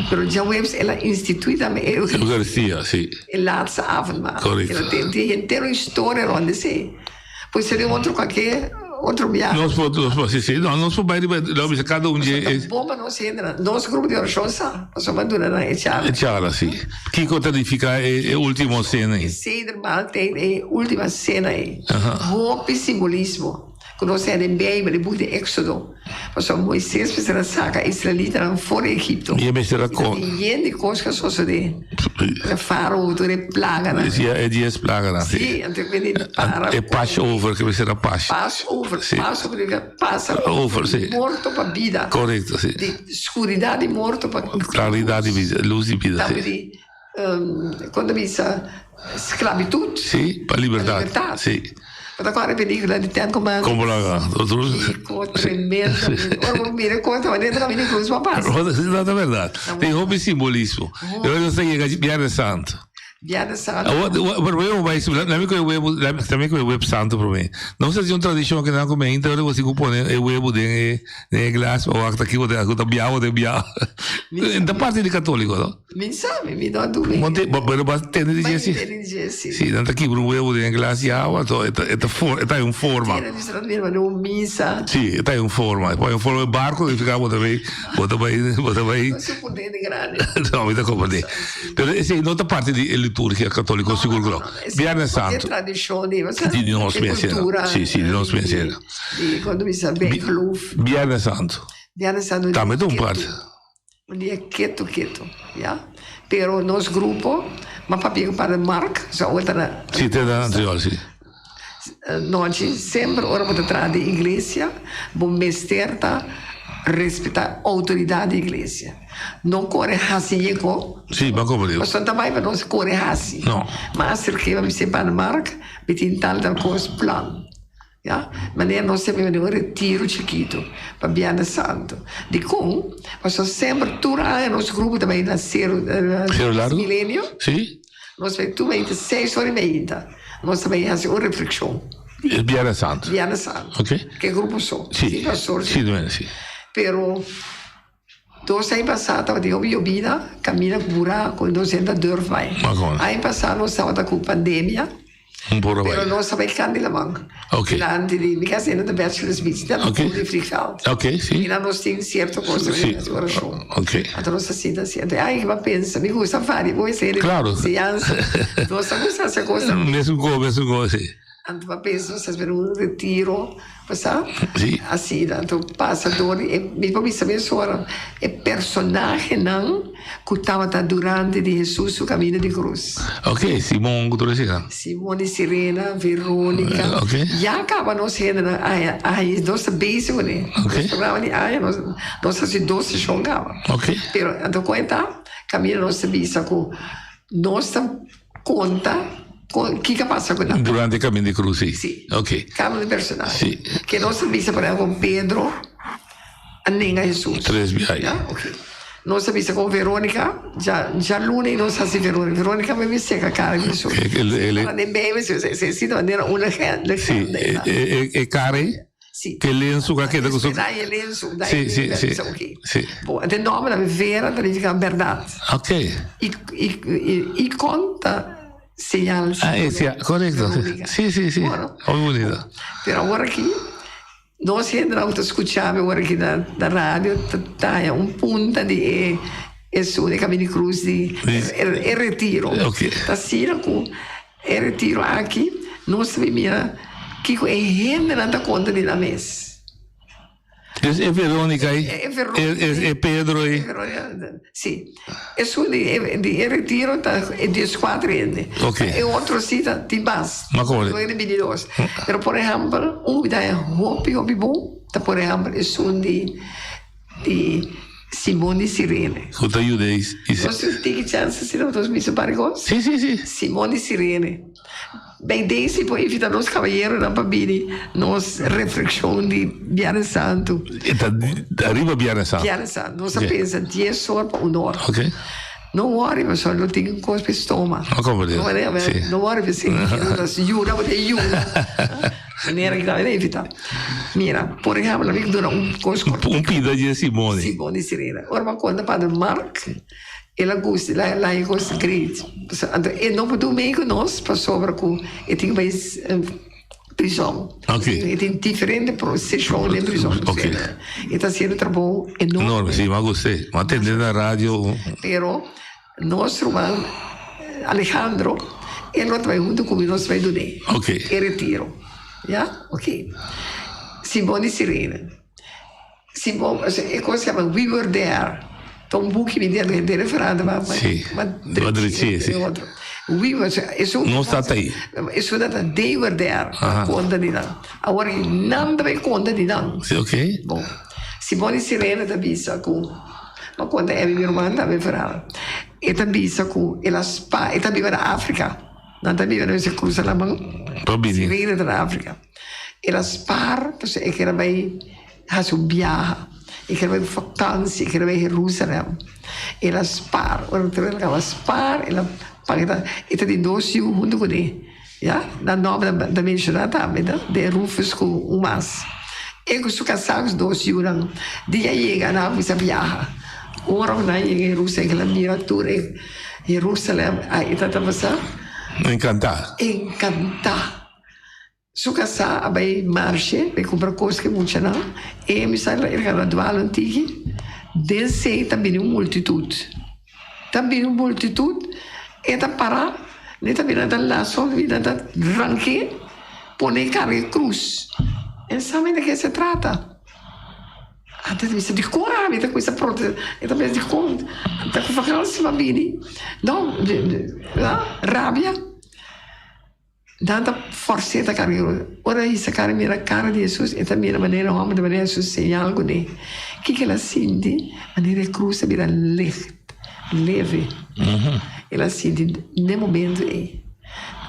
Pero djaweps el a instituí tambe e Eucaristia. Eucaristia, sí. E laatste avondmaal. Correcto. El a tin tin henter un historia rond esei. Pues seria un otro cualke otro biaha. Nos por, nos por, sí, sí. No, nos por bai riba, lo bisa cada un dje. Ta bon pa nos hende, nos grupo di oracion sa, pasobra bo a duna nan e charla. E charla, sí. Kiko ta nifica e, e ultimo cena ei? E seder maaltijd, e ultima cena ei. Aha. Hopi simbolismo ku nos haya den Bijbel, e buki di Éxodo. Pasobra Moises mester a saka e israelitanan for di Egipto. I e mester a kon. I yen di kos ku a sosodé. E Fárao tur e plaganan. Sí, e dies plaganan. Sí, anto e bini para. E Passover, ku mester a pas. Passover, Passover significa pasa. Over, sí. Di morto pa bida. Korekto, sí. Di skuridat di morto pa. Klaridat di bida, lus di bida, sí. Tambe di, kon ta bisa, sklabitut. Sí, pa libertat. Pa libertat. Sí. Bo ta kòrda e pelikula di Ten Commandments? Komo la Kiko tremendo. Ora bo mira kon ta manera ta kaminda di krus bo a pasa. No ta bèrdat. Tin hopi simbolismo. Ora nos ta yega Bièrnè Santu. Bièrnè Santu. Awor, pero bo bai, lami ku e webu, lami ku e web santu promé. Nos ta tin un tradishon ku nan ku mi ainda ora bo tin ku pone e webu den e den e glas pa wak ta kiko ta ku ta biaha o ta biaha. Ta parti di katoliko no? Mi sabi, mi no a duna. Monte, bo, pero bo a tende di dje si? Tende di dje si. Si, nan ta kibra un huevo den e glas di awa, to e ta, e ta for, e ta un forma. Tende di sa mira manera un misa. Si, e ta un forma. E pone un forma di barco, i fica bo ta bay, bo ta bay, bo ta bay. No su pone grandi. No, mi ta comprende. Pero esei no ta parti di e liturgia catolico, sigur cu no. Viernes Santo. E tradicion di, Di nos e menciona. cultura. Si, si, di nos menciona. Di, cuando mi sa bijgeloof. Viernes Santo. Viernes Santo. Tambe ta un parti. Un dia ketu ketu, ya. Pero nos grupo, m'a papia ku Pader Mark, so awor ta na. Si, ta na Antriol, si. Nochi, semper ora bo ta traha den iglesia, bo mester ta respetá outoridat di iglesia. No kore hasi yeko. Si, bo a komprendé. Pasobra ta bai pa nos kore hasi. No. M'a aserk'é, m'a bis'é, Pader Mark, mi tin tal tal kos plan. Ya, manera nos ta bini un retiro chikitu pa Bièrnè Santu. Dikon? Pasobra semper tur aña nos grupo ta bai na Seru, Seru Largu? Milenio. Sí. Nos bai tur meinta seis ora i meinta. Nos ta bai hasi un reflekshon. E Bièrnè Santu? Bièrnè Santu. Ok. Ke grupo so. Sí. Sin pastor. Sí, duende, sí. Pero dos aña pasá tabatin hopi yobida, kaminda ku buraku, nos hende a durf bai. Aña pasá nos tabata ku pandemia. Un por a bai. Pero nos a bai kant di laman. Ok. Dilanti di, mi kas hende ta Bachelor's Beach, ta Ok. di vliegveld. Ok, si. I nan nos tin sierto kos Si. ta hasi orashon. Ok. Anto nos ta sinta así. Anto ai bo a pensa, mi gusta fari bo esei di Claro. enseñansa. Nos ta gusta hasi kos. Mesun kos, mesun kos, si. Anto pa pensa nos ta spera un retiro, pasá? Sí. Asina, anto pasa dor di e, mi por bisa mesora, e personahenan ku tabata durante di Hesus su kaminda di krus. Ok, Simon ku tur eseinan. Simon di Sirena, Veronica. Ok. Ya kaba nos hendenan aña, aña, nos ta bezig kuné. Ok. Nos programa di aña, nos, nos hasi dos seshon kaba. Ok. Pero anto kon e ta, kaminda nos ta bisa ku nos ta Konta kon kiko a pasa ku nan. Durante e kamin di krus, si. Si. Ok. Kada un personahe. Si. Ke nos ta bisa por ehempel kon Pedro a nenga Hesus. Tres biaha. Ya, ok. Nos ta bisa kon Veronica, dja djaluna i nos hasi Veronica. Veronica mi mi seka kara di Hesus. El el Ora den Bijbel si si si ta manera un legenda. Si, e e e kara ei. Si. Ke lensu ka keda ku su. Dai e lensu, dai Si, si, si. Ok. Si. Bo, e nòmber ta Vera ta nifiká bèrdat. Ok. I, i, i, ikon ta señal. Ah, e, si, korekto. Verónica. Si, si, si. Bueno. Hopi bunita. Pero awor aki. Nos hendenan ku ta skucha mi ora ki na na radio ta taña un punta di e esun e Camino di Cruz di e retiro. Ta asina ku e retiro aki nos ta bin mira kiko e hendenan ta konta di nan mes. Dus e Veronica ei, e Pedro ei. Si. Esun di di e retiro ta e dieskuater hende. Ok. E otro si ta tin mas. Ma kore. Lo hende bini dos. Pero por ehèmpel un ku ta hopi hopi bon ta por ehèmpel esun di di Simon di Sirene. Ku ta yuda e. Nos tin tiki chèns asina pa nos bisa un par di kos? Si si si. Simon di Sirene. Bij deze por invita nos caballeronan pa bini nos reflexion di Biernes Santo. E ta ariba Biernes Santo? Biernes Santo. Nos a pensa dies or pa un or. Ok. No worry pasobra lo tin un cos pa e stoma. No comprende. Si. No worry p'esei. Nos yuna bo ta yuna. Manera ki ta invita. Mira, por ehempel, mi duna un cos cortico. Un pida di e Simone. Simone Sirena. Ora mi a conta Padre Mark. El a gusta, el a el a haña cos great. Anto e no por dun mee cu nos pasobra cu e tin bai prison. Ok. E tin diferente seshon den prison. Ok. E ta haciendo trabou enorme. Enorme, si, mi a gust'é. Mi a tende na radio. Pero nos ruman Alejandro, e lo ta bai hunto cu mi, nos ta bai dun'é. Ok. E retiro. Ya? Ok. Simon di Sirene. Si bo, e kos yama We Were There, ta un buki mi den den referando ma Sí, ma ma drechi, sí. e otro. We were, esun Nos ta ei. Esun ta They Were There, Aha. konta di nan. Awor nan ta bai konta di nan. Sí, ok. Bon, Simone Sirena ta bisa ku, ma konta Emmy mi ruman tambe verhaal. E ta bisa ku el a spa, e ta biba na Afrika. Nan ta biba na mester krusa laman. Pa bini. Sirena ta na Afrika. El a spar, pasobra e kere bai hasi un biaha, e kere bai vakansi, e kere bai Herusalèm. El a spar, ora el a kaba spar, el a paga, e ta tin dos yu huntu kuné, ya. Nan nòmber ta menshoná tambe, no, den Rufus ku un mas. E ku su kasá ku su dos yunan, dia yega nan a kuminsá biaha. Ora ku nan yega Herusalèm, el a mira tur e Herusalèm, ai e tabata pasá? Enkantá. Enkantá. Su kasá a bai marshe bai kumpra kos ku e muchanan. E mi sa el gana dual un tiki. Den sei ta bini un multitut. Ta bini un multitut, e ta para, ne ta bira ta laso, bira ta rank'é, pone e karga e krus. En sabe de ke se trata. Antes ta bisa dikon ami ta kuminsa protesta, e ta bisa dikon ta ku vakansi pa bini. No, rabia. Nan ta fors'é ta karga e Ora hisa kara mira kara di Hesus, e ta mira manera hòmber ta manera Hesus señal kuné. Kiko el a sinti? Manera e krus ta bira licht, leve. El a sinti n'e momentu ei.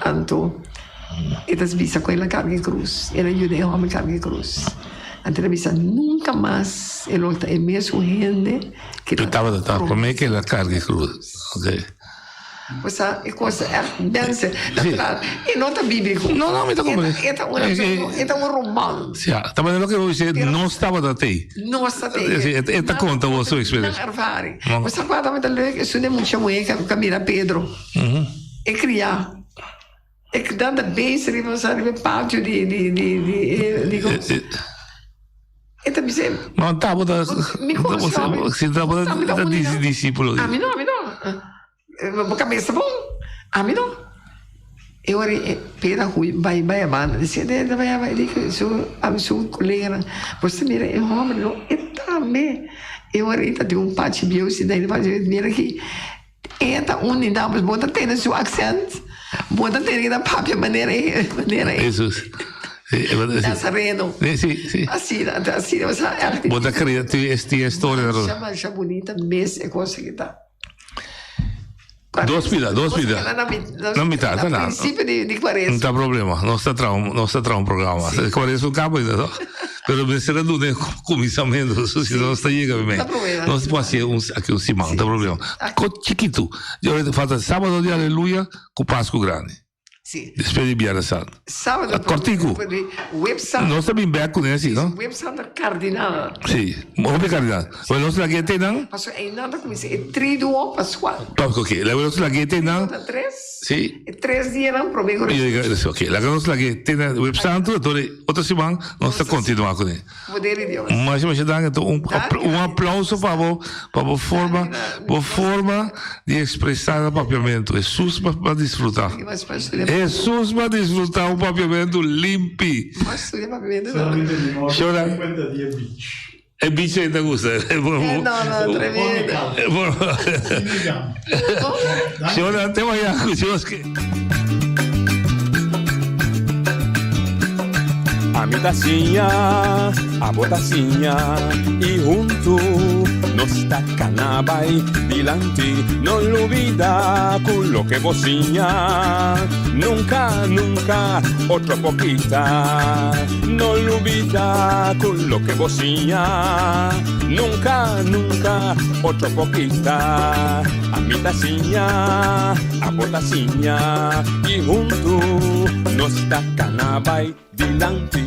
Anto e ta bisa ku el a karga e krus, el a yuda e hòmber karga e krus. Anto el a bisa nunka mas e lo ta e mesun hende ke tabata promé ku el a karga e krus. Osea, e kos ègt mensen. Natural, e no ta bíbliko. No, no, mi ta komprendé. E ta un, e ta un roman. Ja, ta manera loke bo bisé, nos tabata tei. Nos ta tei. Sí, e ta konta bo su eksperensia. Nan ervaring. Bo sa kua tabata leuk? Esun e mucha muhé ku a mira Pedro. E kriá. E nan ta bezig riba, riba e patio di, di, di, di, di kos. E ta bis'é. Ma tabata, Mi konosé hopi. Si tabata disípulo. Ami no, ami no. Bo kabesa bon. Ami no. E ora ei Pedro a hui bai bai a banda. Di e ta bai a bai di ku su ami su koleganan, bo ta mira e hòmber no e tambe. E ora ei ta tin un pachi bieu sinta ei mira aki e ta un di nan bo ta tende su aksènt, bo ta tende ku e ta papia manera e manera e. Hesus. Nazareno. Si, si. Asina, asina, Bo ta krea tin e storia. Masha masha bunita mes e kos aki ta. Dos pida, dos pida. Na mitad, ta na. Principio di, di cuaresma. No ta problema, nos ta traha un, nos ta traha un programa. Sí. Cuaresma caba ainda, no? Pero mester a duna e cuminsamento, so si no nos ta yega bimé. Ta problema. Nos por haci un, aki un siman, ta problema. Ko chikitu. Falta sábado di aleluya cu Pascu grandi. Si. Despues di Bièrnè Santu. Sábado Kòrtiku. Web Santu. Nos ta bin bèk kuné si, no? Web Santu kardinal. Si, hopi kardinal. Bueno, nos lag'é te nan. Pasobra einan ta kuminsá e triduo paskual. Ok, laga nos lag'é te nan. Triduo ta tres. Sí. E tres dianan promé ku resurrección. Ok, laga nos lag'é te na Web Santu, anto e otro siman nos ta kontinuá kuné. Poder di Dios. Masha masha danki, anto un un aplauso pa bo pa bo forma bo forma di ekspresá na papiamentu. Hesus pa disfrutá. Hesus pa disfrutá un papiamentu limpi. Shona. E bicho ei ta gusta. No, no, tremendo. Shona, te waya ku Dios ke. Ami ta siña, abo ta siña i huntu nos ta kana bai dilanti. No lubida ku loke bo siña nunka, nunka otro por kita. No lubida ku loke bo siña nunka, nunka otro por kita. Ami ta siña, abo ta siña i huntu nos ta kana bai dilanti.